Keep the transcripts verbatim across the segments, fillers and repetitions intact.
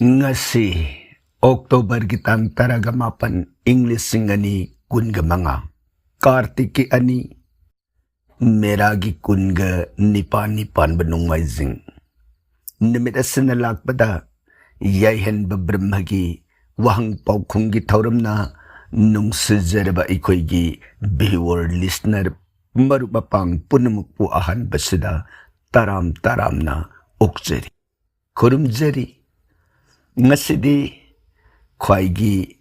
ꯉꯁꯤ ꯑꯣꯛꯇꯣꯕꯔꯒꯤ ꯇꯥꯡ ꯇꯔꯥꯒ ꯃꯥꯄꯟ, ꯏꯪ ꯂꯤꯁꯤꯡ ꯑꯅꯤ ꯀꯨꯟꯒ ꯃꯉꯥ, ꯀꯥꯔꯇꯤꯛꯀꯤ ꯑꯅꯤ, ꯃꯦꯔꯥꯒꯤ ꯀꯨꯟꯒ ꯅꯤꯄꯥꯟꯅꯤ ꯄꯥꯟꯕ ꯅꯣꯡꯃꯥꯏꯖꯤꯡ ꯅꯨꯃꯤꯠ ꯑꯁꯤꯅ ꯂꯥꯛꯄꯗ, ꯌꯥꯏꯍꯟꯕ ꯕ꯭ꯔꯍ꯭ꯃꯒꯤ ꯋꯥꯍꯪ ꯄꯥꯎꯈꯨꯝꯒꯤ ꯊꯧꯔꯝꯅ ꯅꯨꯡꯁꯤꯖꯔꯕ ꯑꯩꯈꯣꯏꯒꯤ viewer, listener, ꯃꯔꯨꯞ ꯃꯄꯥꯡ ꯄꯨꯝꯅꯃꯛꯄꯨ ꯑꯍꯥꯟꯕꯁꯤꯗ ꯇꯔꯥꯝ ꯇꯔꯥꯝꯅ ꯑꯣꯛꯆꯔꯤ, ꯈꯨꯔꯨꯝꯖꯔꯤ꯫ ꯉꯁꯤꯗꯤ ꯈ꯭ꯋꯥꯏꯒꯤ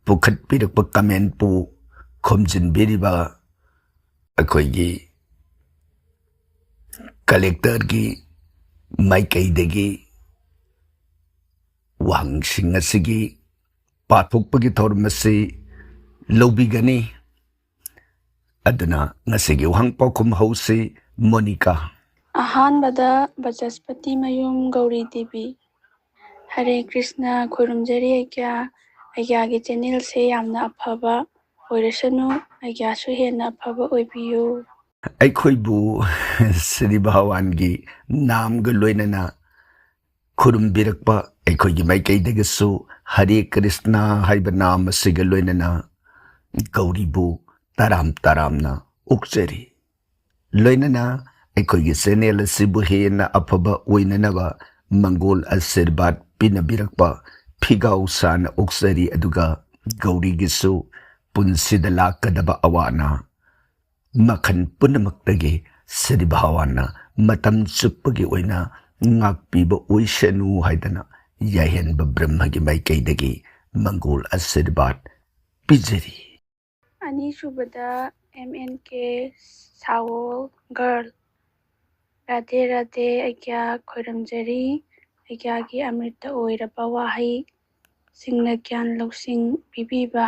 ꯄꯨꯈꯠꯄꯤꯔꯛꯄ commentꯄꯨ ꯈꯣꯝꯖꯤꯟꯕꯤꯔꯤꯕ ꯑꯩꯈꯣꯏꯒꯤ collectorꯒꯤ ꯃꯥꯏꯀꯩꯗꯒꯤ ꯋꯥꯍꯪꯁꯤꯡ ꯑꯁꯤꯒꯤ ꯄꯥꯊꯣꯛꯄꯒꯤ ꯊꯧꯔꯝ ꯑꯁꯤ ꯂꯧꯕꯤꯒꯅꯤ꯫ ꯑꯗꯨꯅ ꯉꯁꯤꯒꯤ ꯋꯥꯍꯪ ꯄꯥꯎꯈꯨꯝ ꯍꯧꯁꯤ, ꯃꯣꯅꯤꯀꯥ꯫ ꯑꯍꯥꯟꯕꯗ ꯕꯆꯁꯄꯇꯤ ꯃꯌꯨꯝ ꯒꯧꯔꯤ ꯗꯦꯕꯤ꯫ ꯍꯔꯦ ꯀ꯭ꯔꯤꯁꯅ, ꯈꯨꯔꯨꯝꯖꯔꯤ ꯑꯩꯒ꯭ꯌꯥ꯫ ꯑꯩꯒ꯭ꯌꯥꯒꯤ channelꯁꯦ ꯌꯥꯝꯅ ꯑꯐꯕ ꯑꯣꯏꯔꯁꯅꯨ, ꯑꯩꯒ꯭ꯌꯥꯁꯨ ꯍꯦꯟꯅ ꯑꯐꯕ ꯑꯣꯏꯕꯤꯌꯨ꯫ ꯑꯩꯈꯣꯏꯕꯨ ꯁ꯭ꯔꯤ ꯚꯒꯋꯥꯟꯒꯤ ꯅꯥꯝꯒ ꯂꯣꯏꯅꯅ ꯈꯨꯔꯨꯝꯕꯤꯔꯛꯄ ꯑꯩꯈꯣꯏꯒꯤ ꯃꯥꯏꯀꯩꯗꯒꯤꯁꯨ ꯍꯔꯦ ꯀ꯭ꯔꯤꯁꯅ ꯍꯥꯏꯕ ꯅꯥꯝ ꯑꯁꯤꯒ ꯂꯣꯏꯅꯅ ꯒꯧꯔꯤꯕꯨ ꯇꯔꯥꯝ ꯇꯔꯥꯝꯅ ꯑꯣꯛꯆꯔꯤ꯫ ꯂꯣꯏꯅꯅ ꯑꯩꯈꯣꯏꯒꯤ channel ꯑꯁꯤꯕꯨ ꯍꯦꯟꯅ ꯑꯐꯕ ꯑꯣꯏꯅꯅꯕ ꯃꯪꯒꯣꯜ ꯑꯁꯤꯔꯕꯥꯗ ꯄꯤꯅꯕꯤꯔꯛꯄ ꯐꯤꯒꯥꯎ ꯁꯥꯅ ꯑꯣꯛꯆꯔꯤ, ꯑꯗꯨꯒ ꯒꯧꯔꯤꯒꯤꯁꯨ ꯄꯨꯟꯁꯤꯗ ꯂꯥꯛꯀꯗꯕ ꯑꯋꯥ ꯑꯅꯥ ꯃꯈꯜ ꯄꯨꯝꯅꯃꯛꯇꯒꯤ ꯁ꯭ꯔꯤ ꯚꯒꯋꯥꯟꯅ ꯃꯇꯝ ꯆꯨꯞꯄꯒꯤ ꯑꯣꯏꯅ ꯉꯥꯛꯄꯤꯕ ꯑꯣꯏꯁꯅꯨ ꯍꯥꯏꯗꯅ ꯌꯥꯏꯍꯟꯕ ꯕ꯭ꯔꯍ꯭ꯃꯒꯤ ꯃꯥꯏꯀꯩꯗꯒꯤ ꯃꯪꯒꯣꯜ ꯑꯁꯤꯔꯕꯥꯗ ꯄꯤꯖꯔꯤ꯫ ꯑꯅꯤꯁꯨꯕꯗ M N K ꯁꯥꯋꯣꯜ girl꯫ Radhe Radhe ꯑꯩꯒ꯭ꯌꯥ ꯈꯣꯏꯔꯝꯖꯔꯤ꯫ ꯑꯩꯒ꯭ꯌꯥꯒꯤ ꯑꯃ꯭ꯔꯤꯇ ꯑꯣꯏꯔꯕ ꯋꯥꯍꯩꯁꯤꯡꯅ ꯒ꯭ꯌꯥꯟ ꯂꯧꯁꯤꯡ ꯄꯤꯕꯤꯕ,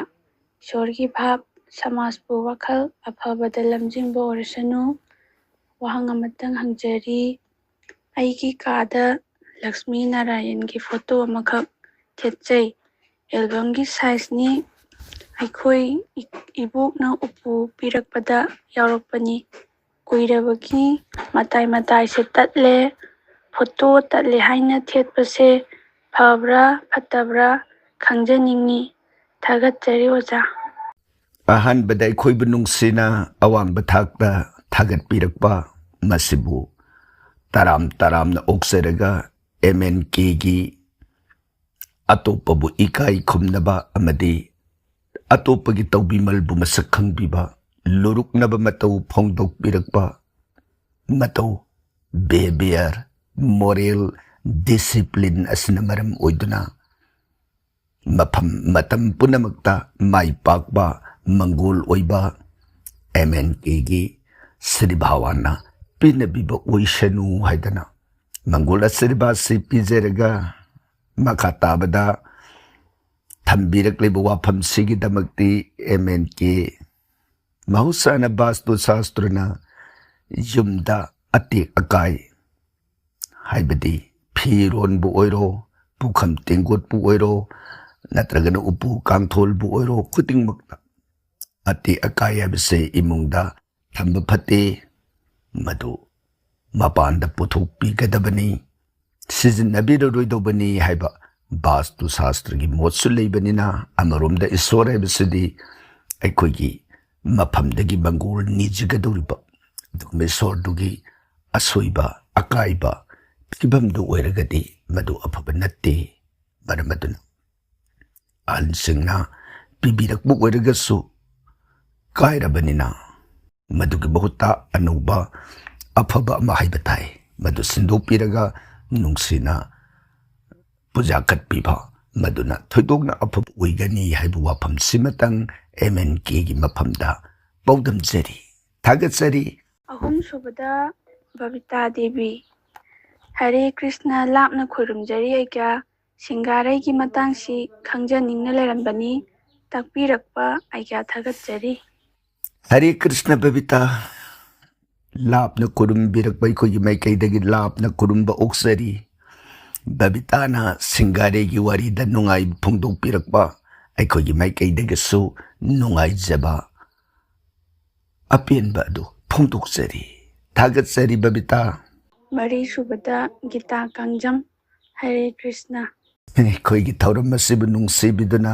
ꯏꯁꯣꯔꯒꯤ ꯚꯥꯞ, ꯁꯃꯥꯖꯄꯨ ꯋꯥꯈꯜ ꯑꯐꯕꯗ ꯂꯝꯖꯤꯡꯕ ꯑꯣꯏꯔꯁꯅꯨ꯫ ꯋꯥꯍꯪ ꯑꯃꯇꯪ ꯍꯪꯖꯔꯤ꯫ ꯑꯩꯒꯤ ꯀꯥꯗ ꯂꯛꯁꯃꯤ ꯅꯥꯔꯥꯌꯟꯒꯤ photo ꯑꯃꯈꯛ ꯊꯦꯠꯆꯩ꯫ Albumꯒꯤ sizeꯅꯤ꯫ ꯑꯩꯈꯣꯏ ꯏ-, ꯏꯕꯣꯛꯅ ꯎꯄꯨ ꯄꯤꯔꯛꯄꯗ ꯌꯥꯎꯔꯛꯄꯅꯤ꯫ ꯀꯨꯏꯔꯕꯒꯤ ꯃꯇꯥꯏ ꯃꯇꯥꯏꯁꯦ ꯇꯠꯂꯦ꯫ Photo ꯇꯠꯂꯦ ꯍꯥꯏꯅ ꯊꯦꯠꯄꯁꯦ ꯐꯕ꯭ꯔꯥ ꯐꯠꯇꯕ꯭ꯔꯥ ꯈꯪꯖꯅꯤꯡꯉꯤ꯫ ꯊꯥꯒꯠꯆꯔꯤ ꯑꯣꯖꯥ꯫ ꯑꯍꯥꯟꯕꯗ ꯑꯩꯈꯣꯏꯕꯨ ꯅꯨꯡꯁꯤꯅ ꯑꯋꯥꯡꯕ ꯊꯥꯛꯇ ꯊꯥꯒꯠꯄꯤꯔꯛꯄ ꯃꯁꯤꯕꯨ ꯇꯔꯥꯝ ꯇꯔꯥꯝꯅ ꯑꯣꯛꯆꯔꯒ, ꯑꯦꯝ ꯑꯦꯟ ꯀꯦꯒꯤ ꯑꯇꯣꯞꯄꯕꯨ ꯏꯀꯥꯏ ꯈꯨꯝꯅꯕ ꯑꯃꯗꯤ ꯑꯇꯣꯞꯄꯒꯤ ꯇꯧꯕꯤꯃꯜꯕꯨ ꯃꯁꯛ ꯈꯪꯕꯤꯕ, ꯂꯨꯔꯨꯛꯅꯕ ꯃꯇꯧ ꯐꯣꯡꯗꯣꯛꯄꯤꯔꯛꯄ ꯃꯇꯧ, ꯕꯦꯕꯤꯌꯔ, ꯃꯣꯔꯦꯜ ꯗꯤꯁꯤꯄ꯭ꯂꯤꯟ ꯑꯁꯤꯅ ꯃꯔꯝ ꯑꯣꯏꯗꯨꯅ ꯃꯐꯝ ꯃꯇꯝ ꯄꯨꯝꯅꯃꯛꯇ ꯃꯥꯏ ꯄꯥꯛꯄ, ꯃꯪꯒꯣꯜ ꯑꯣꯏꯕ ꯑꯦꯝ ꯑꯦꯟ ꯀꯦꯒꯤ ꯁ꯭ꯔꯤ ꯚꯒꯋꯥꯟꯅ ꯄꯤꯅꯕꯤꯕ ꯑꯣꯏꯁꯅꯨ ꯍꯥꯏꯗꯅ ꯃꯪꯒꯣꯜ ꯑꯁꯤꯔꯕꯥꯗꯁꯤ ꯄꯤꯖꯔꯒ, ꯃꯈꯥ ꯇꯥꯕꯗ ꯊꯝꯕꯤꯔꯛꯂꯤꯕ ꯋꯥꯐꯝꯁꯤꯒꯤꯗꯃꯛꯇꯤ ꯑꯦꯝ ꯑꯦꯟ ꯀꯦ ꯃꯍꯧꯁꯥꯅ ꯕꯥꯁꯇꯨ ꯁꯥꯁꯇ꯭ꯔꯅ ꯌꯨꯝꯗ ꯑꯇꯦꯛ ꯑꯀꯥꯏ, ꯍꯥꯏꯕꯗꯤ ꯐꯤꯔꯣꯟꯕꯨ ꯑꯣꯏꯔꯣ, ꯄꯨꯈꯝ ꯇꯦꯡꯀꯣꯠꯄꯨ ꯑꯣꯏꯔꯣ, ꯅꯠꯇ꯭ꯔꯒꯅ ꯎꯄꯨ ꯀꯥꯡꯊꯣꯜꯕꯨ ꯑꯣꯏꯔꯣ, ꯈꯨꯗꯤꯡꯃꯛꯇ ꯑꯇꯦꯛ ꯑꯀꯥꯏ ꯍꯥꯏꯕꯁꯦ ꯏꯃꯨꯡꯗ ꯊꯝꯕ ꯐꯠꯇꯦ꯫ ꯃꯗꯨ ꯃꯄꯥꯟꯗ ꯄꯨꯊꯣꯛꯄꯤꯒꯗꯕꯅꯤ, ꯁꯤꯖꯤꯟꯅꯕꯤꯔꯔꯣꯏꯗꯧꯕꯅꯤ ꯍꯥꯏꯕ ꯕꯥꯁꯇꯨ ꯁꯥꯁꯇ꯭ꯔꯒꯤ ꯃꯣꯠꯁꯨ ꯂꯩꯕꯅꯤꯅ, ꯑꯃꯔꯣꯝꯗ ꯏꯁꯣꯔ ꯍꯥꯏꯕꯁꯤꯗꯤ ꯑꯩꯈꯣꯏꯒꯤ ꯃꯐꯝꯗꯒꯤ ꯃꯪꯒꯣꯜ ꯅꯤꯖꯒꯗꯧꯔꯤꯕ, ꯑꯗꯨꯒꯨꯝꯕ ꯏꯁꯣꯔꯗꯨꯒꯤ ꯑꯁꯣꯏꯕ, ꯑꯀꯥꯏꯕ ꯐꯤꯕꯝꯗꯨ ꯑꯣꯏꯔꯒꯗꯤ ꯃꯗꯨ ꯑꯐꯕ ꯅꯠꯇꯦ꯫ ꯃꯔꯝ ꯑꯗꯨꯅ ꯑꯍꯜꯁꯤꯡꯅ ꯄꯤꯕꯤꯔꯛꯄ ꯑꯣꯏꯔꯒꯁꯨ ꯀꯥꯏꯔꯕꯅꯤꯅ, ꯃꯗꯨꯒꯤ ꯃꯍꯨꯠꯇ ꯑꯅꯧꯕ ꯑꯐꯕ ꯑꯃ ꯍꯥꯏꯕ ꯇꯥꯏ, ꯃꯗꯨ ꯁꯤꯟꯗꯣꯛꯄꯤꯔꯒ ꯅꯨꯡꯁꯤꯅ ꯄꯨꯖꯥ ꯀꯠꯄꯤꯕ, ꯃꯗꯨꯅ ꯊꯣꯏꯗꯣꯛꯅ ꯑꯐꯕ ꯑꯣꯏꯒꯅꯤ ꯍꯥꯏꯕ ꯋꯥꯐꯝꯁꯤꯃꯇꯪ ꯑꯦꯝ ꯑꯦꯟ ꯀꯦꯒꯤ ꯃꯐꯝꯗ ꯄꯥꯎꯗꯝꯖꯔꯤ꯫ ꯊꯥꯒꯠꯆꯔꯤ꯫ ꯑꯍꯨꯝꯁꯨꯕꯗ ꯕꯕꯤꯇꯥ ꯗꯦꯕꯤ꯫ ꯍꯔꯦ ꯀ꯭ꯔꯤꯁꯅ, ꯂꯥꯞꯅ ꯈꯨꯔꯨꯝꯖꯔꯤ ꯑꯩꯒ꯭ꯌꯥ꯫ ꯁꯤꯡꯒꯥꯔꯩꯒꯤ ꯃꯇꯥꯡꯁꯤ ꯈꯪꯖꯅꯤꯡꯅ ꯂꯩꯔꯝꯕꯅꯤ꯫ ꯇꯥꯛꯄꯤꯔꯛꯄ ꯑꯩꯒ꯭ꯌꯥ ꯊꯥꯒꯠꯆꯔꯤ꯫ ꯍꯔꯦ ꯀ꯭ꯔꯤꯁꯅ ꯕꯕꯤꯇꯥ, ꯂꯥꯞꯅ ꯈꯨꯔꯨꯝꯕꯤꯔꯛꯄ ꯑꯩꯈꯣꯏꯒꯤ ꯃꯥꯏꯀꯩꯗꯒꯤ ꯂꯥꯞꯅ ꯈꯨꯔꯨꯝꯕ ꯑꯣꯛꯆꯔꯤ꯫ ꯕꯕꯤꯇꯥꯅ ꯁꯤꯡꯒꯥꯔꯩꯒꯤ ꯋꯥꯔꯤꯗ ꯅꯨꯡꯉꯥꯏꯕ ꯐꯣꯡꯗꯣꯛꯄꯤꯔꯛꯄ ꯑꯩꯈꯣꯏꯒꯤ ꯃꯥꯏꯀꯩꯗꯒꯤꯁꯨ ꯅꯨꯡꯉꯥꯏꯖꯕ ꯑꯄꯦꯟꯕ ꯑꯗꯨ ꯐꯣꯡꯗꯣꯛꯆꯔꯤ꯫ ꯊꯥꯒꯠꯆꯔꯤ ꯕꯕꯤꯇꯥ꯫ ꯃꯔꯤꯁꯨꯕꯗ ꯒꯤꯇꯥ ꯀꯥꯡꯖꯝ꯫ ꯍꯔꯦ ꯀ꯭ꯔꯤꯁꯅ꯫ ꯑꯩꯈꯣꯏꯒꯤ ꯊꯧꯔꯝ ꯑꯁꯤꯕꯨ ꯅꯨꯡꯁꯤꯕꯤꯗꯨꯅ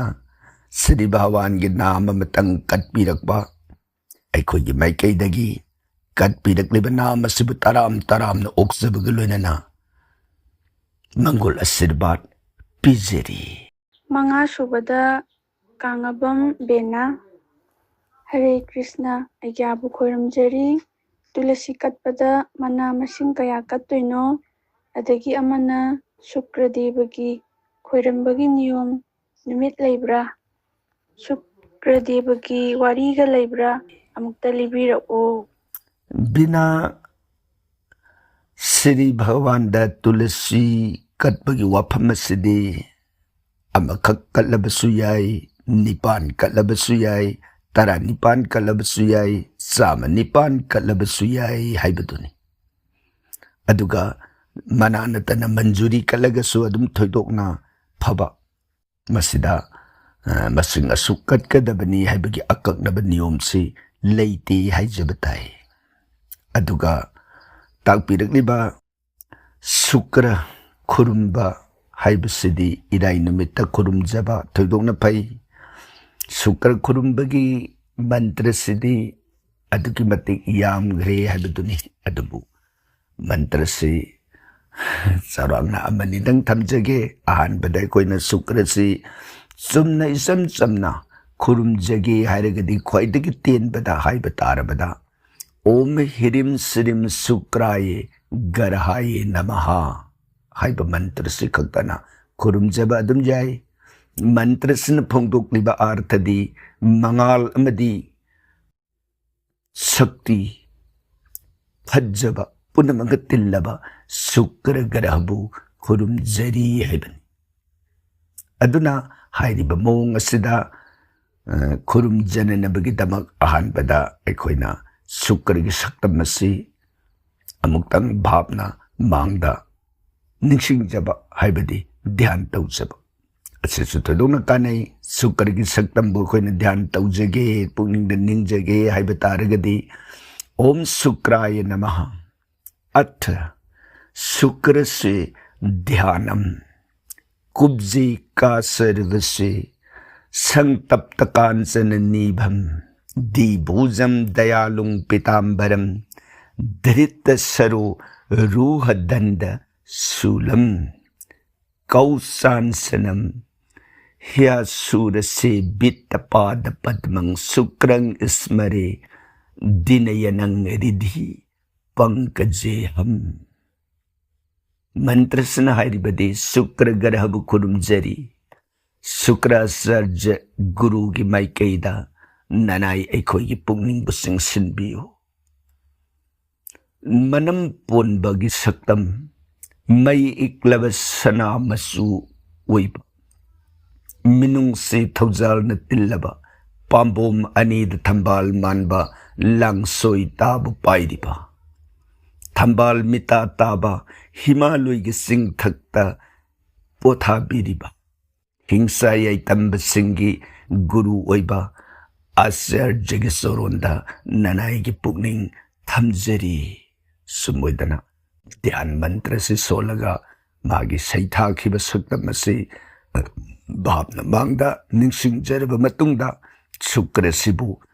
ꯁ꯭ꯔꯤ ꯚꯒꯋꯥꯟꯒꯤ ꯅꯥꯝ ꯑꯃꯇꯪ ꯀꯠꯄꯤꯔꯛꯄ, ꯑꯩꯈꯣꯏꯒꯤ ꯃꯥꯏꯀꯩꯗꯒꯤ ꯀꯠꯄꯤꯔꯛꯂꯤꯕ ꯅꯥꯝ ꯑꯁꯤꯕꯨ ꯇꯔꯥꯝ ꯇꯔꯥꯝꯅ ꯑꯣꯛꯆꯕꯒ ꯂꯣꯏꯅꯅ ꯃꯪꯒꯣꯜ ꯑꯁꯤꯔꯕꯥꯗ ꯄꯤꯖꯔꯤ꯫ ꯃꯉꯥ ꯁꯨꯕꯗ ꯀꯥꯡꯉꯕꯝ ꯕꯦꯅꯥ꯫ ꯍꯔꯦ ꯀ꯭ꯔꯤꯁꯅ, ꯑꯩꯒ꯭ꯌꯥꯕꯨ ꯈꯣꯏꯔꯝꯖꯔꯤ꯫ ꯇꯨꯂꯁꯤ ꯀꯠꯄꯗ ꯃꯅꯥ ꯃꯁꯤꯡ ꯀꯌꯥ ꯀꯠꯇꯣꯏꯅꯣ? ꯑꯗꯒꯤ ꯑꯃꯅ ꯁꯨꯀ꯭ꯔꯗꯦꯕꯒꯤ ꯈꯣꯏꯔꯝꯕꯒꯤ ꯅꯤꯌꯣꯝ ꯅꯨꯃꯤꯠ ꯂꯩꯕ꯭ꯔꯥ? ꯁꯨꯀ꯭ꯔꯗꯦꯕꯒꯤ ꯋꯥꯔꯤꯒ ꯂꯩꯕ꯭ꯔꯥ? ꯑꯃꯨꯛꯇ ꯂꯤꯕꯤꯔꯛꯑꯣ꯫ ꯕꯤꯅꯥ, ꯁ꯭ꯔꯤ ꯚꯒꯋꯥꯟꯗ ꯇꯨꯂꯁꯤ ꯀꯠꯄꯒꯤ ꯋꯥꯐꯝ ꯑꯁꯤꯗꯤ ꯑꯃꯈꯛ ꯀꯠꯂꯕꯁꯨ ꯌꯥꯏ, ꯅꯤꯄꯥꯟ ꯀꯠꯂꯕꯁꯨ ꯌꯥꯏ, ꯇꯔꯥꯅꯤꯄꯥꯟ ꯀꯠꯂꯕꯁꯨ ꯌꯥꯏ, ꯆꯥꯝꯃ ꯅꯤꯄꯥꯟ ꯀꯠꯂꯕꯁꯨ ꯌꯥꯏ ꯍꯥꯏꯕꯗꯨꯅꯤ꯫ ꯑꯗꯨꯒ ꯃꯅꯥ ꯅꯠꯇꯅ ꯃꯟꯖꯨꯔꯤ ꯀꯠꯂꯒꯁꯨ ꯑꯗꯨꯝ ꯊꯣꯏꯗꯣꯛꯅ ꯐꯕ꯫ ꯃꯁꯤꯗ, ꯑ, ꯃꯁꯤꯡ ꯑꯁꯨꯛ ꯀꯠꯀꯗꯕꯅꯤ ꯍꯥꯏꯕꯒꯤ ꯑꯀꯛꯅꯕ ꯅꯤꯌꯣꯝꯁꯤ ꯂꯩꯇꯦ ꯍꯥꯏꯖꯕ ꯇꯥꯏ꯫ ꯑꯗꯨꯒ ꯇꯥꯛꯄꯤꯔꯛꯂꯤꯕ ꯁꯨꯀ꯭ꯔ ꯈꯨꯔꯨꯝꯕ ꯍꯥꯏꯕꯁꯤꯗꯤ ꯏꯔꯥꯏ ꯅꯨꯃꯤꯠꯇ ꯈꯨꯔꯨꯝꯖꯕ ꯊꯣꯏꯗꯣꯛꯅ ꯐꯩ꯫ ꯁꯨꯀ꯭ꯔ ꯈꯨꯔꯨꯝꯕꯒꯤ ꯃꯟꯇ꯭ꯔꯁꯤꯗꯤ ꯑꯗꯨꯛꯀꯤ ꯃꯇꯤꯛ ꯌꯥꯝꯈ꯭ꯔꯦ ꯍꯥꯏꯕꯗꯨꯅꯤ꯫ ꯑꯗꯨꯕꯨ ꯃꯟꯇ꯭ꯔꯁꯤ ꯆꯥꯎꯔꯥꯛꯅ ꯑꯃꯅꯤꯗꯪ ꯊꯝꯖꯒꯦ꯫ ꯑꯍꯥꯟꯕꯗ ꯑꯩꯈꯣꯏꯅ ꯁꯨꯀ꯭ꯔꯁꯤ ꯆꯨꯝꯅ ꯏꯆꯝ ꯆꯝꯅ ꯈꯨꯔꯨꯝꯖꯒꯦ ꯍꯥꯏꯔꯒꯗꯤ ꯈ꯭ꯋꯥꯏꯗꯒꯤ ꯇꯦꯟꯕꯗ ꯍꯥꯏꯕ ꯇꯥꯔꯕꯗ, "ꯎꯝ ꯍ꯭ꯔꯤꯝ ꯁ꯭ꯔꯤꯝ ꯁꯨꯀ꯭ꯔꯥꯌꯦ ꯒꯔꯍꯥꯌꯦ ꯅꯃꯍ" ꯍꯥꯏꯕ ꯃꯟꯇ꯭ꯔꯁꯤ ꯈꯛꯇꯅ ꯈꯨꯔꯨꯝꯖꯕ ꯑꯗꯨꯝ ꯌꯥꯏ꯫ ꯃꯟꯇ꯭ꯔꯁꯤꯅ ꯐꯣꯡꯗꯣꯛꯂꯤꯕ ꯑꯥꯔꯊꯗꯤ ꯃꯉꯥꯜ ꯑꯃꯗꯤ ꯁꯛꯇꯤ, ꯐꯖꯕ ꯄꯨꯝꯅꯃꯛꯀ ꯇꯤꯜꯂꯕ ꯁꯨꯀ꯭ꯔ ꯒ꯭ꯔꯍꯕꯨ ꯈꯨꯔꯨꯝꯖꯔꯤ ꯍꯥꯏꯕꯅꯤ꯫ ꯑꯗꯨꯅ ꯍꯥꯏꯔꯤꯕ ꯃꯑꯣꯡ ꯑꯁꯤꯗ, ꯑ, ꯈꯨꯔꯨꯝꯖꯅꯅꯕꯒꯤꯗꯃꯛ ꯑꯍꯥꯟꯕꯗ ꯑꯩꯈꯣꯏꯅ ꯁꯨꯀ꯭ꯔꯒꯤ ꯁꯛꯇꯝ ꯑꯁꯤ ꯑꯃꯨꯛꯇꯪ ꯚꯥꯞꯅ ꯃꯥꯡꯗ ꯅꯤꯡꯁꯤꯡꯖꯕ ꯍꯥꯏꯕꯗꯤ ꯙ꯭ꯌꯥꯟ ꯇꯧꯖꯕ꯫ ꯑꯁꯤꯁꯨ ꯊꯣꯏꯗꯣꯛꯅ ꯀꯥꯟꯅꯩ꯫ ꯁꯨꯀ꯭ꯔꯒꯤ ꯁꯛꯇꯝꯕꯨ ꯑꯩꯈꯣꯏꯅ ꯙ꯭ꯌꯥꯟ ꯇꯧꯖꯒꯦ, ꯄꯨꯛꯅꯤꯡꯗ ꯅꯤꯡꯖꯒꯦ ꯍꯥꯏꯕ ꯇꯥꯔꯒꯗꯤ, "ꯎꯝ ꯁꯨꯀ꯭ꯔꯥꯌ ꯅꯃꯍ, ꯑꯊ ꯁꯨꯀ꯭ꯔꯁꯦ ꯙ꯭ꯌꯥꯅꯝ" ꯀꯨꯕ꯭ꯖꯦ ꯀꯥ ꯁꯔ꯭ꯕꯁꯦ ꯁꯪꯇꯞꯇ ꯀꯥꯟꯆꯅ ꯅꯤꯚꯝ ꯗꯤꯚꯨꯖꯝ ꯗꯌꯥꯂꯨꯡ ꯄꯤꯇꯥꯝꯕꯔꯝ ꯙ꯭ꯔꯤꯇ ꯁꯔꯣ ꯔꯨꯍ ꯗꯟꯗ ꯁꯨꯂꯝ ꯀꯧ ꯆꯥꯟꯁꯅꯝ ꯍ꯭ꯌꯥ ꯁꯨꯔꯁꯦ ꯕꯤꯠꯇ ꯄꯥꯗ ꯄꯗ꯭ꯃꯪ ꯁꯨꯀ꯭ꯔꯪ ꯏꯁꯃꯔꯦ ꯗꯤꯅꯌꯅꯪ ꯔꯤꯙꯤ ꯄꯪꯀꯖꯦꯍꯝ꯫ ꯃꯟꯇ꯭ꯔꯁꯤꯅ ꯍꯥꯏꯔꯤꯕꯗꯤ ꯁꯨꯀ꯭ꯔ ꯒ꯭ꯔꯍꯕꯨ ꯈꯨꯔꯨꯝꯖꯔꯤ꯫ ꯁꯨꯀ꯭ꯔꯥꯆꯥꯔꯖ ꯒꯨꯔꯨꯒꯤ ꯃꯥꯏꯀꯩꯗ ꯅꯅꯥꯏ ꯑꯩꯈꯣꯏꯒꯤ ꯄꯨꯛꯅꯤꯡꯕꯨ ꯆꯤꯡꯁꯤꯟꯕꯤꯌꯨ꯫ ꯃꯅꯝ ꯄꯣꯟꯕꯒꯤ ꯁꯛꯇꯝ, ꯃꯩ ꯏꯛꯂꯕ ꯁꯅꯥ ꯃꯆꯨ ꯑꯣꯏꯕ, ꯃꯤꯅꯨꯡꯁꯤ ꯊꯧꯖꯥꯜꯅ ꯇꯤꯜꯂꯕ, ꯄꯥꯝꯕꯣꯝ ꯑꯅꯤꯗ ꯊꯝꯕꯥꯜ ꯃꯥꯟꯕ, ꯂꯥꯡꯁꯣꯏ ꯇꯥꯕ ꯄꯥꯏꯔꯤꯕ, ꯊꯝꯕꯥꯜ ꯃꯤꯇꯥ ꯇꯥꯕ, ꯍꯤꯃꯥꯂꯣꯏꯒꯤ ꯆꯤꯡꯊꯛꯇ ꯄꯣꯊꯥꯕꯤꯔꯤꯕ, ꯍꯤꯡꯁꯥ ꯌꯥꯏꯇꯝꯕꯁꯤꯡꯒꯤ ꯒꯨꯔꯨ ꯑꯣꯏꯕ ꯑꯥꯆꯥꯔꯖꯒꯤ ꯆꯣꯔꯣꯟꯗ ꯅꯅꯥꯏꯒꯤ ꯄꯨꯛꯅꯤꯡ ꯊꯝꯖꯔꯤ꯫ ꯁꯨꯝ ꯑꯣꯏꯗꯅ ꯙ꯭ꯌꯥꯟ ꯃꯟꯇ꯭ꯔꯁꯤ ꯁꯣꯜꯂꯒ ꯃꯥꯒꯤ ꯁꯩꯊꯥꯈꯤꯕ ꯁꯛꯇꯝ ꯑꯁꯤ ꯚꯥꯞꯅ ꯃꯥꯡꯗ ꯅꯤꯡꯁꯤꯡꯖꯔꯕ ꯃꯇꯨꯡꯗ, ꯁꯨꯀ꯭ꯔꯁꯤꯕꯨ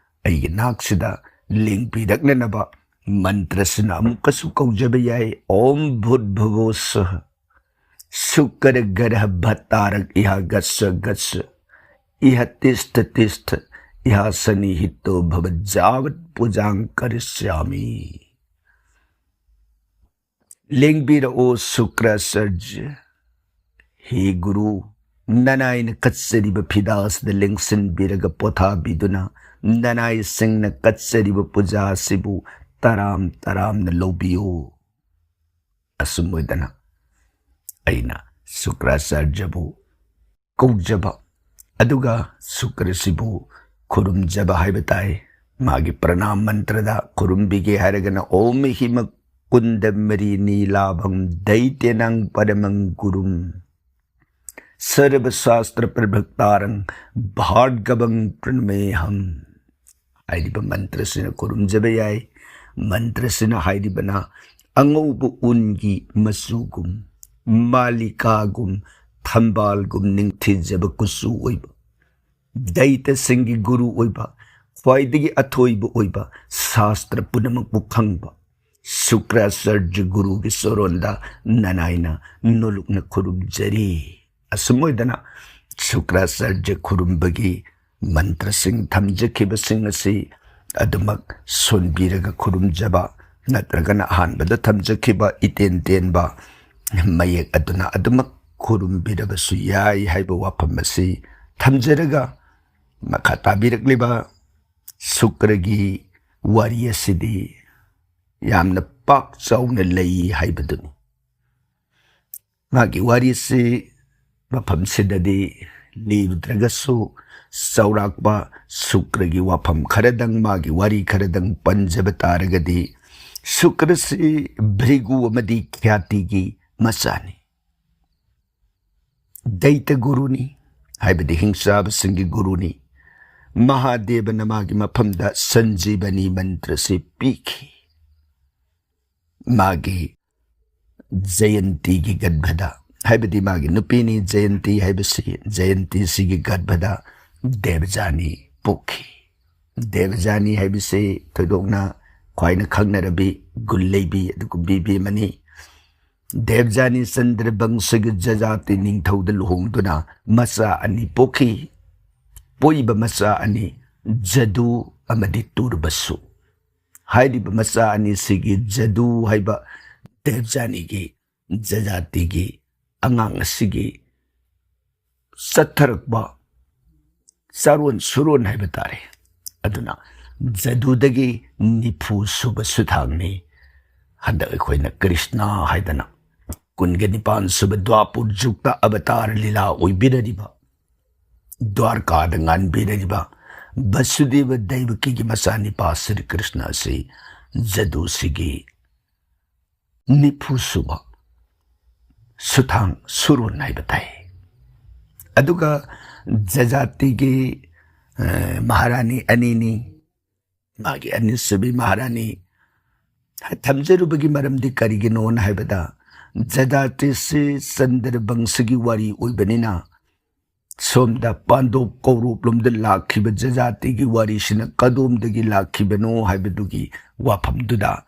ꯑꯩꯒꯤ ꯅꯥꯛꯁꯤꯗ ꯂꯦꯡꯕꯤꯔꯛꯅꯅꯕ ꯃꯟꯇ꯭ꯔꯁꯤꯅ ꯑꯃꯨꯛꯀꯁꯨ ꯀꯧꯖꯕ ꯌꯥꯏ꯫ ॐ भूर्भुवः स्वः। शुक्र ग्रह भत्तारक इहा गच्छ गच्छ। इह तिष्ठ तिष्ठ। इहा सन्निहितो भव। यावत् पूजां करिष्यामि। ꯂꯦꯡꯕꯤꯔꯛꯑꯣ ꯁꯨꯀ꯭ꯔꯥꯆꯥꯔꯖ꯫ ꯍꯦ ꯒꯨꯔꯨ, ꯅꯅꯥꯏꯅ ꯀꯠꯆꯔꯤꯕ ꯐꯤꯗꯥꯁꯤꯗ ꯂꯦꯡꯁꯤꯟꯕꯤꯔꯒ ꯄꯣꯊꯥꯕꯤꯗꯨꯅ ꯅꯅꯥꯏꯁꯤꯡꯅ ꯀꯠꯆꯔꯤꯕ ꯄꯨꯖꯥ ꯑꯁꯤꯕꯨ ꯇꯔꯥꯝ ꯇꯔꯥꯝꯅ ꯂꯧꯕꯤꯌꯨ꯫ ꯑꯁꯨꯝ ꯑꯣꯏꯗꯅ ꯑꯩꯅ ꯁꯨꯀ꯭ꯔꯥꯆꯥꯔꯖꯕꯨ ꯀꯧꯖꯕ, ꯑꯗꯨꯒ ꯁꯨꯀ꯭ꯔꯁꯤꯕꯨ ꯈꯨꯔꯨꯝꯖꯕ ꯍꯥꯏꯕ ꯇꯥꯏ꯫ ꯃꯥꯒꯤ ꯄ꯭ꯔꯅꯥꯝ ꯃꯟꯇ꯭ꯔꯗ ꯈꯨꯔꯨꯝꯕꯤꯒꯦ ꯍꯥꯏꯔꯒꯅ ॐ हि मुकुन्द मृणीलाभं दैत्यानां परमं गुरुं सर्वशास्त्र प्रवक्तारं भार्गवं प्रणमेऽहम्꯫ ꯍꯥꯏꯔꯤꯕ ꯃꯟꯇ꯭ꯔꯁꯤꯅ ꯈꯨꯔꯨꯝꯖꯕ ꯌꯥꯏ꯫ ꯃꯟꯇ꯭ꯔꯁꯤꯅ ꯍꯥꯏꯔꯤꯕꯅ ꯑꯉꯧꯕ ꯎꯟꯒꯤ ꯃꯆꯨꯒꯨꯝ, ꯃꯥꯂꯤꯀꯥꯒꯨꯝ, ꯊꯝꯕꯥꯜꯒꯨꯝ ꯅꯤꯡꯊꯤꯖꯕ ꯀꯨꯆꯨ ꯑꯣꯏꯕ, ꯗꯩꯇꯁꯤꯡꯒꯤ ꯒꯨꯔꯨ ꯑꯣꯏꯕ, ꯈ꯭ꯋꯥꯏꯗꯒꯤ ꯑꯊꯣꯏꯕ ꯑꯣꯏꯕ, ꯁꯥꯁꯇ꯭ꯔ ꯄꯨꯝꯅꯃꯛꯄꯨ ꯈꯪꯕ ꯁꯨꯀ꯭ꯔꯥꯆꯥꯔꯖ ꯒꯨꯔꯨꯒꯤ ꯆꯣꯔꯣꯟꯗ ꯅꯅꯥꯏꯅ ꯅꯣꯂꯨꯛꯅ ꯈꯨꯔꯨꯝꯖꯔꯤ꯫ ꯑꯁꯨꯝ ꯑꯣꯏꯗꯅ ꯁꯨꯀ꯭ꯔꯥꯆꯥꯔꯖ ꯈꯨꯔꯨꯝꯕꯒꯤ ꯃꯟꯇ꯭ꯔꯁꯤꯡ ꯊꯝꯖꯈꯤꯕꯁꯤꯡ ꯑꯁꯤ ꯑꯗꯨꯃꯛ ꯁꯣꯟꯕꯤꯔꯒ ꯈꯨꯔꯨꯝꯖꯕ, ꯅꯠꯇ꯭ꯔꯒꯅ ꯑꯍꯥꯟꯕꯗ ꯊꯝꯖꯈꯤꯕ ꯏꯇꯦꯟ ꯇꯦꯟꯕ ꯃꯌꯦꯛ ꯑꯗꯨꯅ ꯑꯗꯨꯃꯛ ꯈꯨꯔꯨꯝꯕꯤꯔꯕꯁꯨ ꯌꯥꯏ ꯍꯥꯏꯕ ꯋꯥꯐꯝ ꯑꯁꯤ ꯊꯝꯖꯔꯒ, ꯃꯈꯥ ꯇꯥꯕꯤꯔꯛꯂꯤꯕ ꯁꯨꯀ꯭ꯔꯒꯤ ꯋꯥꯔꯤ ꯑꯁꯤꯗꯤ ꯌꯥꯝꯅ ꯄꯥꯛ ꯆꯥꯎꯅ ꯂꯩ ꯍꯥꯏꯕꯗꯨꯅꯤ꯫ ꯃꯥꯒꯤ ꯋꯥꯔꯤꯁꯤ ꯃꯐꯝꯁꯤꯗꯗꯤ ꯂꯤꯔꯨꯗ꯭ꯔꯒꯁꯨ, ꯆꯥꯎꯔꯥꯛꯄ ꯁꯨꯀ꯭ꯔꯒꯤ ꯋꯥꯐꯝ ꯈꯔꯗꯪ, ꯃꯥꯒꯤ ꯋꯥꯔꯤ ꯈꯔꯗꯪ ꯄꯟꯖꯕ ꯇꯥꯔꯒꯗꯤ, ꯁꯨꯀ꯭ꯔꯁꯤ ꯚ꯭ꯔꯤꯒꯨ ꯑꯃꯗꯤ ꯈ꯭ꯌꯥꯇꯤꯒꯤ ꯃꯆꯥꯅꯤ꯫ ꯗꯩꯇ ꯒꯨꯔꯨꯅꯤ, ꯍꯥꯏꯕꯗꯤ ꯍꯤꯡꯆꯥꯕꯁꯤꯡꯒꯤ ꯒꯨꯔꯨꯅꯤ꯫ ꯃꯍꯥꯗꯦꯕꯅ ꯃꯥꯒꯤ ꯃꯐꯝꯗ ꯁꯟꯖꯤꯕꯅꯤ ꯃꯟꯇ꯭ꯔꯁꯤ ꯄꯤꯈꯤ꯫ ꯃꯥꯒꯤ ꯖꯌꯟꯇꯤꯒꯤ ꯒꯔꯚꯗ, ꯍꯥꯏꯕꯗꯤ ꯃꯥꯒꯤ ꯅꯨꯄꯤꯅꯤ ꯖꯌꯟꯇꯤ ꯍꯥꯏꯕꯁꯤ, ꯖꯌꯟꯇꯤꯁꯤꯒꯤ ꯒꯔꯚꯗ ꯗꯦꯕꯖꯥꯅꯤ ꯄꯣꯛꯈꯤ꯫ ꯗꯦꯕꯖꯥꯅꯤ ꯍꯥꯏꯕꯁꯤ ꯊꯣꯏꯗꯣꯛꯅ ꯈ꯭ꯋꯥꯏꯅ ꯈꯪꯅꯔꯕꯤ ꯒꯨꯟ ꯂꯩꯕꯤ ꯑꯗꯨꯒꯨꯝꯕꯤ ꯑꯃꯅꯤ꯫ ꯗꯦꯕꯖꯥꯅꯤ ꯆꯟꯗ꯭ꯔ ꯕꯪꯁꯒꯤ ꯖꯖꯥꯇꯤ ꯅꯤꯡꯊꯧꯗ ꯂꯨꯍꯣꯡꯗꯨꯅ ꯃꯆꯥ ꯑꯅꯤ ꯄꯣꯛꯈꯤ꯫ ꯄꯣꯛꯏꯕ ꯃꯆꯥ ꯑꯅꯤ ꯖꯗꯨ ꯑꯃꯗꯤ ꯇꯨꯔꯕꯁꯨ꯫ ꯍꯥꯏꯔꯤꯕ ꯃꯆꯥ ꯑꯅꯤꯁꯤꯒꯤ ꯖꯗꯨ ꯍꯥꯏꯕ ꯗꯦꯕꯖꯥꯅꯤꯒꯤ ꯖꯖꯥꯇꯤꯒꯤ ꯑꯉꯥꯡ ꯑꯁꯤꯒꯤ ꯆꯠꯊꯔꯛꯄ ꯆꯥꯔꯣꯟ ꯁꯨꯔꯣꯟ ꯍꯥꯏꯕ ꯇꯥꯔꯦ꯫ ꯑꯗꯨꯅ ꯖꯗꯨꯗꯒꯤ ꯅꯤꯐꯨ ꯁꯨꯕ ꯁꯨꯊꯥꯡꯅꯤ ꯍꯟꯗꯛ ꯑꯩꯈꯣꯏꯅ ꯀ꯭ꯔꯤꯁꯅ ꯍꯥꯏꯗꯅ ꯀꯨꯟꯒ ꯅꯤꯄꯥꯟ ꯁꯨꯕ ꯗ꯭ꯋꯥꯄꯨꯔ ꯖꯨꯛꯇ ꯑꯕꯇꯥꯔ ꯂꯤꯂꯥ ꯑꯣꯏꯕꯤꯔꯔꯤꯕ, ꯗ꯭ꯋꯥꯔꯀꯥꯗ ꯉꯥꯟꯕꯤꯔꯔꯤꯕ ꯕꯁꯨꯗꯦꯕ ꯗꯩꯕꯀꯤꯒꯤ ꯃꯆꯥꯅꯤꯄꯥ ꯁ꯭ꯔꯤ ꯀ꯭ꯔꯤꯁꯅ ꯑꯁꯤ ꯖꯗꯨꯁꯤꯒꯤ ꯅꯤꯐꯨ ꯁꯨꯕ ꯁꯨꯊꯥꯡ ꯁꯨꯔꯣꯟ ꯍꯥꯏꯕ ꯇꯥꯏ꯫ ꯑꯗꯨꯒ ꯖꯖꯥꯇꯤꯒꯤ, ꯑ, ꯃꯍꯥꯔꯥꯅꯤ ꯑꯅꯤꯅꯤ꯫ ꯃꯥꯒꯤ ꯑꯅꯤꯁꯨꯕꯤ ꯃꯍꯥꯔꯥꯅꯤ ꯊꯝꯖꯔꯨꯕꯒꯤ ꯃꯔꯝꯗꯤ ꯀꯔꯤꯒꯤꯅꯣꯅ ꯍꯥꯏꯕꯗ, ꯖꯖꯥꯇꯤꯁꯤ ꯆꯟꯗ꯭ꯔꯕꯪꯁꯒꯤ ꯋꯥꯔꯤ ꯑꯣꯏꯕꯅꯤꯅ, ꯁꯣꯝꯗ ꯄꯥꯟꯗꯣꯞ ꯀꯧꯔꯣꯞꯂꯣꯝꯗ ꯂꯥꯛꯈꯤꯕ ꯖꯖꯥꯇꯤꯒꯤ ꯋꯥꯔꯤꯁꯤꯅ ꯀꯗꯣꯝꯗꯒꯤ ꯂꯥꯛꯈꯤꯕꯅꯣ ꯍꯥꯏꯕꯗꯨꯒꯤ ꯋꯥꯐꯝꯗꯨꯗ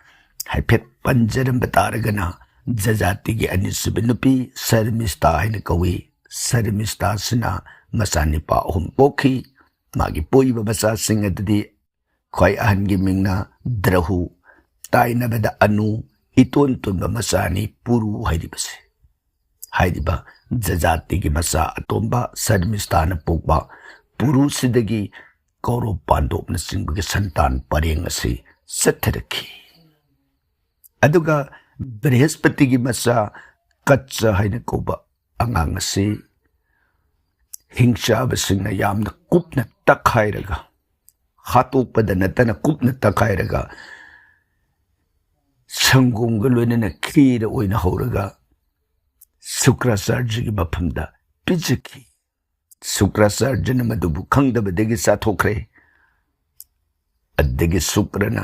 ꯍꯥꯏꯐꯦꯠ ꯄꯟꯖꯔꯝꯕ ꯇꯥꯔꯒꯅ, ꯖꯖꯥꯇꯤꯒꯤ ꯑꯅꯤꯁꯨꯕ ꯅꯨꯄꯤ ꯁꯔꯃꯤꯁꯇꯥ ꯍꯥꯏꯅ ꯀꯧꯏ꯫ ꯁꯔꯃꯤꯁꯇꯥꯁꯤꯅ ꯃꯆꯥꯅꯤꯄꯥ ꯑꯍꯨꯝ ꯄꯣꯛꯈꯤ꯫ ꯃꯥꯒꯤ ꯄꯣꯛꯏꯕ ꯃꯆꯥꯁꯤꯡ ꯑꯗꯨꯗꯤ ꯈ꯭ꯋꯥꯏ ꯑꯍꯟꯒꯤ ꯃꯤꯡꯅ ꯗ꯭ꯔꯍꯨ, ꯇꯥꯏꯅꯕꯗ ꯑꯅꯨ, ꯏꯇꯣꯟ ꯇꯣꯟꯕ ꯃꯆꯥꯅꯤ ꯄꯨꯔꯨ ꯍꯥꯏꯔꯤꯕꯁꯦ꯫ ꯍꯥꯏꯔꯤꯕ ꯖꯖꯥꯇꯤꯒꯤ ꯃꯆꯥ ꯑꯇꯣꯝꯕ ꯁꯔꯃꯤꯁꯇꯥꯅ ꯄꯣꯛꯄ ꯄꯨꯔꯨꯁꯤꯗꯒꯤ ꯀꯧꯔꯕ ꯄꯥꯟꯗꯣꯞꯅꯆꯤꯡꯕꯒꯤ ꯁꯟꯇꯥꯟ ꯄꯔꯦꯡ ꯑꯁꯤ ꯆꯠꯊꯔꯛꯈꯤ꯫ ꯑꯗꯨꯒ ꯕ꯭ꯔꯍꯁꯄꯇꯤꯒꯤ ꯃꯆꯥ ꯀꯠꯆ ꯍꯥꯏꯅ ꯀꯧꯕ ꯑꯉꯥꯡ ꯑꯁꯤ ꯍꯤꯡꯆꯥꯕꯁꯤꯡꯅ ꯌꯥꯝꯅ ꯀꯨꯞꯅ ꯇꯛꯈꯥꯏꯔꯒ, ꯍꯥꯠꯇꯣꯛꯄꯗ ꯅꯠꯇꯅ ꯀꯨꯞꯅ ꯇꯛꯈꯥꯏꯔꯒ, ꯁꯪꯒꯣꯝꯒ ꯂꯣꯏꯅꯅ ꯈꯤꯔ ꯑꯣꯏꯅ ꯍꯧꯔꯒ ꯁꯨꯀ꯭ꯔꯥꯆꯥꯔꯖꯒꯤ ꯃꯐꯝꯗ ꯄꯤꯖꯈꯤ꯫ ꯁꯨꯀ꯭ꯔꯥꯆꯥꯔꯖꯅ ꯃꯗꯨꯕꯨ ꯈꯪꯗꯕꯗꯒꯤ ꯆꯥꯊꯣꯛꯈ꯭ꯔꯦ꯫ ꯑꯗꯒꯤ ꯁꯨꯀ꯭ꯔꯅ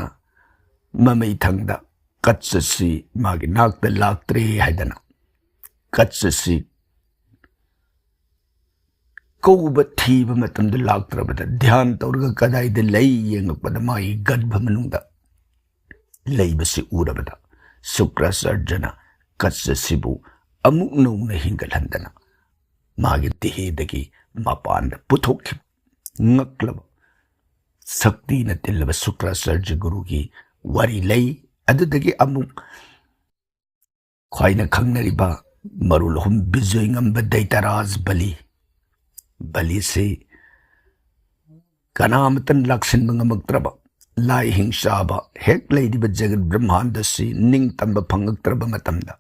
ꯃꯃꯩꯊꯪꯗ ꯀꯠꯆꯁꯤ ꯃꯥꯒꯤ ꯅꯥꯛꯇ ꯂꯥꯛꯇ꯭ꯔꯦ ꯍꯥꯏꯗꯅ, ꯀꯠꯆꯁꯤ ꯀꯧꯕ ꯊꯤꯕ ꯃꯇꯝꯗ ꯂꯥꯛꯇ꯭ꯔꯕꯗ, ꯙ꯭ꯌꯥꯟ ꯇꯧꯔꯒ ꯀꯗꯥꯏꯗ ꯂꯩ ꯌꯦꯡꯂꯛꯄꯗ ꯃꯥꯒꯤ ꯒꯔꯚ ꯃꯅꯨꯡꯗ ꯂꯩꯕꯁꯤ ꯎꯔꯕꯗ, ꯁꯨꯀ꯭ꯔꯥꯆꯥꯔꯖꯅ ꯀꯠꯆꯁꯤꯕꯨ ꯑꯃꯨꯛ ꯅꯧꯅ ꯍꯤꯡꯒꯠꯍꯟꯗꯅ ꯃꯥꯒꯤ ꯗꯦꯍꯦꯗꯒꯤ ꯃꯄꯥꯟꯗ ꯄꯨꯊꯣꯛꯈꯤꯕ ꯉꯛꯂꯕ ꯁꯛꯇꯤꯅ ꯇꯤꯜꯂꯕ ꯁꯨꯀ꯭ꯔꯥꯆꯥꯔꯖ ꯒꯨꯔꯨꯒꯤ ꯋꯥꯔꯤ ꯂꯩ꯫ ꯑꯗꯨꯗꯒꯤ ꯑꯃꯨꯛ ꯈ꯭ꯋꯥꯏꯅ ꯈꯪꯅꯔꯤꯕ ꯃꯔꯣꯜ ꯑꯍꯨꯝ ꯕꯤꯖꯣꯏ ꯉꯝꯕ ꯗꯩꯇꯔꯥꯖ ꯕꯂꯤ꯫ ꯕꯂꯤꯁꯤ ꯀꯅꯥꯃꯇꯅ ꯂꯥꯛꯁꯤꯟꯕ ꯉꯝꯃꯛꯇ꯭ꯔꯕ, ꯂꯥꯏ ꯍꯤꯡꯆꯥꯕ ꯍꯦꯛ ꯂꯩꯔꯤꯕ ꯖꯒꯠ ꯕ꯭ꯔꯍ꯭ꯃꯥꯟꯗꯁꯤ ꯅꯤꯡꯇꯝꯕ ꯐꯪꯉꯛꯇ꯭ꯔꯕ ꯃꯇꯝꯗ,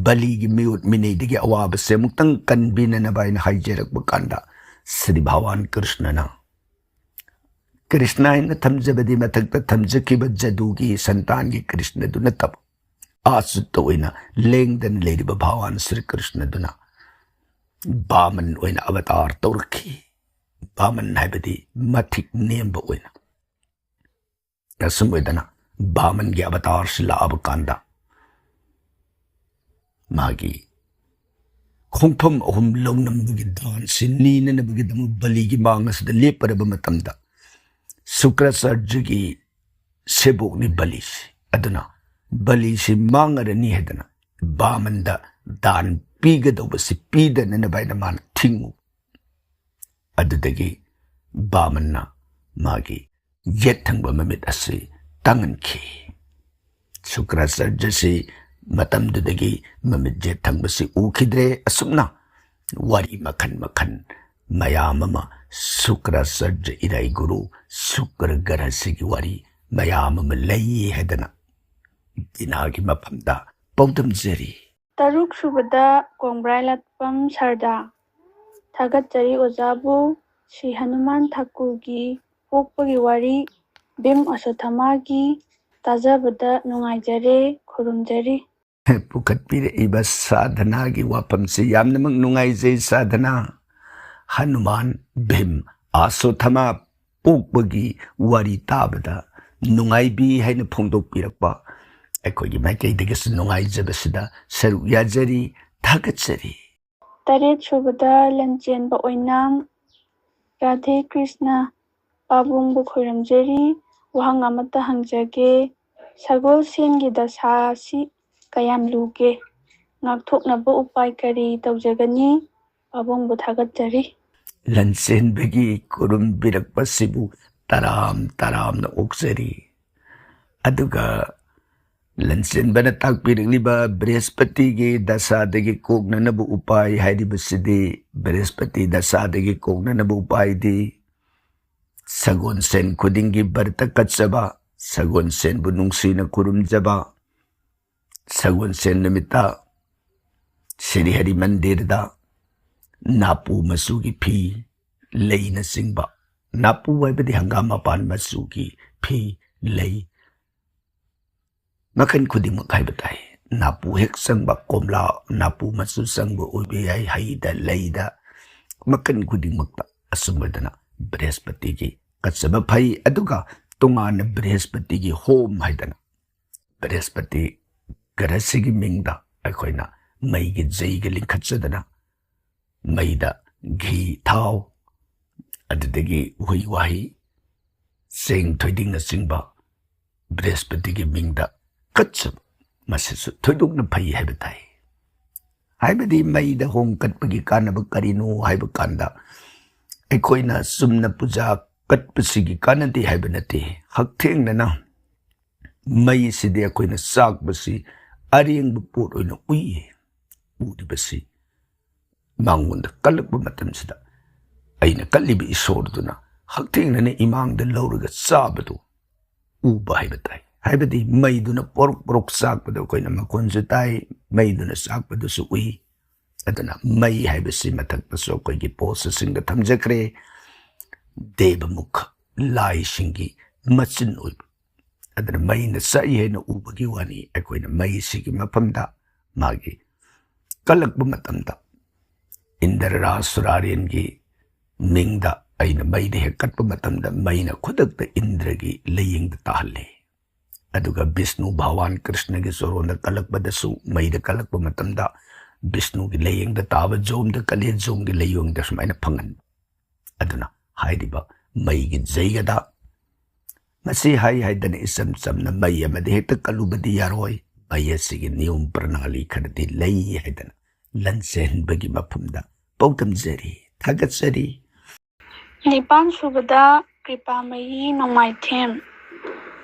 ꯕꯂꯤꯒꯤ ꯃꯤꯑꯣꯠ ꯃꯤꯅꯩꯗꯒꯤ ꯑꯋꯥꯕꯁꯦ ꯑꯃꯨꯛꯇꯪ ꯀꯟꯕꯤꯅꯅꯕ ꯍꯥꯏꯅ ꯍꯥꯏꯖꯔꯛꯄ ꯀꯥꯟꯗ, ꯁ꯭ꯔꯤ ꯚꯒꯋꯥꯟ ꯀ꯭ꯔꯤꯁꯅꯅ, ꯀ꯭ꯔꯤꯁꯅ ꯍꯥꯏꯅ ꯊꯝꯖꯕꯗꯤ ꯃꯊꯛꯇ ꯊꯝꯖꯈꯤꯕ ꯖꯗꯨꯒꯤ ꯁꯟꯇꯥꯟꯒꯤ ꯀ꯭ꯔꯤꯁꯅꯗꯨ ꯅꯠꯇꯕ, ꯑꯥ ꯆꯨꯠꯇ ꯑꯣꯏꯅ ꯂꯦꯡꯗꯅ ꯂꯩꯔꯤꯕ ꯚꯒꯋꯥꯟ ꯁ꯭ꯔꯤ ꯀ꯭ꯔꯤꯁꯅꯗꯨꯅ ꯕꯥꯃꯟ ꯑꯣꯏꯅ ꯑꯕꯇꯥꯔ ꯇꯧꯔꯛꯈꯤ꯫ ꯕꯥꯃꯟ ꯍꯥꯏꯕꯗꯤ ꯃꯊꯤꯛ ꯅꯦꯝꯕ ꯑꯣꯏꯅ꯫ ꯑꯁꯨꯝ ꯑꯣꯏꯗꯅ ꯕꯥꯃꯟꯒꯤ ꯑꯕꯇꯥꯔꯁꯤ ꯂꯥꯛꯑꯕ ꯀꯥꯟꯗ, ꯃꯥꯒꯤ ꯈꯣꯡꯐꯝ ꯑꯍꯨꯝ ꯂꯧꯅꯕꯒꯤ ꯗꯥꯟꯁꯤ ꯅꯤꯅꯅꯕꯒꯤꯗꯃꯛ ꯕꯂꯤꯒꯤ ꯃꯥꯡ ꯑꯁꯤꯗ ꯂꯦꯞꯄꯔꯕ ꯃꯇꯝꯗ, ꯁꯨꯀ꯭ꯔꯥꯆꯥꯔꯖꯒꯤ ꯁꯦꯕꯣꯛꯅꯤ ꯕꯂꯤꯁꯤ꯫ ꯑꯗꯨꯅ ꯕꯂꯤꯁꯤ ꯃꯥꯡꯉꯔꯅꯤ ꯍꯥꯏꯗꯅ ꯕꯥꯃꯟꯗ ꯗꯥꯟ ꯄꯤꯒꯗꯧꯕꯁꯤ ꯄꯤꯗꯅꯅꯕ ꯍꯥꯏꯅ ꯃꯥꯅ ꯊꯤꯡꯉꯨ꯫ ꯑꯗꯨꯗꯒꯤ ꯕꯥꯃꯟꯅ ꯃꯥꯒꯤ ꯌꯦꯠ ꯊꯪꯕ ꯃꯃꯤꯠ ꯑꯁꯤ ꯇꯥꯡꯍꯟꯈꯤ꯫ ꯁꯨꯀ꯭ꯔꯥꯆꯥꯔꯖꯁꯤ ꯃꯇꯝꯗꯨꯗꯒꯤ ꯃꯃꯤꯠ ꯌꯦꯠ ꯊꯪꯕꯁꯤ ꯎꯈꯤꯗ꯭ꯔꯦ꯫ ꯑꯁꯨꯝꯅ ꯋꯥꯔꯤ ꯃꯈꯜ ꯃꯈꯜ ꯃꯌꯥꯝ ꯑꯃ, ꯁꯨꯀ꯭ꯔꯥꯆꯥꯔꯖ ꯏꯔꯥꯏ ꯒꯨꯔꯨ ꯁꯨꯀ꯭ꯔ ꯒ꯭ꯔꯍꯁꯤꯒꯤ ꯋꯥꯔꯤ ꯃꯌꯥꯝ ꯑꯃ ꯂꯩ ꯍꯥꯏꯗꯅ ꯕꯤꯅꯥꯒꯤ ꯃꯐꯝꯗ ꯄꯥꯎꯗꯝꯖꯔꯤ꯫ ꯇꯔꯨꯛ ꯁꯨꯕꯗ ꯀꯣꯡꯕ꯭ꯔꯥꯏ ꯂꯥꯠꯄꯝ ꯁꯔꯗꯥ꯫ ꯊꯥꯒꯠꯆꯔꯤ ꯑꯣꯖꯥꯕꯨ꯫ ꯁ꯭ꯔꯤ ꯍꯅꯨꯃꯥꯟ ꯊꯥꯀꯨꯔꯒꯤ ꯄꯣꯛꯄꯒꯤ ꯋꯥꯔꯤ, ꯚꯤꯝ ꯑꯁꯣꯊꯃꯥꯒꯤ꯫ ꯇꯥꯖꯕꯗ ꯅꯨꯡꯉꯥꯏꯖꯔꯦ, ꯈꯨꯔꯨꯝꯖꯔꯤ꯫ ꯄꯨꯈꯠꯄꯤꯔꯛꯏꯕ ꯁꯥꯙꯅꯥꯒꯤ ꯋꯥꯐꯝꯁꯤ ꯌꯥꯝꯅꯃꯛ ꯅꯨꯡꯉꯥꯏꯖꯩ ꯁꯥꯙꯅꯥ꯫ ꯍꯅꯨꯃꯥꯟ, ꯚꯤꯝ, ꯑꯁꯣꯊꯃꯥ ꯄꯣꯛꯄꯒꯤ ꯋꯥꯔꯤ ꯇꯥꯕꯗ ꯅꯨꯡꯉꯥꯏꯕꯤ ꯍꯥꯏꯅ ꯐꯣꯡꯗꯣꯛꯄꯤꯔꯛꯄ ꯑꯩꯈꯣꯏꯒꯤ ꯃꯥꯏꯀꯩꯗꯒꯤꯁꯨ ꯅꯨꯡꯉꯥꯏꯖꯕꯁꯤꯗ ꯁꯔꯨꯛ ꯌꯥꯖꯔꯤ, ꯊꯥꯒꯠꯆꯔꯤ꯫ ꯇꯔꯦꯠ ꯁꯨꯕꯗ ꯂꯟꯆꯦꯟꯕ ꯑꯣꯏꯅꯥꯝ꯫ ꯔꯥꯙꯦ ꯀ꯭ꯔꯤꯁꯅ꯫ ꯄꯥꯕꯨꯡꯕꯨ ꯈꯣꯏꯔꯝꯖꯔꯤ꯫ ꯋꯥꯍꯪ ꯑꯃꯠꯇ ꯍꯪꯖꯒꯦ꯫ ꯁꯒꯣꯜꯁꯦꯟꯒꯤ ꯗꯁꯥ ꯑꯁꯤ ꯀꯌꯥꯝ ꯂꯨꯒꯦ? ꯉꯥꯛꯊꯣꯛꯅꯕ ꯎꯄꯥꯏ ꯀꯔꯤ ꯇꯧꯖꯒꯅꯤ? ꯄꯥꯕꯨꯡꯕꯨ ꯊꯥꯒꯠꯆꯔꯤ꯫ ꯂꯟꯆꯦꯟꯕꯒꯤ ꯈꯨꯔꯨꯝꯕꯤꯔꯛꯄꯁꯤꯕꯨ ꯇꯔꯥꯝ ꯇꯔꯥꯝꯅ ꯑꯣꯛꯆꯔꯤ꯫ ꯑꯗꯨꯒ ꯂꯟꯆꯦꯟꯕꯅ ꯇꯥꯛꯄꯤꯔꯛꯂꯤꯕ ꯕ꯭ꯔꯍꯁꯄꯇꯤꯒꯤ ꯗꯁꯥꯗꯒꯤ ꯀꯣꯛꯅꯅꯕ ꯎꯄꯥꯏ ꯍꯥꯏꯔꯤꯕꯁꯤꯗꯤ, ꯕ꯭ꯔꯍꯁꯄꯇꯤ ꯗꯁꯥꯗꯒꯤ ꯀꯣꯛꯅꯅꯕ ꯎꯄꯥꯏꯗꯤ ꯁꯒꯣꯜꯁꯦꯟ ꯈꯨꯗꯤꯡꯒꯤ ꯕ꯭ꯔꯇ ꯀꯠꯆꯕ, ꯁꯒꯣꯜꯁꯦꯟꯕꯨ ꯅꯨꯡꯁꯤꯅ ꯈꯨꯔꯨꯝꯖꯕ, ꯁꯒꯣꯜꯁꯦꯟ ꯅꯨꯃꯤꯠꯇ ꯁ꯭ꯔꯤ ꯍꯔꯤ ꯃꯟꯗꯤꯔꯗ ꯅꯥꯄꯨ ꯃꯆꯨꯒꯤ ꯐꯤ, ꯂꯩꯅꯆꯤꯡꯕ, ꯅꯥꯄꯨ ꯍꯥꯏꯕꯗꯤ ꯍꯪꯒꯥꯝ ꯃꯄꯥꯟ ꯃꯆꯨꯒꯤ ꯐꯤ, ꯂꯩ, ꯃꯈꯜ ꯈꯨꯗꯤꯡꯃꯛ ꯍꯥꯏꯕ ꯇꯥꯏ꯫ ꯅꯥꯄꯨ ꯍꯦꯛ ꯆꯪꯕ, ꯀꯣꯝꯂꯥ ꯅꯥꯄꯨ ꯃꯆꯨ ꯆꯪꯕ ꯑꯣꯏꯕ ꯌꯥꯏ, ꯍꯩꯗ ꯂꯩꯗ, ꯃꯈꯜ ꯈꯨꯗꯤꯡꯃꯛꯇ ꯑꯁꯨꯝ ꯑꯣꯏꯗꯅ ꯕ꯭ꯔꯍꯁꯄꯇꯤꯒꯤ ꯀꯠꯆꯕ ꯐꯩ꯫ ꯑꯗꯨꯒ ꯇꯣꯉꯥꯟꯅ ꯕ꯭ꯔꯍꯁꯄꯇꯤꯒꯤ ꯍꯣꯝ ꯍꯥꯏꯗꯅ ꯕ꯭ꯔꯍꯁꯄꯇꯤ ꯒ꯭ꯔꯍꯁꯤꯒꯤ ꯃꯤꯡꯗ ꯑꯩꯈꯣꯏꯅ ꯃꯩꯒꯤ ꯖꯩꯒ ꯂꯤꯡꯈꯠꯆꯗꯅ, ꯃꯩꯗ ꯘꯤ, ꯊꯥꯎ, ꯑꯗꯨꯗꯒꯤ ꯎꯍꯩ ꯋꯥꯍꯩ, ꯆꯦꯡ, ꯊꯣꯏꯗꯤꯡꯅꯆꯤꯡꯕ ꯕ꯭ꯔꯍꯁꯄꯇꯤꯒꯤ ꯃꯤꯡꯗ ꯀꯠꯆꯕ, ꯃꯁꯤꯁꯨ ꯊꯣꯏꯗꯣꯛꯅ ꯐꯩ ꯍꯥꯏꯕ ꯇꯥꯏ꯫ ꯍꯥꯏꯕꯗꯤ ꯃꯩꯗ ꯍꯣꯡ ꯀꯠꯄꯒꯤ ꯀꯥꯟꯅꯕ ꯀꯔꯤꯅꯣ ꯍꯥꯏꯕ ꯀꯥꯟꯗ, ꯑꯩꯈꯣꯏꯅ ꯆꯨꯝꯅ ꯄꯨꯖꯥ ꯀꯠꯄꯁꯤꯒꯤ ꯀꯥꯟꯅꯗꯦ ꯍꯥꯏꯕ ꯅꯠꯇꯦ꯫ ꯍꯛꯊꯦꯡꯅꯅ ꯃꯩꯁꯤꯗꯤ ꯑꯩꯈꯣꯏꯅ ꯆꯥꯛꯄꯁꯤ ꯑꯔꯦꯡꯕ ꯄꯣꯠ ꯑꯣꯏꯅ ꯎꯏ꯫ ꯎꯔꯤꯕꯁꯤ ꯃꯉꯣꯟꯗ ꯀꯜꯂꯛꯄ ꯃꯇꯝꯁꯤꯗ ꯑꯩꯅ ꯀꯠꯂꯤꯕ ꯏꯁꯣꯔꯗꯨꯅ ꯍꯛꯊꯦꯡꯅꯅ ꯏꯃꯥꯡꯗ ꯂꯧꯔꯒ ꯆꯥꯕꯗꯨ ꯎꯕ ꯍꯥꯏꯕ ꯇꯥꯏ꯫ ꯍꯥꯏꯕꯗꯤ ꯃꯩꯗꯨꯅ ꯄꯣꯔꯣꯛ ꯄꯣꯔꯣꯛ ꯆꯥꯛꯄꯗ ꯑꯩꯈꯣꯏꯅ ꯃꯈꯣꯟꯁꯨ ꯇꯥꯏ, ꯃꯩꯗꯨꯅ ꯆꯥꯛꯄꯗꯨꯁꯨ ꯎꯏ꯫ ꯑꯗꯨꯅ ꯃꯩ ꯍꯥꯏꯕꯁꯤ ꯃꯊꯛꯇꯁꯨ ꯑꯩꯈꯣꯏꯒꯤ ꯄꯣꯁꯁꯤꯡꯗ ꯊꯝꯖꯈ꯭ꯔꯦ꯫ ꯗꯦꯕꯃꯨꯈ, ꯂꯥꯏꯁꯤꯡꯒꯤ ꯃꯆꯤꯟ ꯑꯣꯏꯕ꯫ ꯑꯗꯨꯅ ꯃꯩꯅ ꯆꯥꯛꯏ ꯍꯥꯏꯅ ꯎꯕꯒꯤ ꯋꯥꯅꯤ꯫ ꯑꯩꯈꯣꯏꯅ ꯃꯩꯁꯤꯒꯤ ꯃꯐꯝꯗ ꯃꯥꯒꯤ ꯀꯜꯂꯛꯄ ꯃꯇꯝꯗ, ꯏꯟꯗ꯭ꯔ ꯔꯥꯖ ꯁꯨꯔꯥꯔꯦꯟꯒꯤ ꯃꯤꯡꯗ ꯑꯩꯅ ꯃꯩꯗ ꯍꯦꯛ ꯀꯠꯄ ꯃꯇꯝꯗ, ꯃꯩꯅ ꯈꯨꯗꯛꯇ ꯏꯟꯗ꯭ꯔꯒꯤ ꯂꯥꯏꯌꯦꯡꯗ ꯇꯥꯍꯜꯂꯤ꯫ ꯑꯗꯨꯒ ꯕꯤꯁꯅꯨ ꯚꯒꯋꯥꯟ ꯀ꯭ꯔꯤꯁꯅꯒꯤ ꯆꯣꯔꯣꯟꯗ ꯀꯜꯂꯛꯄꯗꯁꯨ, ꯃꯩꯗ ꯀꯜꯂꯛꯄ ꯃꯇꯝꯗ ꯕꯤꯁꯅꯨꯒꯤ ꯂꯥꯏꯌꯦꯡꯗ ꯇꯥꯕ ꯖꯣꯝꯗ ꯀꯜꯂꯤ, ꯖꯣꯝꯒꯤ ꯂꯥꯏꯌꯦꯡꯗ ꯁꯨꯃꯥꯏꯅ ꯐꯪꯍꯟꯕ꯫ ꯑꯗꯨꯅ ꯍꯥꯏꯔꯤꯕ ꯃꯩꯒꯤ ꯖꯩꯒꯗ ꯃꯁꯤ ꯍꯥꯏ ꯍꯥꯏꯗꯅ ꯏꯆꯝ ꯆꯝꯅ ꯃꯩ ꯑꯃꯗ ꯍꯦꯛꯇ ꯀꯜꯂꯨꯕꯗꯤ ꯌꯥꯔꯣꯏ꯫ ꯃꯩ ꯑꯁꯤꯒꯤ ꯅꯤꯌꯣꯝ ꯄ꯭ꯔꯅꯥꯂꯤ ꯈꯔꯗꯤ ꯂꯩ ꯍꯥꯏꯗꯅ ꯂꯟꯆꯦꯟꯕꯒꯤ ꯃꯐꯝꯗ ꯄꯥꯎꯗꯝꯖꯔꯤ, ꯊꯥꯒꯠꯆꯔꯤ꯫ ꯅꯤꯄꯥꯟ ꯁꯨꯕꯗ ꯀ꯭ꯔꯤꯄꯥꯃꯌꯤ ꯅꯣꯡꯃꯥꯏꯊꯦꯝ꯫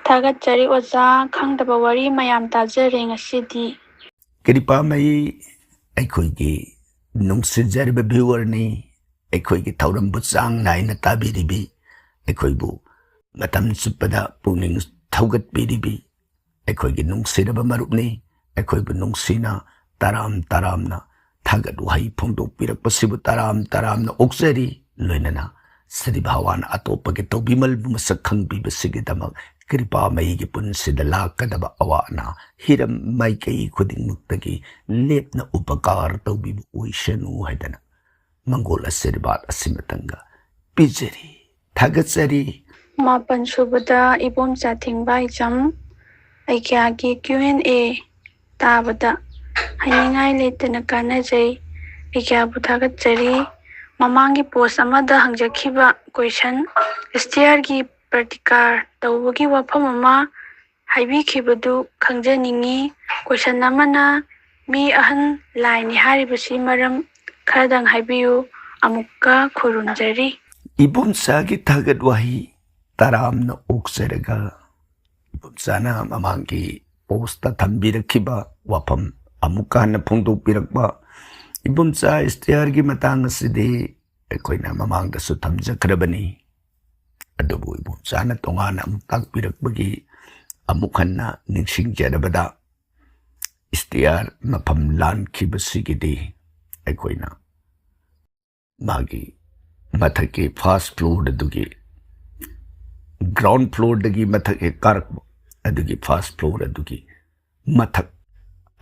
ꯊꯥꯒꯠꯆꯔꯤ ꯑꯣꯖꯥ, ꯈꯪꯗꯕ ꯋꯥꯔꯤ ꯃꯌꯥꯝ ꯇꯥꯖꯔꯦ ꯉꯁꯤꯗꯤ꯫ ꯀ꯭ꯔꯤꯄꯥꯃꯌꯤ ꯑꯩꯈꯣꯏꯒꯤ ꯅꯨꯡꯁꯤꯖꯔꯤꯕ ꯚ꯭ꯌꯨꯋꯔꯅꯤ꯫ ꯑꯩꯈꯣꯏꯒꯤ ꯊꯧꯔꯝꯕꯨ ꯆꯥꯡ ꯅꯥꯏꯅ ꯇꯥꯕꯤꯔꯤꯕꯤ, ꯑꯩꯈꯣꯏꯕꯨ ꯃꯇꯝ ꯆꯨꯞꯄꯗ ꯄꯨꯛꯅꯤꯡ ꯊꯧꯒꯠꯄꯤꯔꯤꯕꯤ ꯑꯩꯈꯣꯏꯒꯤ ꯅꯨꯡꯁꯤꯔꯕ ꯃꯔꯨꯞꯅꯤ꯫ ꯑꯩꯈꯣꯏꯕꯨ ꯅꯨꯡꯁꯤꯅ ꯇꯔꯥꯝ ꯇꯔꯥꯝꯅ ꯊꯥꯒꯠ ꯋꯥꯍꯩ ꯐꯣꯡꯗꯣꯛꯄꯤꯔꯛꯄꯁꯤꯕꯨ ꯇꯔꯥꯝ ꯇꯔꯥꯝꯅ ꯑꯣꯛꯆꯔꯤ꯫ ꯂꯣꯏꯅꯅ ꯁ꯭ꯔꯤ ꯚꯒꯋꯥꯟ ꯑꯇꯣꯞꯄꯒꯤ ꯇꯧꯕꯤꯃꯜꯕꯨ ꯃꯁꯛ ꯈꯪꯕꯤꯕꯁꯤꯒꯤꯗꯃꯛ ꯀ꯭ꯔꯤꯄꯥꯃꯌꯤꯒꯤ ꯄꯨꯟꯁꯤꯗ ꯂꯥꯛꯀꯗꯕ ꯑꯋꯥ ꯑꯅꯥ ꯍꯤꯔꯝ ꯃꯥꯏꯀꯩ ꯈꯨꯗꯤꯡꯃꯛꯇꯒꯤ ꯂꯦꯞꯅ ꯎꯄꯀꯥꯔ ꯇꯧꯕꯤꯕ ꯑꯣꯏꯁꯅꯨ ꯍꯥꯏꯗꯅ ꯃꯪꯒꯣꯜ ꯑꯁꯤꯔꯕꯥꯗ ꯑꯁꯤꯃꯇꯪꯒ ꯄꯤꯖꯔꯤ, ꯊꯥꯒꯠꯆꯔꯤ꯫ ꯃꯥꯄꯟ ꯁꯨꯕꯗ ꯏꯕꯣꯝꯆꯥ ꯊꯤꯡꯕꯥꯏꯖꯝ꯫ ꯑꯩꯒ꯭ꯌꯥꯒꯤ Q and A ꯇꯥꯕꯗ ꯍꯥꯏꯅꯤꯡꯉꯥꯏ ꯂꯩꯇꯅ ꯀꯥꯟꯅꯖꯩ꯫ ꯑꯩ ꯀꯌꯥꯕꯨ ꯊꯥꯒꯠꯆꯔꯤ꯫ ꯃꯃꯥꯡꯒꯤ ꯄꯣꯁ ꯑꯃꯗ ꯍꯪꯖꯈꯤꯕ ꯀꯣꯏꯁꯟ, ꯏꯁꯇꯤꯌꯥꯔꯒꯤ ꯄ꯭ꯔꯇꯤꯀꯥꯔ ꯇꯧꯕꯒꯤ ꯋꯥꯐꯝ ꯑꯃ ꯍꯥꯏꯕꯤꯈꯤꯕꯗꯨ ꯈꯪꯖꯅꯤꯡꯉꯤ꯫ ꯀꯣꯏꯁꯟ ꯑꯃꯅ, "ꯃꯤ ꯑꯍꯟ ꯂꯥꯏꯅꯤ" ꯍꯥꯏꯔꯤꯕꯁꯤ ꯃꯔꯝ ꯈꯔꯗꯪ ꯍꯥꯏꯕꯤꯌꯨ꯫ ꯑꯃꯨꯛꯀ ꯈꯨꯔꯨꯝꯖꯔꯤ꯫ ꯏꯕꯣꯝꯆꯥꯒꯤ ꯊꯥꯒꯠ ꯋꯥꯍꯩ ꯇꯔꯥꯝꯅ ꯑꯣꯛꯆꯔꯒ, ꯏꯕꯣꯝꯆꯥꯅ ꯃꯃꯥꯡꯒꯤ ꯄꯣꯁꯇ ꯊꯝꯕꯤꯔꯛꯈꯤꯕ ꯋꯥꯐꯝ ꯑꯃꯨꯛꯀ ꯍꯟꯅ ꯐꯣꯡꯗꯣꯛꯄꯤꯔꯛꯄ꯫ ꯏꯕꯣꯝꯆꯥ ꯏꯁꯇꯤꯌꯥꯔꯒꯤ ꯃꯇꯥꯡ ꯑꯁꯤꯗꯤ ꯑꯩꯈꯣꯏꯅ ꯃꯃꯥꯡꯗꯁꯨ ꯊꯝꯖꯈ꯭ꯔꯕꯅꯤ꯫ ꯑꯗꯨꯕꯨ ꯏꯕꯣꯝꯆꯥꯅ ꯇꯣꯉꯥꯟꯅ ꯑꯃꯨꯛ ꯇꯥꯛꯄꯤꯔꯛꯄꯒꯤ ꯑꯃꯨꯛ ꯍꯟꯅ ꯅꯤꯡꯁꯤꯡꯖꯔꯕꯗ, ꯏꯁꯇꯤꯌꯥꯔ ꯃꯐꯝ ꯂꯥꯟꯈꯤꯕꯁꯤꯒꯤꯗꯤ ꯑꯩꯈꯣꯏꯅ ꯃꯥꯒꯤ ꯃꯊꯛꯀꯤ ꯐꯥꯔꯁ ꯐ꯭ꯂꯣꯔ ꯑꯗꯨꯒꯤ, ꯒ꯭ꯔꯥꯎꯟ ꯐ꯭ꯂꯣꯔꯗꯒꯤ ꯃꯊꯛ ꯍꯦꯛ ꯀꯥꯔꯛꯄ ꯑꯗꯨꯒꯤ ꯐꯥꯔꯁ ꯐ꯭ꯂꯣꯔ ꯑꯗꯨꯒꯤ ꯃꯊꯛ,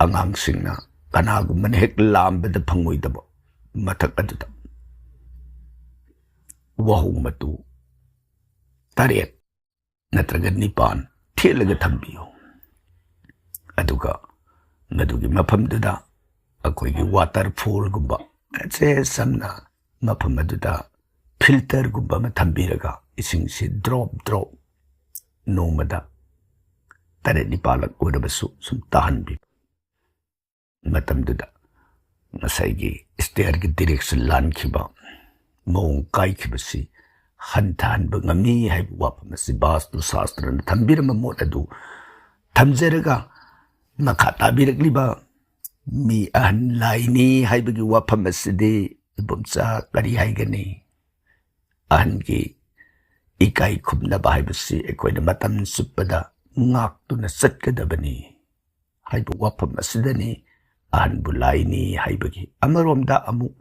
ꯑꯉꯥꯡꯁꯤꯡꯅ ꯀꯅꯥꯒꯨꯝꯕꯅ ꯍꯦꯛ ꯂꯥꯝꯕꯗ ꯐꯪꯉꯣꯏꯗꯕ ꯃꯊꯛ ꯑꯗꯨꯗ ꯋꯥꯍꯣꯡ ꯃꯇꯨ ꯇꯔꯦꯠ ꯅꯠꯇ꯭ꯔꯒ ꯅꯤꯄꯥꯟ ꯊꯦꯠꯂꯒ ꯊꯝꯕꯤꯌꯨ꯫ ꯑꯗꯨꯒ ꯃꯗꯨꯒꯤ ꯃꯐꯝꯗꯨꯗ ꯑꯩꯈꯣꯏꯒꯤ ꯋꯥꯇꯔꯐꯣꯜꯒꯨꯝꯕ, ꯁꯦ ꯁꯝꯅ ꯃꯐꯝ ꯑꯗꯨꯗ ꯐꯤꯜꯇꯔꯒꯨꯝꯕ ꯑꯃ ꯊꯝꯕꯤꯔꯒ ꯏꯁꯤꯡꯁꯤ ꯗ꯭ꯔꯣꯞ ꯗ꯭ꯔꯣꯞ ꯅꯣꯡꯃꯗ ꯇꯔꯦꯠ ꯅꯤꯄꯥꯜꯂꯛ ꯑꯣꯏꯔꯕꯁꯨ ꯁꯨꯝ ꯇꯥꯍꯟꯕꯤꯕ꯫ ꯃꯇꯝꯗꯨꯗ ꯉꯁꯥꯏꯒꯤ ꯏꯁꯇꯤꯌꯔꯒꯤ ꯗꯤꯔꯦꯛꯁꯟ ꯂꯥꯟꯈꯤꯕ, ꯃꯑꯣꯡ ꯀꯥꯏꯈꯤꯕꯁꯤ ꯍꯟꯊꯍꯟꯕ ꯉꯝꯃꯤ ꯍꯥꯏꯕ ꯋꯥꯐꯝ ꯑꯁꯤ ꯚꯥꯁꯇꯨ ꯁꯥꯁꯇ꯭ꯔꯅ ꯊꯝꯕꯤꯔꯝꯕ ꯃꯣꯠ ꯑꯗꯨ ꯊꯝꯖꯔꯒ, ꯃꯈꯥ ꯇꯥꯕꯤꯔꯛꯂꯤꯕ "ꯃꯤ ꯑꯍꯟ ꯂꯥꯏꯅꯤ" ꯍꯥꯏꯕꯒꯤ ꯋꯥꯐꯝ ꯑꯁꯤꯗꯤ ꯏꯕꯣꯝꯆꯥ ꯀꯔꯤ ꯍꯥꯏꯒꯅꯤ? ꯑꯍꯟꯒꯤ ꯏꯀꯥꯏ ꯈꯨꯝꯅꯕ ꯍꯥꯏꯕꯁꯤ ꯑꯩꯈꯣꯏꯅ ꯃꯇꯝ ꯆꯨꯞꯄꯗ ꯉꯥꯛꯇꯨꯅ ꯆꯠꯀꯗꯕꯅꯤ ꯍꯥꯏꯕ ꯋꯥꯐꯝ ꯑꯁꯤꯗꯅꯤ꯫ ꯑꯍꯟꯕꯨ ꯂꯥꯏꯅꯤ ꯍꯥꯏꯕꯒꯤ ꯑꯃꯔꯣꯝꯗ ꯑꯃꯨꯛ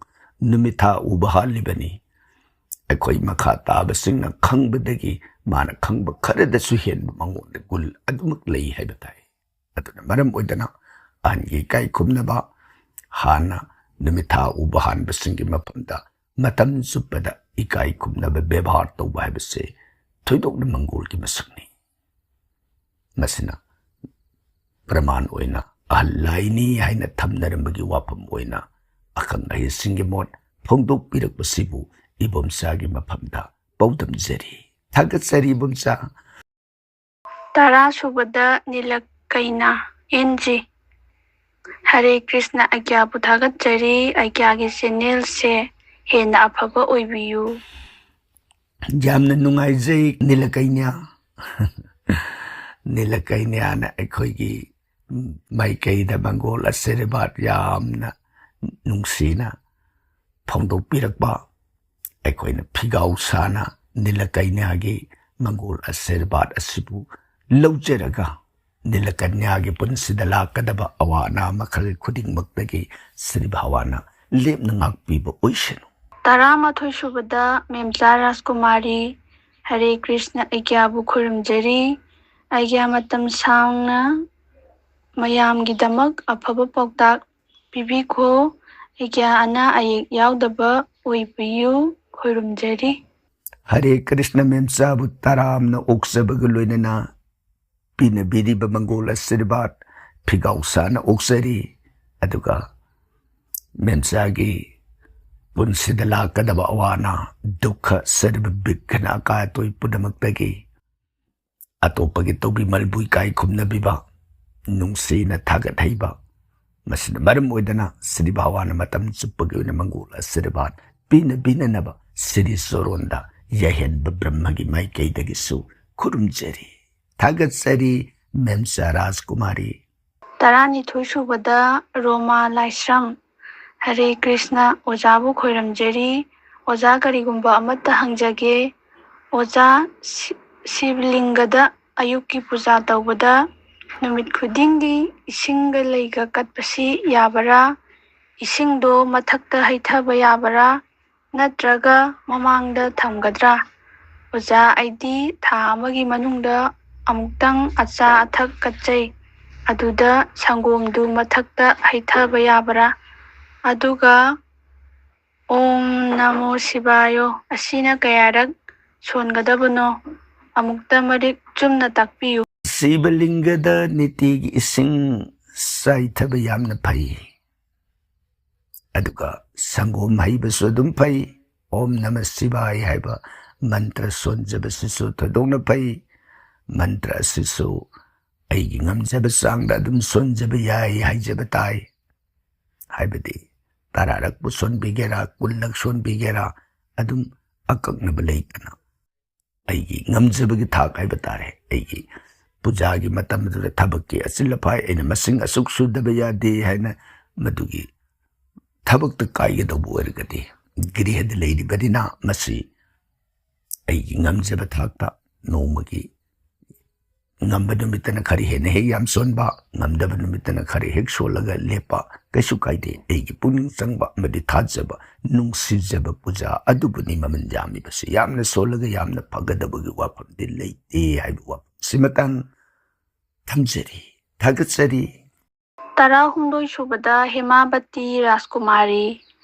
ꯅꯨꯃꯤꯠ ꯊꯥ ꯎꯕ ꯍꯥꯜꯂꯤꯕꯅꯤ꯫ ꯑꯩꯈꯣꯏ ꯃꯈꯥ ꯇꯥꯕꯁꯤꯡꯅ ꯈꯪꯕꯗꯒꯤ ꯃꯥꯅ ꯈꯪꯕ ꯈꯔꯗꯁꯨ ꯍꯦꯟꯕ ꯃꯉꯣꯟꯗ ꯒꯨꯜ ꯑꯗꯨꯃꯛ ꯂꯩ ꯍꯥꯏꯕ ꯇꯥꯏ꯫ ꯑꯗꯨꯅ ꯃꯔꯝ ꯑꯣꯏꯗꯅ ꯑꯍꯟꯒꯤ ꯏꯀꯥꯏ ꯈꯨꯝꯅꯕ, ꯍꯥꯟꯅ ꯅꯨꯃꯤꯠ ꯊꯥ ꯎꯕ ꯍꯥꯟꯕꯁꯤꯡꯒꯤ ꯃꯐꯝꯗ ꯃꯇꯝ ꯆꯨꯞꯄꯗ ꯏꯀꯥꯏ ꯈꯨꯝꯅꯕ ꯕꯦꯕꯥꯔ ꯇꯧꯕ ꯍꯥꯏꯕꯁꯦ ꯊꯣꯏꯗꯣꯛꯅ ꯃꯪꯒꯣꯜꯒꯤ ꯃꯁꯛꯅꯤ꯫ ꯃꯁꯤꯅ ꯄ꯭ꯔꯃꯥꯟ ꯑꯣꯏꯅ ꯑꯍꯜ ꯂꯥꯏꯅꯤ ꯍꯥꯏꯅ ꯊꯝꯅꯔꯝꯕꯒꯤ ꯋꯥꯐꯝ ꯑꯣꯏꯅ ꯑꯈꯪ ꯑꯍꯩꯁꯤꯡꯒꯤ ꯃꯣꯠ ꯐꯣꯡꯗꯣꯛꯄꯤꯔꯛꯄꯁꯤꯕꯨ ꯏꯕꯣꯝꯆꯥꯒꯤ ꯃꯐꯝꯗ ꯄꯥꯎꯗꯝꯖꯔꯤ꯫ ꯊꯥꯒꯠꯆꯔꯤ ꯏꯕꯣꯝꯆꯥ꯫ ꯇꯔꯥ ꯁꯨꯕꯗ ꯅꯤꯂꯀꯩꯅ ꯑꯦꯟ ꯖꯤ꯫ ꯍꯔꯦ ꯀ꯭ꯔꯤꯁꯅ, ꯑꯩꯒ꯭ꯌꯥꯕꯨ ꯊꯥꯒꯠꯆꯔꯤ꯫ ꯑꯩꯒ꯭ꯌꯥꯒꯤ ꯆꯦꯅꯦꯜꯁꯦ ꯍꯦꯟꯅ ꯑꯐꯕ ꯑꯣꯏꯕꯤꯌꯨ꯫ ꯌꯥꯝꯅ ꯅꯨꯡꯉꯥꯏꯖꯩ ꯅꯤꯂꯀꯩꯅ꯭ꯌꯥ꯫ ꯅꯤꯂꯀꯩꯅ꯭ꯌꯥꯅ ꯑꯩꯈꯣꯏꯒꯤ ꯃꯥꯏꯀꯩꯗ ꯃꯪꯒꯣꯜ ꯑꯁꯤꯔꯕꯥꯗ ꯌꯥꯝꯅ ꯅꯨꯡꯁꯤꯅ ꯐꯣꯡꯗꯣꯛꯄꯤꯔꯛꯄ꯫ ꯑꯩꯈꯣꯏꯅ ꯐꯤꯒꯥꯎ ꯁꯥꯅ ꯅꯤꯂꯀꯩꯅ꯭ꯌꯥꯒꯤ ꯃꯪꯒꯣꯜ ꯑꯁꯤꯔꯕꯥꯗ ꯑꯁꯤꯕꯨ ꯂꯧꯖꯔꯒ ꯅꯤꯂꯀꯩꯅ꯭ꯌꯥꯒꯤ ꯄꯨꯟꯁꯤꯗ ꯂꯥꯛꯀꯗꯕ ꯑꯋꯥ ꯑꯅꯥ ꯃꯈꯜ ꯈꯨꯗꯤꯡꯃꯛꯇꯒꯤ ꯁ꯭ꯔꯤ ꯚꯒꯋꯥꯟꯅ ꯂꯦꯞꯅ ꯉꯥꯛꯄꯤꯕ ꯑꯣꯏꯁꯅꯨ꯫ ꯇꯔꯥꯃꯥꯊꯣꯏ ꯁꯨꯕꯗ ꯃꯦꯝꯆꯥ ꯔꯥꯖꯀꯨꯃꯥꯔꯤ꯫ ꯍꯔꯦ ꯀ꯭ꯔꯤꯁꯅ, ꯑꯩꯒ꯭ꯌꯥꯕꯨ ꯈꯨꯔꯨꯝꯖꯔꯤ꯫ ꯑꯩꯒ꯭ꯌꯥ ꯃꯇꯝ ꯁꯥꯡꯅ ꯃꯌꯥꯝꯒꯤꯗꯃꯛ ꯑꯐꯕ ꯄꯥꯎꯇꯥꯛ ꯄꯤꯕꯤꯈꯣ꯫ ꯑꯩꯒ꯭ꯌꯥ ꯑꯅꯥ ꯑꯌꯦꯛ ꯌꯥꯎꯗꯕ ꯑꯣꯏꯕꯤꯌꯨ꯫ ꯈꯨꯔꯨꯝꯖꯔꯤ꯫ ꯍꯔꯦ ꯀ꯭ꯔꯤꯁꯅ ꯃꯦꯝꯆꯥꯕꯨ ꯇꯔꯥꯝꯅ ꯑꯣꯛꯆꯕꯒ ꯂꯣꯏꯅꯅ ꯄꯤꯅꯕꯤꯔꯤꯕ ꯃꯪꯒꯣꯜ ꯑꯁꯤꯔꯕꯥꯗ ꯐꯤꯒꯥꯎ ꯁꯥꯅ ꯑꯣꯛꯆꯔꯤ꯫ ꯑꯗꯨꯒ ꯃꯦꯝꯆꯥꯒꯤ ꯄꯨꯟꯁꯤꯗ ꯂꯥꯛꯀꯗꯕ ꯑꯋꯥ ꯑꯅꯥ, ꯗꯨꯛꯈ, ꯁꯔꯕ ꯕꯤꯘꯅ, ꯑꯀꯥꯏ ꯑꯇꯣꯏ ꯄꯨꯝꯅꯃꯛꯇꯒꯤ ꯑꯇꯣꯞꯄꯒꯤ ꯇꯧꯕꯤꯃꯜꯕꯨ ꯏꯀꯥꯏ ꯈꯨꯝꯅꯕꯤꯕ, ꯅꯨꯡꯁꯤꯅ ꯊꯥꯒꯠ ꯍꯩꯕ, ꯃꯁꯤꯅ ꯃꯔꯝ ꯑꯣꯏꯗꯅ ꯁ꯭ꯔꯤ ꯚꯒꯋꯥꯟꯅ ꯃꯇꯝ ꯆꯨꯞꯄꯒꯤ ꯑꯣꯏꯅ ꯃꯪꯒꯣꯜ ꯑꯁꯤꯔꯕꯥꯗ ꯄꯤꯅ ꯄꯤꯅꯅꯕ ꯁ꯭ꯔꯤ ꯆꯣꯔꯣꯟꯗ ꯌꯥꯏꯍꯟꯕ ꯕ꯭ꯔꯍ꯭ꯃꯒꯤ ꯃꯥꯏꯀꯩꯗꯒꯤꯁꯨ ꯈꯨꯔꯨꯝꯖꯔꯤ꯫ ꯊꯥꯒꯠꯆꯔꯤ ꯃꯦꯝꯆꯥ ꯔꯥꯖꯀꯨꯃꯥꯔꯤ꯫ ꯇꯔꯥꯅꯤꯊꯣꯏ ꯁꯨꯕꯗ ꯔꯣꯃꯥ ꯂꯥꯏꯁ꯭ꯔꯝ꯫ ꯍꯔꯦ ꯀ꯭ꯔꯤꯁꯅ, ꯑꯣꯖꯥꯕꯨ ꯈꯣꯏꯔꯝꯖꯔꯤ꯫ ꯑꯣꯖꯥ, ꯀꯔꯤꯒꯨꯝꯕ ꯑꯃꯠꯇ ꯍꯪꯖꯒꯦ꯫ ꯑꯣꯖꯥ, ꯁꯤ-, ꯁꯤꯕꯂꯤꯡꯒꯗ ꯑꯌꯨꯛꯀꯤ ꯄꯨꯖꯥ ꯇꯧꯕꯗ ꯅꯨꯃꯤꯠ ꯈꯨꯗꯤꯡꯒꯤ ꯏꯁꯤꯡꯒ ꯂꯩꯒ ꯀꯠꯄꯁꯤ ꯌꯥꯕꯔꯥ? ꯏꯁꯤꯡꯗꯣ ꯃꯊꯛꯇ ꯍꯩꯊꯕ ꯌꯥꯕꯔꯥ? ꯅꯠꯇ꯭ꯔꯒ ꯃꯃꯥꯡꯗ ꯊꯝꯒꯗ꯭ꯔꯥ? ꯑꯣꯖꯥ, ꯑꯩꯗꯤ ꯊꯥ ꯑꯃꯒꯤ ꯃꯅꯨꯡꯗ ꯑꯃꯨꯛꯇꯪ ꯑꯆꯥ ꯑꯊꯛ ꯀꯠꯆꯩ꯫ ꯑꯗꯨꯗ ꯁꯪꯒꯣꯝꯗꯨ ꯃꯊꯛꯇ ꯍꯩꯊꯕ ꯌꯥꯕ꯭ꯔꯥ? ꯑꯗꯨꯒ "ꯑꯣꯝ ꯅꯃꯣ ꯁꯤꯕꯥꯌꯣ" ꯑꯁꯤꯅ ꯀꯌꯥꯔꯛ ꯁꯣꯟꯒꯗꯕꯅꯣ? ꯑꯃꯨꯛꯇ ꯃꯔꯤꯛ ꯆꯨꯝꯅ ꯇꯥꯛꯄꯤꯌꯨ꯫ ꯁꯤꯕꯂꯤꯡꯒꯗ ꯅꯤꯇꯤꯒꯤ ꯏꯁꯤꯡ ꯆꯥꯏꯊꯕ ꯌꯥꯝꯅ ꯐꯩ꯫ ꯑꯗꯨꯒ ꯁꯪꯒꯣꯝ ꯍꯩꯕꯁꯨ ꯑꯗꯨꯝ ꯐꯩ꯫ ꯑꯣꯝ ꯅꯃ ꯁꯤꯚꯥꯏ ꯍꯥꯏꯕ ꯃꯟꯇ꯭ꯔ ꯁꯣꯟꯖꯕꯁꯤꯁꯨ ꯊꯣꯏꯗꯣꯛꯅ ꯐꯩ꯫ ꯃꯟꯇ꯭ꯔ ꯑꯁꯤꯁꯨ ꯑꯩꯒꯤ ꯉꯝꯖꯕ ꯆꯥꯡꯗ ꯑꯗꯨꯝ ꯁꯣꯟꯖꯕ ꯌꯥꯏ ꯍꯥꯏꯖꯕ ꯇꯥꯏ꯫ ꯍꯥꯏꯕꯗꯤ ꯇꯔꯥꯔꯛꯄꯨ ꯁꯣꯟꯕꯤꯒꯦꯔꯥ, ꯀꯨꯟꯂꯛ ꯁꯣꯟꯕꯤꯒꯦꯔꯥ, ꯑꯗꯨꯝ ꯑꯀꯛꯅꯕ ꯂꯩꯇꯅ ꯑꯩꯒꯤ ꯉꯝꯖꯕꯒꯤ ꯊꯥꯛ ꯍꯥꯏꯕ ꯇꯥꯔꯦ꯫ ꯑꯩꯒꯤ ꯄꯨꯖꯥꯒꯤ ꯃꯇꯝ ꯑꯗꯨꯗ ꯊꯕꯛꯀꯤ ꯑꯆꯤꯜ ꯑꯐꯥꯏ ꯑꯩꯅ ꯃꯁꯤꯡ ꯑꯁꯨꯛ ꯁꯨꯗꯕ ꯌꯥꯗꯦ ꯍꯥꯏꯅ ꯃꯗꯨꯒꯤ ꯊꯕꯛꯇ ꯀꯥꯏꯒꯗꯧꯕ ꯑꯣꯏꯔꯒꯗꯤ, ꯒ꯭ꯔꯤꯍꯗ ꯂꯩꯔꯤꯕꯅꯤꯅ ꯃꯁꯤ ꯑꯩꯒꯤ ꯉꯝꯖꯕ ꯊꯥꯛꯇ ꯅꯣꯡꯃꯒꯤ ꯉꯝꯕ ꯅꯨꯃꯤꯠꯇꯅ ꯈꯔ ꯍꯦꯟꯅ ꯍꯦꯛ ꯌꯥꯝ ꯁꯣꯟꯕ, ꯉꯝꯗꯕ ꯅꯨꯃꯤꯠꯇꯅ ꯈꯔ ꯍꯦꯛ ꯁꯣꯜꯂꯒ ꯂꯦꯞꯄ, ꯀꯩꯁꯨ ꯀꯥꯏꯗꯦ꯫ ꯑꯩꯒꯤ ꯄꯨꯛꯅꯤꯡ ꯆꯪꯕ ꯑꯃꯗꯤ ꯊꯥꯖꯕ, ꯅꯨꯡꯁꯤꯖꯕ ꯄꯨꯖꯥ ꯑꯗꯨꯕꯨꯅꯤ ꯃꯃꯜ ꯌꯥꯝꯂꯤꯕꯁꯤ꯫ ꯌꯥꯝꯅ ꯁꯣꯜꯂꯒ ꯌꯥꯝꯅ ꯐꯒꯗꯕꯒꯤ ꯋꯥꯐꯝꯗꯤ ꯂꯩꯇꯦ ꯍꯥꯏꯕ ꯋꯥꯐꯝꯁꯤꯃꯇꯪ ꯊꯝꯖꯔꯤ꯫ ꯊꯥꯒꯠꯆꯔꯤ꯫ ꯇꯔꯥꯍꯨꯝꯗꯣꯏ ꯁꯨꯕꯗ ꯍꯦꯃꯥꯕꯇꯤ ꯔꯥꯖꯀꯨꯃꯥꯔꯤ꯫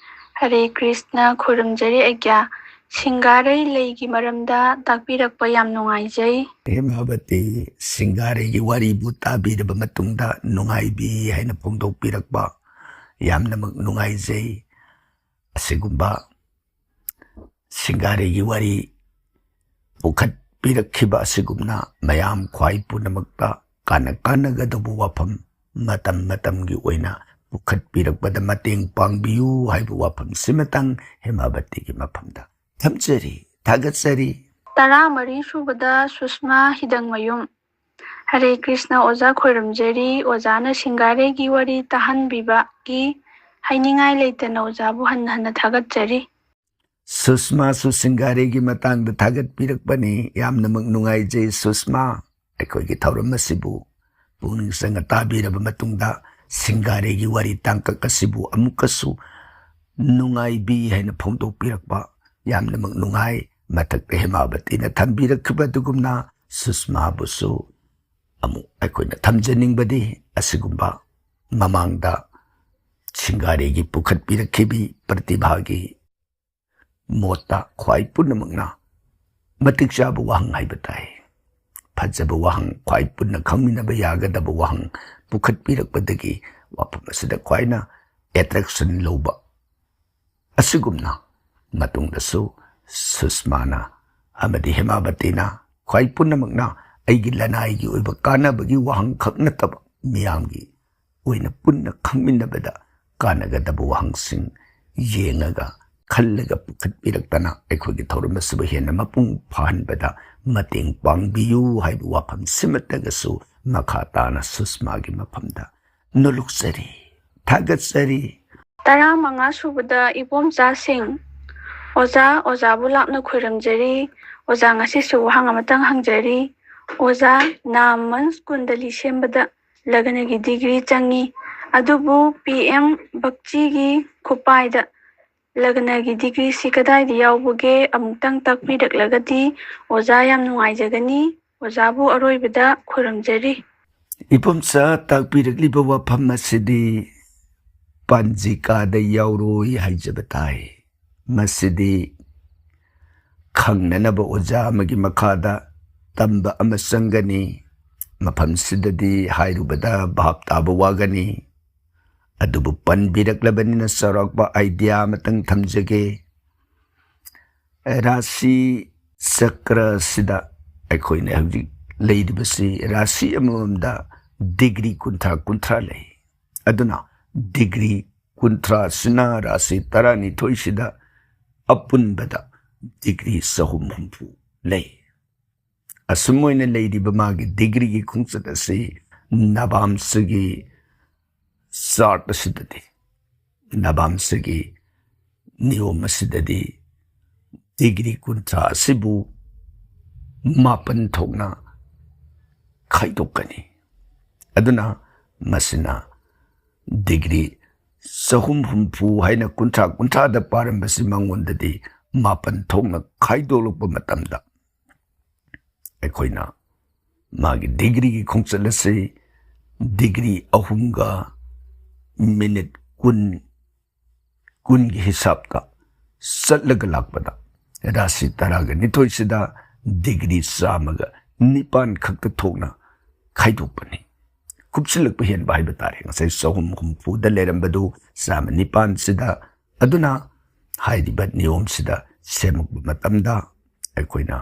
ꯍꯔꯦ ꯀ꯭ꯔꯤꯁꯅ, ꯈꯨꯔꯨꯝꯖꯔꯤ ꯑꯩꯒ꯭ꯌꯥ꯫ ꯁꯤꯡꯒꯥꯔꯩ ꯂꯩꯒꯤ ꯃꯔꯝꯗ ꯇꯥꯛꯄꯤꯔꯛꯄ ꯌꯥꯝ ꯅꯨꯡꯉꯥꯏꯖꯩ꯫ ꯍꯦꯃꯥꯕꯇꯤ ꯁꯤꯡꯒꯥꯔꯩꯒꯤ ꯋꯥꯔꯤꯕꯨ ꯇꯥꯕꯤꯔꯕ ꯃꯇꯨꯡꯗ ꯅꯨꯡꯉꯥꯏꯕꯤ ꯍꯥꯏꯅ ꯐꯣꯡꯗꯣꯛꯄꯤꯔꯛꯄ ꯌꯥꯝꯅꯃꯛ ꯅꯨꯡꯉꯥꯏꯖꯩ꯫ ꯑꯁꯤꯒꯨꯝꯕ ꯁꯤꯡꯒꯥꯔꯩꯒꯤ ꯋꯥꯔꯤ ꯄꯨꯈꯠꯄꯤꯔꯛꯈꯤꯕ ꯑꯁꯤꯒꯨꯝꯅ ꯃꯌꯥꯝ ꯈ꯭ꯋꯥꯏ ꯄꯨꯝꯅꯃꯛꯇ ꯀꯥꯟꯅ ꯀꯥꯟꯅꯒꯗꯧꯕ ꯋꯥꯐꯝ, ꯃꯇꯝ ꯃꯇꯝꯒꯤ ꯑꯣꯏꯅ ꯄꯨꯈꯠꯄꯤꯔꯛꯄꯗ ꯃꯇꯦꯡ ꯄꯥꯡꯕꯤꯌꯨ ꯍꯥꯏꯕ ꯋꯥꯐꯝꯁꯤꯃꯇꯪ ꯍꯦꯃꯥꯕꯇꯤꯒꯤ ꯃꯐꯝꯗ ꯊꯝꯖꯔꯤ, ꯊꯥꯒꯠꯆꯔꯤ꯫ ꯇꯔꯥꯃꯔꯤ ꯁꯨꯕꯗ ꯁꯨꯁꯃꯥ ꯍꯤꯗꯪꯃꯌꯨꯝ꯫ ꯍꯔꯦ ꯀ꯭ꯔꯤꯁꯅ ꯑꯣꯖꯥ, ꯈꯣꯏꯔꯝꯖꯔꯤ꯫ ꯑꯣꯖꯥꯅ ꯁꯤꯡꯒꯥꯔꯩꯒꯤ ꯋꯥꯔꯤ ꯇꯥꯍꯟꯕꯤꯕꯒꯤ ꯍꯥꯏꯅꯤꯡꯉꯥꯏ ꯂꯩꯇꯅ ꯑꯣꯖꯥꯕꯨ ꯍꯟꯅ ꯍꯟꯅ ꯊꯥꯒꯠꯆꯔꯤ꯫ ꯁꯨꯁꯃꯥꯁꯨ ꯁꯤꯡꯒꯥꯔꯩꯒꯤ ꯃꯇꯥꯡꯗ ꯊꯥꯒꯠꯄꯤꯔꯛꯄꯅꯤ꯫ ꯌꯥꯝꯅꯃꯛ ꯅꯨꯡꯉꯥꯏꯖꯩ ꯁꯨꯁꯃꯥ꯫ ꯑꯩꯈꯣꯏꯒꯤ ꯊꯧꯔꯝ ꯑꯁꯤꯕꯨ ꯄꯨꯛꯅꯤꯡ ꯆꯪꯅ ꯇꯥꯕꯤꯔꯕ ꯃꯇꯨꯡꯗ ꯁꯤꯡꯒꯥꯔꯩꯒꯤ ꯋꯥꯔꯤ ꯇꯥꯡꯀꯛ ꯑꯁꯤꯕꯨ ꯑꯃꯨꯛꯀꯁꯨ ꯅꯨꯡꯉꯥꯏꯕꯤ ꯍꯥꯏꯅ ꯐꯣꯡꯗꯣꯛꯄꯤꯔꯛꯄ ꯌꯥꯝꯅꯃꯛ ꯅꯨꯡꯉꯥꯏ꯫ ꯃꯊꯛꯇ ꯍꯦꯃꯥꯕꯇꯤꯅ ꯊꯝꯕꯤꯔꯛꯈꯤꯕ ꯑꯗꯨꯒꯨꯝꯅ ꯁꯨꯁꯃꯥꯕꯨꯁꯨ ꯑꯃꯨꯛ ꯑꯩꯈꯣꯏꯅ ꯊꯝꯖꯅꯤꯡꯕꯗꯤ ꯑꯁꯤꯒꯨꯝꯕ ꯃꯃꯥꯡꯗ ꯁꯤꯡꯒꯥꯔꯩꯒꯤ ꯄꯨꯈꯠꯄꯤꯔꯛꯈꯤꯕꯤ ꯄ꯭ꯔꯇꯤꯚꯥꯒꯤ ꯃꯣꯠꯇ ꯈ꯭ꯋꯥꯏ ꯄꯨꯝꯅꯃꯛꯅ ꯃꯇꯤꯛ ꯆꯥꯕ ꯋꯥꯍꯪ ꯍꯥꯏꯕ ꯇꯥꯏ꯫ ꯐꯖꯕ ꯋꯥꯍꯪ, ꯈ꯭ꯋꯥꯏ ꯄꯨꯟꯅ ꯈꯪꯃꯤꯟꯅꯕ ꯌꯥꯒꯗꯕ ꯋꯥꯍꯪ, ꯄꯨꯈꯠꯄꯤꯔꯛꯄꯗꯒꯤ ꯋꯥꯐꯝ ꯑꯁꯤꯗ ꯈ꯭ꯋꯥꯏꯅ ꯑꯦꯇ꯭ꯔꯦꯛꯁꯟ ꯂꯧꯕ꯫ ꯑꯁꯤꯒꯨꯝꯅ ꯃꯇꯨꯡꯗꯁꯨ ꯁꯨꯁꯃꯥꯅ ꯑꯃꯗꯤ ꯍꯦꯃꯥꯕꯇꯤꯅ ꯈ꯭ꯋꯥꯏ ꯄꯨꯝꯅꯃꯛꯅ ꯑꯩꯒꯤ ꯂꯅꯥꯏꯒꯤ ꯑꯣꯏꯕ ꯀꯥꯟꯅꯕꯒꯤ ꯋꯥꯍꯪ ꯈꯛ ꯅꯠꯇꯕ ꯃꯤꯌꯥꯝꯒꯤ ꯑꯣꯏꯅ ꯄꯨꯟꯅ ꯈꯪꯃꯤꯟꯅꯕꯗ ꯀꯥꯟꯅꯒꯗꯕ ꯋꯥꯍꯪꯁꯤꯡ ꯌꯦꯡꯉꯒ ꯈꯜꯂꯒ ꯄꯨꯈꯠꯄꯤꯔꯛꯇꯅ ꯑꯩꯈꯣꯏꯒꯤ ꯊꯧꯔꯝ ꯑꯁꯤꯕꯨ ꯍꯦꯟꯅ ꯃꯄꯨꯡ ꯐꯥꯍꯟꯕꯗ ꯃꯇꯦꯡ ꯄꯥꯡꯕꯤꯌꯨ ꯍꯥꯏꯕ ꯋꯥꯐꯝꯁꯤꯃꯠꯇꯒꯁꯨ ꯃꯈꯥ ꯇꯥꯅ ꯁꯨꯁꯃꯥꯒꯤ ꯃꯐꯝꯗ ꯅꯣꯂꯨꯛꯆꯔꯤ, ꯊꯥꯒꯠꯆꯔꯤ꯫ ꯇꯔꯥꯃꯉꯥ ꯁꯨꯕꯗ ꯏꯕꯣꯝꯆꯥꯁꯤꯡ꯫ ꯑꯣꯖꯥ, ꯑꯣꯖꯥꯕꯨ ꯂꯥꯞꯅ ꯈꯣꯏꯔꯝꯖꯔꯤ꯫ ꯑꯣꯖꯥ ꯉꯁꯤꯁꯨ ꯋꯥꯍꯪ ꯑꯃꯇꯪ ꯍꯪꯖꯔꯤ꯫ ꯑꯣꯖꯥ, ꯅꯥꯝ ꯃꯟꯁ ꯀꯨꯟꯗꯂꯤ ꯁꯦꯝꯕꯗ ꯂꯒꯅꯒꯤ ꯗꯤꯒ꯭ꯔꯤ ꯆꯪꯉꯤ, ꯑꯗꯨꯕꯨ ꯄꯤ ꯑꯦꯝ ꯕꯛꯆꯤꯒꯤ ꯈꯨꯄꯥꯏꯗ ꯂꯒꯅꯒꯤ ꯗꯤꯒ꯭ꯔꯤꯁꯤ ꯀꯗꯥꯏꯗ ꯌꯥꯎꯕꯒꯦ ꯑꯃꯨꯛꯇꯪ ꯇꯥꯛꯄꯤꯔꯛꯂꯒꯗꯤ ꯑꯣꯖꯥ ꯌꯥꯝ ꯅꯨꯡꯉꯥꯏꯖꯒꯅꯤ꯫ ꯑꯣꯖꯥꯕꯨ ꯑꯔꯣꯏꯕꯗ ꯈꯨꯔꯨꯝꯖꯔꯤ꯫ ꯏꯕꯣꯝꯆꯥ ꯇꯥꯛꯄꯤꯔꯛꯂꯤꯕ ꯋꯥꯐꯝ ꯑꯁꯤꯗꯤ ꯄꯟꯖꯤꯀꯥꯗ ꯌꯥꯎꯔꯣꯏ ꯍꯥꯏꯖꯕ ꯇꯥꯏ꯫ ꯃꯁꯤꯗꯤ ꯈꯪꯅꯅꯕ ꯑꯣꯖꯥ ꯑꯃꯒꯤ ꯃꯈꯥꯗ ꯇꯝꯕ ꯑꯃ ꯆꯪꯒꯅꯤ꯫ ꯃꯐꯝꯁꯤꯗꯗꯤ ꯍꯥꯏꯔꯨꯕꯗ ꯚꯥꯞ ꯇꯥꯕ ꯋꯥꯒꯅꯤ꯫ ꯑꯗꯨꯕꯨ ꯄꯟꯕꯤꯔꯛꯂꯕꯅꯤꯅ ꯆꯥꯎꯔꯥꯛꯄ ꯑꯥꯏꯗꯤꯌꯥ ꯑꯃꯇꯪ ꯊꯝꯖꯒꯦ꯫ ꯔꯥꯁꯤ ꯆꯀ꯭ꯔ ꯑꯁꯤꯗ ꯑꯩꯈꯣꯏꯅ ꯍꯧꯖꯤꯛ ꯂꯩꯔꯤꯕꯁꯤ ꯔꯥꯁꯤ ꯑꯃꯃꯝꯗ ꯗꯤꯒ꯭ꯔꯤ ꯀꯨꯟꯊ꯭ꯔꯥ ꯀꯨꯟꯊ꯭ꯔꯥ ꯂꯩ꯫ ꯑꯗꯨꯅ ꯗꯤꯒ꯭ꯔꯤ ꯀꯨꯟꯊ꯭ꯔꯥꯁꯤꯅ ꯔꯥꯁꯤ ꯇꯔꯥꯅꯤꯊꯣꯏꯁꯤꯗ ꯑꯄꯨꯟꯕꯗ ꯗꯤꯒ꯭ꯔꯤ ꯆꯍꯨꯝ ꯍꯨꯝꯐꯨ ꯂꯩ꯫ ꯑꯁꯨꯝ ꯑꯣꯏꯅ ꯂꯩꯔꯤꯕ ꯃꯥꯒꯤ ꯗꯤꯒ꯭ꯔꯤꯒꯤ ꯈꯣꯡꯆꯠ ꯑꯁꯤ ꯅꯕꯥꯝꯁꯒꯤ ꯆꯥꯔꯠ ꯑꯁꯤꯗꯗꯤ, ꯅꯕꯥꯝꯁꯒꯤ ꯅꯤꯌꯣꯝ ꯑꯁꯤꯗꯗꯤ ꯗꯤꯒ꯭ꯔꯤ ꯀꯨꯟꯊ꯭ꯔꯥ ꯑꯁꯤꯕꯨ ꯃꯥꯄꯟ ꯊꯣꯛꯅ ꯈꯥꯏꯗꯣꯛꯀꯅꯤ꯫ ꯑꯗꯨꯅ ꯃꯁꯤꯅ ꯗꯤꯒ꯭ꯔꯤ ꯆꯍꯨꯝ ꯍꯨꯝꯐꯨ ꯍꯥꯏꯅ ꯀꯨꯟꯊ꯭ꯔꯥ ꯀꯨꯟꯊ꯭ꯔꯥꯗ ꯄꯥꯔꯝꯕꯁꯤ ꯃꯉꯣꯟꯗꯗꯤ ꯃꯥꯄꯟ ꯊꯣꯛꯅ ꯈꯥꯏꯗꯣꯛꯂꯛꯄ ꯃꯇꯝꯗ ꯑꯩꯈꯣꯏꯅ ꯃꯥꯒꯤ ꯗꯤꯒ꯭ꯔꯤꯒꯤ ꯈꯣꯡꯆꯠ ꯑꯁꯤ ꯗꯤꯒ꯭ꯔꯤ ꯑꯍꯨꯝꯒ ꯃꯤꯅꯤꯠ ꯀꯨꯟ, ꯀꯨꯟꯒꯤ ꯍꯤꯁꯥꯞꯇ ꯆꯠꯂꯒ ꯂꯥꯛꯄꯗ ꯔꯥꯁꯤ ꯇꯔꯥꯒ ꯅꯤꯊꯣꯏꯁꯤꯗ ꯗꯤꯒ꯭ꯔꯤ ꯆꯥꯝꯃꯒ ꯅꯤꯄꯥꯟ ꯈꯛꯇ ꯊꯣꯛꯅ ꯈꯥꯏꯗꯣꯛꯄꯅꯤ꯫ ꯀꯨꯞꯁꯤꯜꯂꯛꯄ ꯍꯦꯟꯕ ꯍꯥꯏꯕ ꯇꯥꯔꯦ꯫ ꯉꯁꯥꯏ ꯆꯍꯨꯝ ꯍꯨꯝꯐꯨꯗ ꯂꯩꯔꯝꯕꯗꯨ ꯆꯥꯝꯃ ꯅꯤꯄꯥꯟꯁꯤꯗ꯫ ꯑꯗꯨꯅ ꯍꯥꯏꯔꯤꯕ ꯅꯤꯌꯣꯝꯁꯤꯗ ꯁꯦꯝꯃꯛꯄ ꯃꯇꯝꯗ ꯑꯩꯈꯣꯏꯅ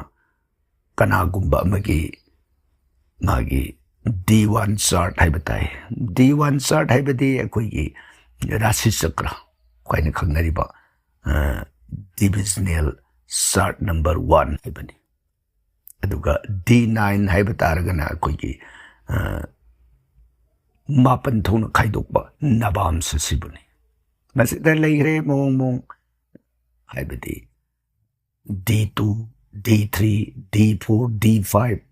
ꯀꯅꯥꯒꯨꯝꯕ ꯑꯃꯒꯤ ꯃꯥꯒꯤ ꯗꯤ ꯋꯥꯟ ꯆꯥꯔꯠ ꯍꯥꯏꯕ ꯇꯥꯏ꯫ ꯗꯤ ꯋꯥꯟ ꯆꯥꯔꯠ ꯍꯥꯏꯕꯗꯤ ꯑꯩꯈꯣꯏꯒꯤ ꯔꯥꯁꯤ ꯆꯀ꯭ꯔ ꯍꯥꯏꯅ ꯈꯪꯅꯔꯤꯕ, ꯗꯤꯕꯤꯖꯅꯦꯜ ꯆꯥꯔꯠ ꯅꯝꯕꯔ ꯋꯥꯟ ꯍꯥꯏꯕꯅꯤ꯫ ꯑꯗꯨꯒ ꯗꯤ ꯅꯥꯏꯟ ꯍꯥꯏꯕ ꯇꯥꯔꯒꯅ ꯑꯩꯈꯣꯏꯒꯤ, ꯑ, ꯃꯥꯄꯟ ꯊꯣꯛꯅ ꯈꯥꯏꯗꯣꯛꯄ ꯅꯕꯥꯝꯁ ꯑꯁꯤꯕꯨꯅꯤ꯫ ꯃꯁꯤꯗ ꯂꯩꯈ꯭ꯔꯦ ꯃꯑꯣꯡ ꯃꯑꯣꯡ, ꯍꯥꯏꯕꯗꯤ D two, D three, D four, ꯗꯤ ꯐꯥꯏꯚ,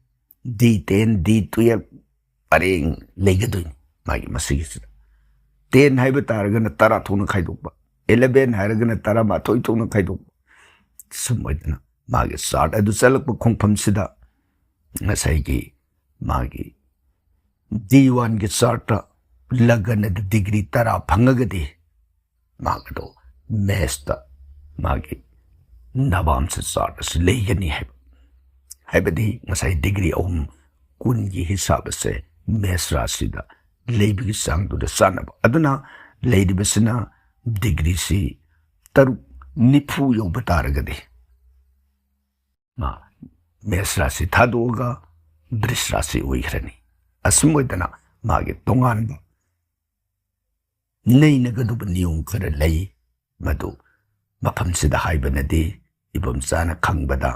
ꯗꯤ ꯇꯦꯟ, ꯗꯤ ꯇꯨꯌꯦꯜꯐ ꯄꯔꯦꯡ ꯂꯩꯒꯗꯣꯏꯅꯤ ꯃꯥꯒꯤ ꯃꯁꯤꯒꯤꯁꯤꯗ꯫ ꯇꯦꯟ ꯍꯥꯏꯕ ꯇꯥꯔꯒꯅ ꯇꯔꯥ ꯊꯣꯛꯅ ꯈꯥꯏꯗꯣꯛꯄ, ꯏꯂꯦꯚꯦꯟ ꯍꯥꯏꯔꯒꯅ ꯇꯔꯥꯃꯥꯊꯣꯏ ꯊꯣꯛꯅ ꯈꯥꯏꯗꯣꯛꯄ꯫ ꯁꯨꯝ ꯑꯣꯏꯗꯅ ꯃꯥꯒꯤ ꯆꯥꯔꯠ ꯑꯗꯨ ꯆꯠꯂꯛꯄ ꯈꯣꯡꯐꯝꯁꯤꯗ ꯉꯁꯥꯏꯒꯤ ꯃꯥꯒꯤ ꯗꯤ ꯋꯥꯟꯒꯤ ꯆꯥꯔꯠꯇ ꯂꯒꯟ ꯑꯗꯨ ꯗꯤꯒ꯭ꯔꯤ ꯇꯔꯥ ꯐꯪꯉꯒꯗꯤ ꯃꯥꯒꯤꯗꯣ ꯃꯦꯁꯇ ꯃꯥꯒꯤ ꯅꯕꯥꯝꯁ ꯆꯥꯔꯠ ꯑꯁꯤ ꯂꯩꯒꯅꯤ ꯍꯥꯏꯕ꯫ ꯍꯥꯏꯕꯗꯤ ꯉꯁꯥꯏ ꯗꯤꯒ꯭ꯔꯤ ꯑꯍꯨꯝ ꯀꯨꯟꯒꯤ ꯍꯤꯁꯥꯕ ꯑꯁꯦ ꯃꯦꯁ ꯔꯥꯁꯤꯗ ꯂꯩꯕꯒꯤ ꯆꯥꯡꯗꯨꯗ ꯆꯥꯟꯅꯕ꯫ ꯑꯗꯨꯅ ꯂꯩꯔꯤꯕꯁꯤꯅ ꯗꯤꯒ꯭ꯔꯤꯁꯤ ꯇꯔꯨꯛ ꯅꯤꯐꯨ ꯌꯧꯕ ꯇꯥꯔꯒꯗꯤ ꯃꯥ ꯃꯦꯁ ꯔꯥꯁꯤ ꯊꯥꯗꯣꯛꯑꯒ ꯕ꯭ꯔꯤꯁ ꯔꯥꯁꯤ ꯑꯣꯏꯈ꯭ꯔꯅꯤ꯫ ꯑꯁꯨꯝ ꯑꯣꯏꯗꯅ ꯃꯥꯒꯤ ꯇꯣꯉꯥꯟꯕ ꯅꯩꯅꯒꯗꯧꯕ ꯅꯤꯌꯣꯝ ꯈꯔ ꯂꯩ, ꯃꯗꯨ ꯃꯐꯝꯁꯤꯗ ꯍꯥꯏꯕꯅꯗꯤ ꯏꯕꯣꯝꯆꯥꯅ ꯈꯪꯕꯗ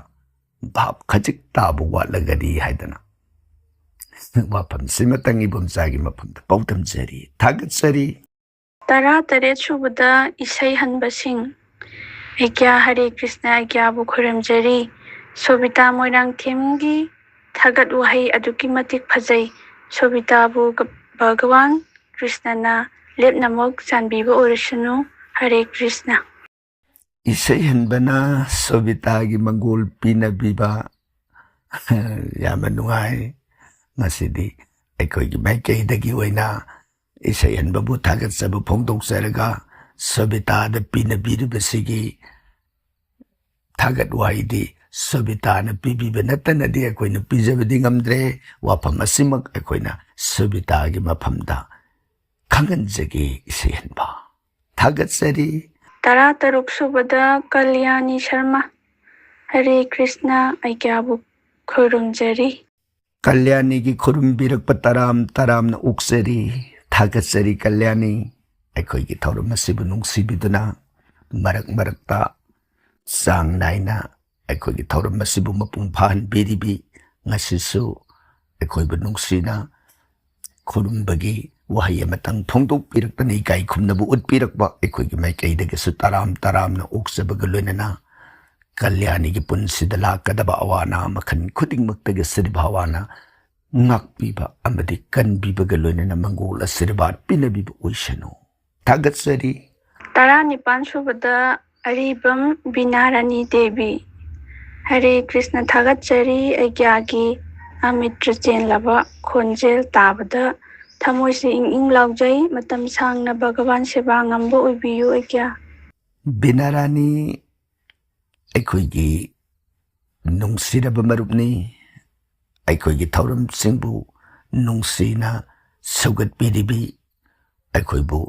ꯚꯥꯞ ꯈꯖꯤꯛ ꯇꯥꯕ ꯋꯥꯠꯂꯒꯗꯤ ꯍꯥꯏꯗꯅ ꯋꯥꯐꯝꯁꯤꯃꯇꯪ ꯏꯕꯣꯝꯆꯥꯒꯤ ꯃꯐꯝꯗ ꯄꯥꯎꯗꯝꯖꯔꯤ꯫ ꯊꯥꯒꯠꯆꯔꯤ꯫ ꯇꯔꯥ ꯇꯔꯦꯠ ꯁꯨꯕꯗ ꯏꯁꯩ ꯍꯟꯕꯁꯤꯡ꯫ ꯑꯩꯒ꯭ꯌꯥ ꯍꯔꯦ ꯀ꯭ꯔꯤꯁꯅ ꯑꯩꯒ꯭ꯌꯥꯕꯨ ꯈꯨꯔꯨꯝꯖꯔꯤ꯫ ꯁꯣꯕꯤꯇꯥ ꯃꯣꯏꯔꯥꯡꯊꯦꯝꯒꯤ ꯊꯥꯒꯠ ꯋꯥꯍꯩ ꯑꯗꯨꯛꯀꯤ ꯃꯇꯤꯛ ꯐꯖꯩ꯫ ꯁꯣꯕꯤꯇꯥꯕꯨ ꯚꯒꯋꯥꯟ ꯀ꯭ꯔꯤꯁꯅꯅ ꯂꯦꯞꯅꯃꯛ ꯆꯥꯟꯕꯤꯕ ꯑꯣꯏꯔꯁꯅꯨ꯫ ꯍꯔꯦ ꯀ꯭ꯔꯤꯁꯅ꯫ ꯏꯁꯩ ꯍꯟꯕꯅ ꯁꯣꯕꯤꯇꯥꯒꯤ ꯃꯪꯒꯣꯜ ꯄꯤꯅꯕꯤꯕ꯫ ꯌꯥꯝꯅ ꯅꯨꯡꯉꯥꯏ꯫ ꯃꯁꯤꯗꯤ ꯑꯩꯈꯣꯏꯒꯤ ꯃꯥꯏꯀꯩꯗꯒꯤ ꯑꯣꯏꯅ ꯏꯁꯩ ꯍꯟꯕꯕꯨ ꯊꯥꯒꯠꯆꯕ ꯐꯣꯡꯗꯣꯛꯆꯔꯒ ꯁꯣꯕꯤꯇꯥꯗ ꯄꯤꯅꯕꯤꯔꯤꯕꯁꯤꯒꯤ ꯊꯥꯒꯠ ꯋꯥꯍꯩꯗꯤ ꯁꯣꯕꯤꯇꯥꯅ ꯄꯤꯕꯤꯕ ꯅꯠꯇꯅꯗꯤ ꯑꯩꯈꯣꯏꯅ ꯄꯤꯖꯕꯗꯤ ꯉꯝꯗ꯭ꯔꯦ꯫ ꯋꯥꯐꯝ ꯑꯁꯤꯃꯛ ꯑꯩꯈꯣꯏꯅ ꯁꯨꯕꯤꯇꯥꯒꯤ ꯃꯐꯝꯗ ꯈꯪꯍꯟꯖꯒꯦ ꯏꯁꯩ ꯍꯟꯕ꯫ ꯊꯥꯒꯠꯆꯔꯤ꯫ ꯇꯔꯥꯇꯔꯨꯛ ꯁꯨꯕꯗ ꯀꯜꯌꯥꯅꯤ ꯁꯔꯃ꯫ ꯍꯔꯦ ꯀ꯭ꯔꯤꯁꯅ, ꯑꯩꯒ꯭ꯌꯥꯕꯨ ꯈꯨꯔꯨꯝꯖꯔꯤ꯫ ꯀꯜꯌꯥꯅꯤꯒꯤ ꯈꯨꯔꯨꯝꯕꯤꯔꯛꯄ ꯇꯔꯥꯝ ꯇꯔꯥꯝꯅ ꯑꯣꯛꯆꯔꯤ꯫ ꯊꯥꯒꯠꯆꯔꯤ ꯀꯜꯌꯥꯅꯤ꯫ ꯑꯩꯈꯣꯏꯒꯤ ꯊꯧꯔꯝ ꯑꯁꯤꯕꯨ ꯅꯨꯡꯁꯤꯕꯤꯗꯨꯅ ꯃꯔꯛ ꯃꯔꯛꯇ ꯆꯥꯡ ꯅꯥꯏꯅ ꯑꯩꯈꯣꯏꯒꯤ ꯊꯧꯔꯝ ꯑꯁꯤꯕꯨ ꯃꯄꯨꯡ ꯐꯥꯍꯟꯕꯤꯔꯤꯕꯤ, ꯉꯁꯤꯁꯨ ꯑꯩꯈꯣꯏꯕꯨ ꯅꯨꯡꯁꯤꯅ ꯈꯨꯔꯨꯝꯕꯒꯤ ꯋꯥꯍꯩ ꯑꯃꯇꯪ ꯐꯣꯡꯗꯣꯛꯄꯤꯔꯛꯇꯅ ꯏꯀꯥꯏ ꯈꯨꯝꯅꯕ ꯎꯠꯄꯤꯔꯛꯄ ꯑꯩꯈꯣꯏꯒꯤ ꯃꯥꯏꯀꯩꯗꯒꯤꯁꯨ ꯇꯔꯥꯝ ꯇꯔꯥꯝꯅ ꯑꯣꯛꯆꯕꯒ ꯂꯣꯏꯅꯅ ꯀꯜꯌꯥꯅꯤꯒꯤ ꯄꯨꯟꯁꯤꯗ ꯂꯥꯛꯀꯗꯕ ꯑꯋꯥ ꯑꯅꯥ ꯃꯈꯜ ꯈꯨꯗꯤꯡꯃꯛꯇꯒꯤ ꯁ꯭ꯔꯤ ꯚꯒꯋꯥꯟꯅ ꯉꯥꯛꯄꯤꯕ ꯑꯃꯗꯤ ꯀꯟꯕꯤꯕꯒ ꯂꯣꯏꯅꯅ ꯃꯪꯒꯣꯜ ꯑꯁꯤꯔꯕꯥꯗ ꯄꯤꯅꯕꯤꯕ ꯑꯣꯏꯁꯅꯨ꯫ ꯊꯥꯒꯠꯆꯔꯤ꯫ ꯇꯔꯥꯅꯤꯄꯥꯟ ꯁꯨꯕꯗ ꯑꯔꯤꯕꯝ ꯕꯤꯅꯥꯔꯥꯅꯤ ꯗꯦꯕꯤ꯫ ꯍꯔꯦ ꯀ꯭ꯔꯤꯁꯅ, ꯊꯥꯒꯠꯆꯔꯤ꯫ ꯑꯩꯒ꯭ꯌꯥꯒꯤ ꯑꯃꯤꯇ꯭ꯔ ꯆꯦꯜꯂꯕ ꯈꯣꯟꯖꯦꯜ ꯇꯥꯕꯗ ꯊꯃꯣꯏꯁꯦ ꯏꯪ ꯏꯪ ꯂꯥꯎꯖꯩ꯫ ꯃꯇꯝ ꯁꯥꯡꯅ ꯚꯒꯋꯥꯟ ꯁꯦꯕꯥ ꯉꯝꯕ ꯑꯣꯏꯕꯤꯌꯨ ꯑꯩꯒ꯭ꯌꯥ꯫ ꯕꯤꯅꯥꯔꯥꯅꯤ, ꯑꯩꯈꯣꯏꯒꯤ ꯅꯨꯡꯁꯤꯔꯕ ꯃꯔꯨꯞꯅꯤ꯫ ꯑꯩꯈꯣꯏꯒꯤ ꯊꯧꯔꯝꯁꯤꯡꯕꯨ ꯅꯨꯡꯁꯤꯅ ꯁꯧꯒꯠꯄꯤꯔꯤꯕꯤ, ꯑꯩꯈꯣꯏꯕꯨ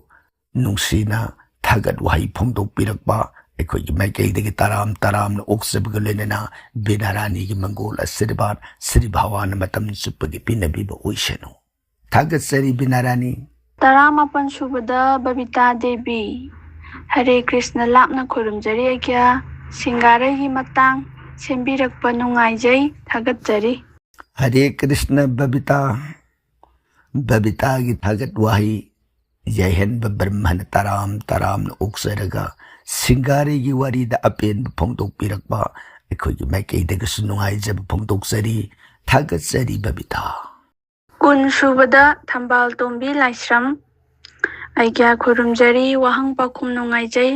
ꯅꯨꯡꯁꯤꯅ ꯊꯥꯒꯠ ꯋꯥꯍꯩ ꯐꯣꯡꯗꯣꯛꯄꯤꯔꯛꯄ ꯑꯩꯈꯣꯏꯒꯤ ꯃꯥꯏꯀꯩꯗꯒꯤ ꯇꯔꯥꯝ ꯇꯔꯥꯝꯅ ꯑꯣꯛꯆꯕꯒ ꯂꯣꯏꯅꯅ ꯕꯤꯅꯥꯔꯥꯅꯤꯒꯤ ꯃꯪꯒꯣꯜ ꯑꯁꯤꯔꯕꯥꯗ ꯁ꯭ꯔꯤ ꯚꯒꯋꯥꯟꯅ ꯃꯇꯝ ꯆꯨꯞꯄꯒꯤ ꯄꯤꯅꯕꯤꯕ ꯑꯣꯏꯁꯅꯨ꯫ ꯊꯥꯒꯠꯆꯔꯤ ꯕꯤꯅꯥꯔꯥꯅꯤ꯫ ꯇꯔꯥꯃꯥꯄꯟ ꯁꯨꯕꯗ ꯕꯕꯤꯇꯥ ꯗꯦꯕꯤ꯫ ꯍꯔꯦ ꯀ꯭ꯔꯤꯁꯅ, ꯂꯥꯞꯅ ꯈꯨꯔꯨꯝꯖꯔꯤ ꯑꯩꯒ꯭ꯌꯥ꯫ ꯁꯤꯡꯒꯥꯔꯩꯒꯤ ꯃꯇꯥꯡ ꯁꯦꯝꯕꯤꯔꯛꯄ ꯅꯨꯡꯉꯥꯏꯖꯩ, ꯊꯥꯒꯠꯆꯔꯤ꯫ ꯍꯔꯦ ꯀ꯭ꯔꯤꯁꯅ ꯕꯕꯤꯇꯥ꯫ ꯕꯕꯤꯇꯥꯒꯤ ꯊꯥꯒꯠ ꯋꯥꯍꯩ ꯌꯥꯏꯍꯟꯕ ꯕ꯭ꯔꯍ꯭ꯃꯅ ꯇꯔꯥꯝ ꯇꯔꯥꯝꯅ ꯑꯣꯛꯆꯔꯒ ꯁꯤꯡꯒꯥꯔꯩꯒꯤ ꯋꯥꯔꯤꯗ ꯑꯄꯦꯟꯕ ꯐꯣꯡꯗꯣꯛꯄꯤꯔꯛꯄ ꯑꯩꯈꯣꯏꯒꯤ ꯃꯥꯏꯀꯩꯗꯒꯤꯁꯨ ꯅꯨꯡꯉꯥꯏꯖꯕ ꯐꯣꯡꯗꯣꯛꯆꯔꯤ꯫ ꯊꯥꯒꯠꯆꯔꯤ ꯕꯕꯤꯇꯥ꯫ ꯀꯨꯟ ꯁꯨꯕꯗ ꯊꯝꯕꯥꯜ ꯇꯣꯝꯕꯤ ꯂꯥꯏꯁ꯭ꯔꯝ꯫ ꯑꯩꯒ꯭ꯌꯥ ꯈꯨꯔꯨꯝꯖꯔꯤ, ꯋꯥꯍꯪ ꯄꯥꯎꯈꯨꯝ ꯅꯨꯡꯉꯥꯏꯖꯩ꯫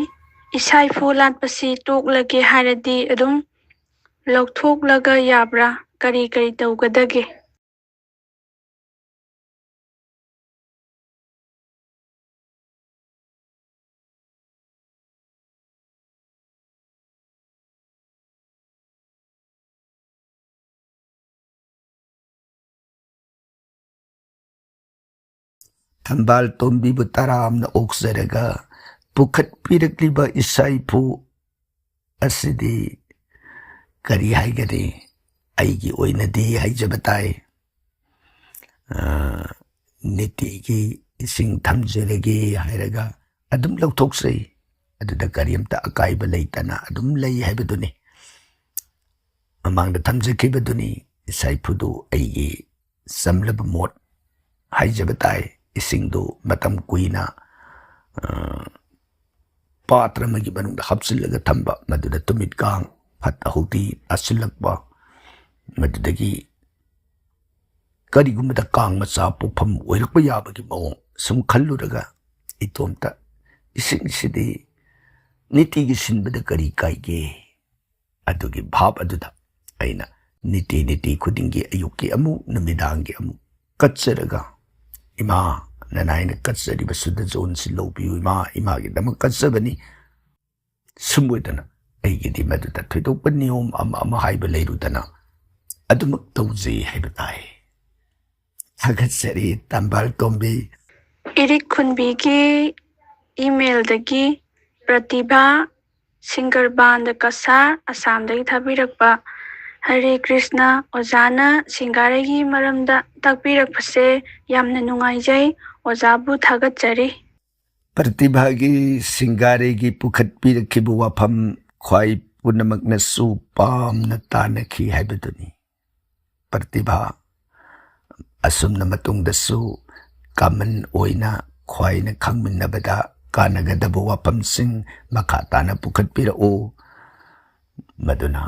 ꯏꯁꯥ ꯏꯐꯨ ꯂꯥꯠꯄꯁꯤ ꯇꯣꯛꯂꯒꯦ ꯍꯥꯏꯔꯗꯤ ꯑꯗꯨꯝ ꯂꯧꯊꯣꯛꯂꯒ ꯌꯥꯕ꯭ꯔꯥ? ꯀꯔꯤ ꯀꯔꯤ ꯇꯧꯒꯗꯒꯦ? ꯊꯝꯕꯥꯜ ꯇꯣꯝꯕꯤꯕꯨ ꯇꯔꯥꯝꯅ ꯑꯣꯛꯆꯔꯒ ꯄꯨꯈꯠꯄꯤꯔꯛꯂꯤꯕ ꯏꯁꯥ ꯏꯐꯨ ꯑꯁꯤꯗꯤ ꯀꯔꯤ ꯍꯥꯏꯒꯅꯤ? ꯑꯩꯒꯤ ꯑꯣꯏꯅꯗꯤ ꯍꯥꯏꯖꯕ ꯇꯥꯏ, ꯑ, ꯅꯤꯇꯤꯒꯤ ꯏꯁꯤꯡ ꯊꯝꯖꯔꯒꯦ ꯍꯥꯏꯔꯒ ꯑꯗꯨꯝ ꯂꯧꯊꯣꯛꯆꯩ꯫ ꯑꯗꯨꯗ ꯀꯔꯤꯝꯇ ꯑꯀꯥꯏꯕ ꯂꯩꯇꯅ ꯑꯗꯨꯝ ꯂꯩ ꯍꯥꯏꯕꯗꯨꯅꯤ꯫ ꯃꯃꯥꯡꯗ ꯊꯝꯖꯈꯤꯕꯗꯨꯅꯤ ꯏꯁꯥ ꯏꯐꯨꯗꯨ ꯑꯩꯒꯤ ꯆꯝꯂꯕ ꯃꯣꯠ ꯍꯥꯏꯖꯕ ꯇꯥꯏ꯫ ꯏꯁꯤꯡꯗꯨ ꯃꯇꯝ ꯀꯨꯏꯅ, ꯑ, ꯄꯥꯇ꯭ꯔ ꯑꯃꯒꯤ ꯃꯅꯨꯡꯗ ꯍꯥꯞꯆꯤꯜꯂꯒ ꯊꯝꯕ, ꯃꯗꯨꯗ ꯇꯨꯃꯤꯠ ꯀꯥꯡ ꯐꯠꯇ ꯍꯥꯎꯊꯤ ꯇꯥꯁꯤꯜꯂꯛꯄ, ꯃꯗꯨꯗꯒꯤ ꯀꯔꯤꯒꯨꯝꯕꯗ ꯀꯥꯡ ꯃꯆꯥ ꯄꯣꯛꯐꯝ ꯑꯣꯏꯔꯛꯄ ꯌꯥꯕꯒꯤ ꯃꯑꯣꯡ ꯁꯨꯝ ꯈꯜꯂꯨꯔꯒ ꯏꯇꯣꯝꯇ ꯏꯁꯤꯡꯁꯤꯗꯤ ꯅꯤꯇꯤꯒꯤ ꯁꯤꯟꯕꯗ ꯀꯔꯤ ꯀꯥꯏꯒꯦ? ꯑꯗꯨꯒꯤ ꯚꯥꯞ ꯑꯗꯨꯗ ꯑꯩꯅ ꯅꯤꯇꯤ ꯅꯤꯇꯤ ꯈꯨꯗꯤꯡꯒꯤ ꯑꯌꯨꯛꯀꯤ ꯑꯃꯨꯛ ꯅꯨꯃꯤꯗꯥꯡꯒꯤ ꯑꯃꯨꯛ ꯀꯠꯆꯔꯒ, "ꯏꯃꯥ, ꯅꯅꯥꯏꯅ ꯀꯠꯆꯔꯤꯕ ꯁꯨꯗ ꯖꯣꯟꯁꯤ ꯂꯧꯕꯤꯌꯨ ꯏꯃꯥ, ꯏꯃꯥꯒꯤꯗꯃꯛ ꯀꯠꯆꯕꯅꯤ"꯫ ꯁꯨꯝ ꯑꯣꯏꯗꯅ ꯑꯩꯒꯤꯗꯤ ꯃꯗꯨꯗ ꯊꯣꯏꯗꯣꯛꯄ ꯅꯤꯌꯣꯝ ꯑꯃ ꯑꯃ ꯍꯥꯏꯕ ꯂꯩꯔꯨꯗꯅ ꯑꯗꯨꯃꯛ ꯇꯧꯖꯩ ꯍꯥꯏꯕ ꯇꯥꯏ꯫ ꯊꯥꯒꯠꯆꯔꯤ ꯇꯝꯕꯥꯜ ꯇꯣꯝꯕꯤ꯫ ꯏꯔꯤꯛ ꯈꯨꯟꯕꯤꯒꯤ ꯏꯃꯦꯜꯗꯒꯤ ꯄ꯭ꯔꯇꯤꯚꯥ ꯁꯤꯡꯒꯔꯕꯥꯟꯗ ꯀꯁꯥꯔ, ꯑꯁꯥꯝꯗꯒꯤ ꯊꯥꯕꯤꯔꯛꯄ꯫ ꯍꯔꯦ ꯀ꯭ꯔꯤꯁꯅ, ꯑꯣꯖꯥꯅ ꯁꯤꯡꯒꯥꯔꯩꯒꯤ ꯃꯔꯝꯗ ꯇꯥꯛꯄꯤꯔꯛꯄꯁꯦ ꯌꯥꯝꯅ ꯅꯨꯡꯉꯥꯏꯖꯩ꯫ ꯑꯣꯖꯥꯕꯨ ꯊꯥꯒꯠꯆꯔꯤ꯫ ꯄ꯭ꯔꯇꯤꯚꯥꯒꯤ ꯁꯤꯡꯒꯥꯔꯩꯒꯤ ꯄꯨꯈꯠꯄꯤꯔꯛꯈꯤꯕ ꯋꯥꯐꯝ ꯈ꯭ꯋꯥꯏ ꯄꯨꯝꯅꯃꯛꯅꯁꯨ ꯄꯥꯝꯅ ꯇꯥꯅꯈꯤ ꯍꯥꯏꯕꯗꯨꯅꯤ꯫ ꯄ꯭ꯔꯇꯤꯚꯥ ꯑꯁꯨꯝꯅ ꯃꯇꯨꯡꯗꯁꯨ ꯀꯃꯟ ꯑꯣꯏꯅ ꯈ꯭ꯋꯥꯏꯅ ꯈꯪꯃꯤꯟꯅꯕꯗ ꯀꯥꯟꯅꯒꯗꯕ ꯋꯥꯐꯝꯁꯤꯡ ꯃꯈꯥ ꯇꯥꯅ ꯄꯨꯈꯠꯄꯤꯔꯛꯎ꯫ ꯃꯗꯨꯅ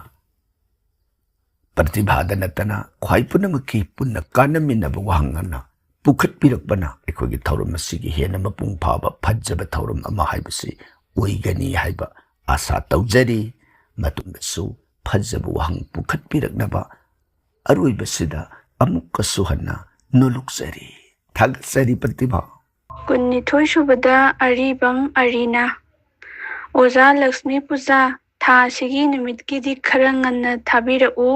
ꯄ꯭ꯔꯇꯤꯚꯥꯗ ꯅꯠꯇꯅ ꯈ꯭ꯋꯥꯏ ꯄꯨꯝꯅꯃꯛꯀꯤ ꯄꯨꯟꯅ ꯀꯥꯟꯅꯃꯤꯟꯅꯕ ꯋꯥꯍꯪ ꯑꯃ ꯄꯨꯈꯠꯄꯤꯔꯛꯄꯅ ꯑꯩꯈꯣꯏꯒꯤ ꯊꯧꯔꯝ ꯑꯁꯤꯒꯤ ꯍꯦꯟꯅ ꯃꯄꯨꯡ ꯐꯥꯕ ꯐꯖꯕ ꯊꯧꯔꯝ ꯑꯃ ꯍꯥꯏꯕꯁꯤ ꯑꯣꯏꯒꯅꯤ ꯍꯥꯏꯕ ꯑꯥꯁꯥ ꯇꯧꯖꯔꯤ꯫ ꯃꯇꯨꯡꯗꯁꯨ ꯐꯖꯕ ꯋꯥꯍꯪ ꯄꯨꯈꯠꯄꯤꯔꯛꯅꯕ ꯑꯔꯣꯏꯕꯁꯤꯗ ꯑꯃꯨꯛꯀꯁꯨ ꯍꯟꯅ ꯅꯣꯂꯨꯛꯆꯔꯤ꯫ ꯊꯥꯒꯠꯆꯔꯤ ꯄ꯭ꯔꯇꯤꯚꯥ꯫ ꯀꯨꯟꯅꯤꯊꯣꯏ ꯁꯨꯕꯗ ꯑꯔꯤꯕꯝ ꯑꯔꯤꯅ꯫ ꯑꯣꯖꯥ ꯂꯛꯁꯃꯤ ꯄꯨꯖꯥ, ꯊꯥ ꯑꯁꯤꯒꯤ ꯅꯨꯃꯤꯠꯀꯤꯗꯤ ꯈꯔ ꯉꯟꯅ ꯊꯥꯕꯤꯔꯛꯎ꯫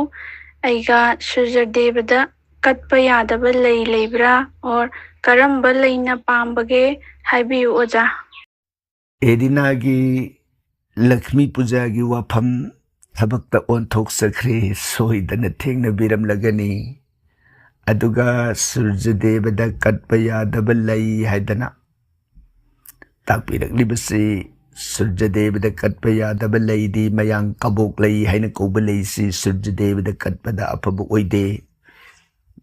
ꯑꯩꯒ ꯁꯨꯔꯖꯗꯦꯕꯗ ꯀꯠꯄ ꯌꯥꯗꯕ ꯂꯩ ꯂꯩꯕ꯭ꯔꯥ? Or ꯀꯔꯝꯕ ꯂꯩꯅ ꯄꯥꯝꯕꯒꯦ? ꯍꯥꯏꯕꯤꯌꯨ, ꯑꯣꯖꯥ꯫ ꯑꯦꯔꯤꯅꯥꯒꯤ ꯂꯛꯁꯃꯤ ꯄꯨꯖꯥꯒꯤ ꯋꯥꯐꯝ ꯊꯕꯛꯇ ꯑꯣꯟꯊꯣꯛꯆꯈ꯭ꯔꯦ꯫ ꯁꯣꯏꯗꯅ ꯊꯦꯡꯅꯕꯤꯔꯝꯂꯒꯅꯤ꯫ ꯑꯗꯨꯒ ꯁꯨꯔꯖꯗꯦꯕꯗ ꯀꯠꯄ ꯌꯥꯗꯕ ꯂꯩ ꯍꯥꯏꯗꯅ ꯇꯥꯛꯄꯤꯔꯛꯂꯤꯕꯁꯤ, ꯁꯨꯔꯖꯗꯦꯕꯗ ꯀꯠꯄ ꯌꯥꯗꯕ ꯂꯩꯗꯤ ꯃꯌꯥꯡ ꯀꯕꯣꯛ ꯂꯩ ꯍꯥꯏꯅ ꯀꯧꯕ ꯂꯩꯁꯤ ꯁꯨꯔꯖꯗꯦꯕꯗ ꯀꯠꯄꯗ ꯑꯐꯕ ꯑꯣꯏꯗꯦ꯫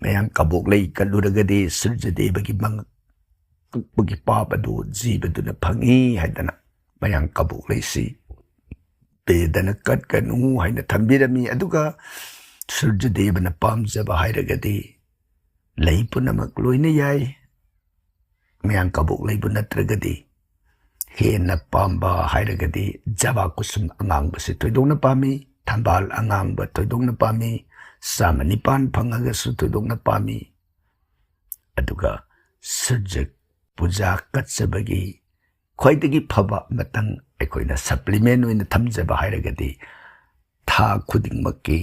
ꯃꯌꯥꯡ ꯀꯕꯣꯛ ꯂꯩ ꯀꯠꯂꯨꯔꯒꯗꯤ ꯁꯨꯔꯖꯗꯦꯕꯒꯤ ꯃꯉꯛ ꯀꯛꯄꯒꯤ ꯄꯥꯞ ꯑꯗꯨ ꯖꯤꯕꯗꯨꯅ ꯐꯪꯏ ꯍꯥꯏꯗꯅ ꯃꯌꯥꯡ ꯀꯕꯣꯛ ꯂꯩꯁꯤ ꯕꯦꯗꯅ ꯀꯠꯀꯅꯨ ꯍꯥꯏꯅ ꯊꯝꯕꯤꯔꯝꯃꯤ꯫ ꯑꯗꯨꯒ ꯁꯨꯔꯖꯗꯦꯕꯅ ꯄꯥꯝꯖꯕ ꯍꯥꯏꯔꯒꯗꯤ ꯂꯩ ꯄꯨꯝꯅꯃꯛ ꯂꯣꯏꯅ ꯌꯥꯏ꯫ ꯃꯌꯥꯡ ꯀꯕꯣꯛ ꯂꯩꯕꯨ ꯅꯠꯇ꯭ꯔꯒꯗꯤ ꯍꯦꯟꯅ ꯄꯥꯝꯕ ꯍꯥꯏꯔꯒꯗꯤ ꯖꯕꯥ ꯀꯨꯁꯨꯝ ꯑꯉꯥꯡꯕꯁꯤ ꯊꯣꯏꯗꯣꯛꯅ ꯄꯥꯝꯃꯤ, ꯊꯝꯕꯥꯜ ꯑꯉꯥꯡꯕ ꯊꯣꯏꯗꯣꯛꯅ ꯄꯥꯝꯃꯤ, ꯆꯥꯝꯃ ꯅꯤꯄꯥꯟ ꯐꯪꯉꯒꯁꯨ ꯊꯣꯏꯗꯣꯛꯅ ꯄꯥꯝꯃꯤ꯫ ꯑꯗꯨꯒ ꯁꯨꯔꯖ ꯄꯨꯖꯥ ꯀꯠꯆꯕꯒꯤ ꯈ꯭ꯋꯥꯏꯗꯒꯤ ꯐꯕ ꯃꯇꯝ ꯑꯩꯈꯣꯏꯅ ꯁꯄ꯭ꯂꯤꯃꯦꯟ ꯑꯣꯏꯅ ꯊꯝꯖꯕ ꯍꯥꯏꯔꯒꯗꯤ ꯊꯥ ꯈꯨꯗꯤꯡꯃꯛꯀꯤ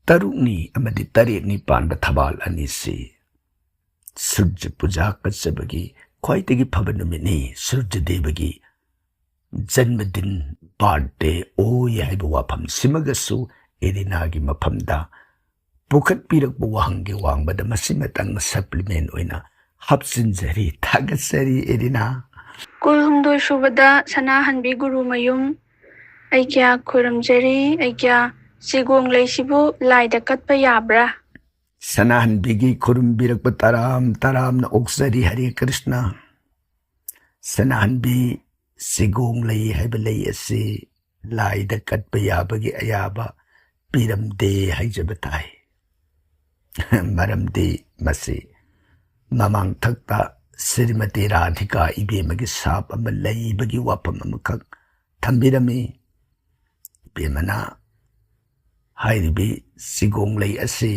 ꯇꯔꯨꯛꯅꯤ ꯑꯃꯗꯤ ꯇꯔꯦꯠꯅꯤ ꯄꯥꯟꯕ ꯊꯝꯕꯥꯜ ꯑꯅꯤꯁꯤ ꯁꯨꯔꯖ ꯄꯨꯖꯥ ꯀꯠꯆꯕꯒꯤ ꯈ꯭ꯋꯥꯏꯗꯒꯤ ꯐꯕ ꯅꯨꯃꯤꯠꯅꯤ꯫ ꯁꯨꯔꯖ ꯗꯦꯕꯒꯤ ꯖꯟꯃꯗꯤꯟ, ꯕꯥꯔꯊꯗꯦ ꯑꯣꯏ ꯍꯥꯏꯕ ꯋꯥꯐꯝꯁꯤꯃꯒꯁꯨ ꯑꯦꯔꯤꯅꯥꯒꯤ ꯃꯐꯝꯗ ꯄꯨꯈꯠꯄꯤꯔꯛꯄ ꯋꯥꯍꯪꯒꯤ ꯋꯥꯡꯃꯗ ꯃꯁꯤꯃꯇꯪ ꯁꯄ꯭ꯂꯤꯃꯦꯟ ꯑꯣꯏꯅ ꯍꯥꯞꯆꯤꯟꯖꯔꯤ꯫ ꯊꯥꯒꯠꯆꯔꯤ ꯑꯦꯔꯤꯅꯥ꯫ ꯀꯨꯟꯍꯨꯝꯗꯣꯏ ꯁꯨꯕꯗ ꯁꯅꯥꯍꯟꯕꯤ ꯒꯨꯔꯨꯃꯌꯨꯝ, ꯑꯩꯒ꯭ꯌꯥ ꯈꯨꯔꯨꯝꯖꯔꯤ, ꯑꯩꯒ꯭ꯌꯥ꯫ ꯆꯤꯒꯣꯡ ꯂꯩꯁꯤꯕꯨ ꯂꯥꯏꯗ ꯀꯠꯄ ꯌꯥꯕ꯭ꯔꯥ? ꯁꯅꯥꯍꯟꯕꯤꯒꯤ ꯈꯨꯔꯨꯝꯕꯤꯔꯛꯄ ꯇꯔꯥꯝ ꯇꯔꯥꯝꯅ ꯑꯣꯛꯆꯔꯤ꯫ ꯍꯔꯦ ꯀ꯭ꯔꯤꯁꯅ꯫ ꯁꯅꯥꯍꯟꯕꯤ ꯆꯤꯒꯣꯡ ꯂꯩ ꯍꯥꯏꯕ ꯂꯩ ꯑꯁꯤ ꯂꯥꯏꯗ ꯀꯠꯄ ꯌꯥꯕꯒꯤ ꯑꯌꯥꯕ ꯄꯤꯔꯝꯗꯦ ꯍꯥꯏꯖꯕ ꯇꯥꯏ꯫ ꯃꯔꯝꯗꯤ ꯃꯁꯤ ꯃꯃꯥꯡꯊꯛꯇ ꯁ꯭ꯔꯤꯃꯇꯤ ꯔꯥꯙꯤꯀꯥ ꯏꯕꯦꯝꯃꯒꯤ ꯁꯥꯞ ꯑꯃ ꯂꯩꯕꯒꯤ ꯋꯥꯐꯝ ꯑꯃꯈꯛ ꯊꯝꯕꯤꯔꯝꯃꯤ꯫ ꯏꯕꯦꯝꯃꯅ ꯍꯥꯏꯔꯤꯕꯤ ꯆꯤꯒꯣꯡ ꯂꯩ ꯑꯁꯤ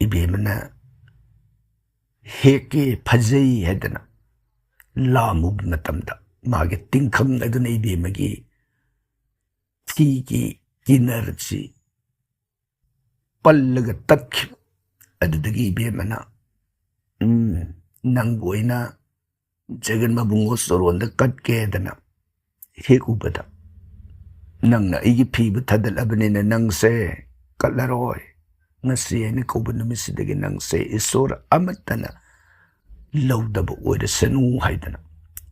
ꯏꯕꯦꯝꯃꯅ ꯍꯦꯛꯀꯦ, ꯐꯖꯩ ꯍꯥꯏꯗꯅ ꯂꯥꯝꯃꯨꯕ ꯃꯇꯝꯗ ꯃꯥꯒꯤ ꯇꯤꯡꯈꯪ ꯑꯗꯨꯅ ꯏꯕꯦꯝꯃꯒꯤ ꯊꯤꯒꯤ ꯀꯤꯅꯔꯁꯤ ꯄꯜꯂꯒ ꯇꯠꯈꯤꯕ꯫ ꯑꯗꯨꯗꯒꯤ ꯏꯕꯦꯝꯃꯅ ꯎꯝ, ꯅꯪꯕꯨ ꯑꯩꯅ ꯖꯒꯟ ꯃꯕꯨꯡꯉꯣ ꯆꯣꯔꯣꯟꯗ ꯀꯠꯀꯦꯗꯅ ꯍꯦꯛ ꯎꯕꯗ, ꯅꯪꯅ ꯑꯩꯒꯤ ꯐꯤꯕꯨ ꯊꯥꯗꯠꯂꯕꯅꯤꯅ ꯅꯪꯁꯦ ꯀꯠꯂꯔꯣꯏ꯫ ꯉꯁꯤ ꯑꯩꯅ ꯀꯧꯕ ꯅꯨꯃꯤꯠꯁꯤꯗꯒꯤ ꯅꯪꯁꯦ ꯏꯁꯣꯔ ꯑꯃꯠꯇꯅ ꯂꯧꯗꯕ ꯑꯣꯏꯔꯁꯅꯨ ꯍꯥꯏꯗꯅ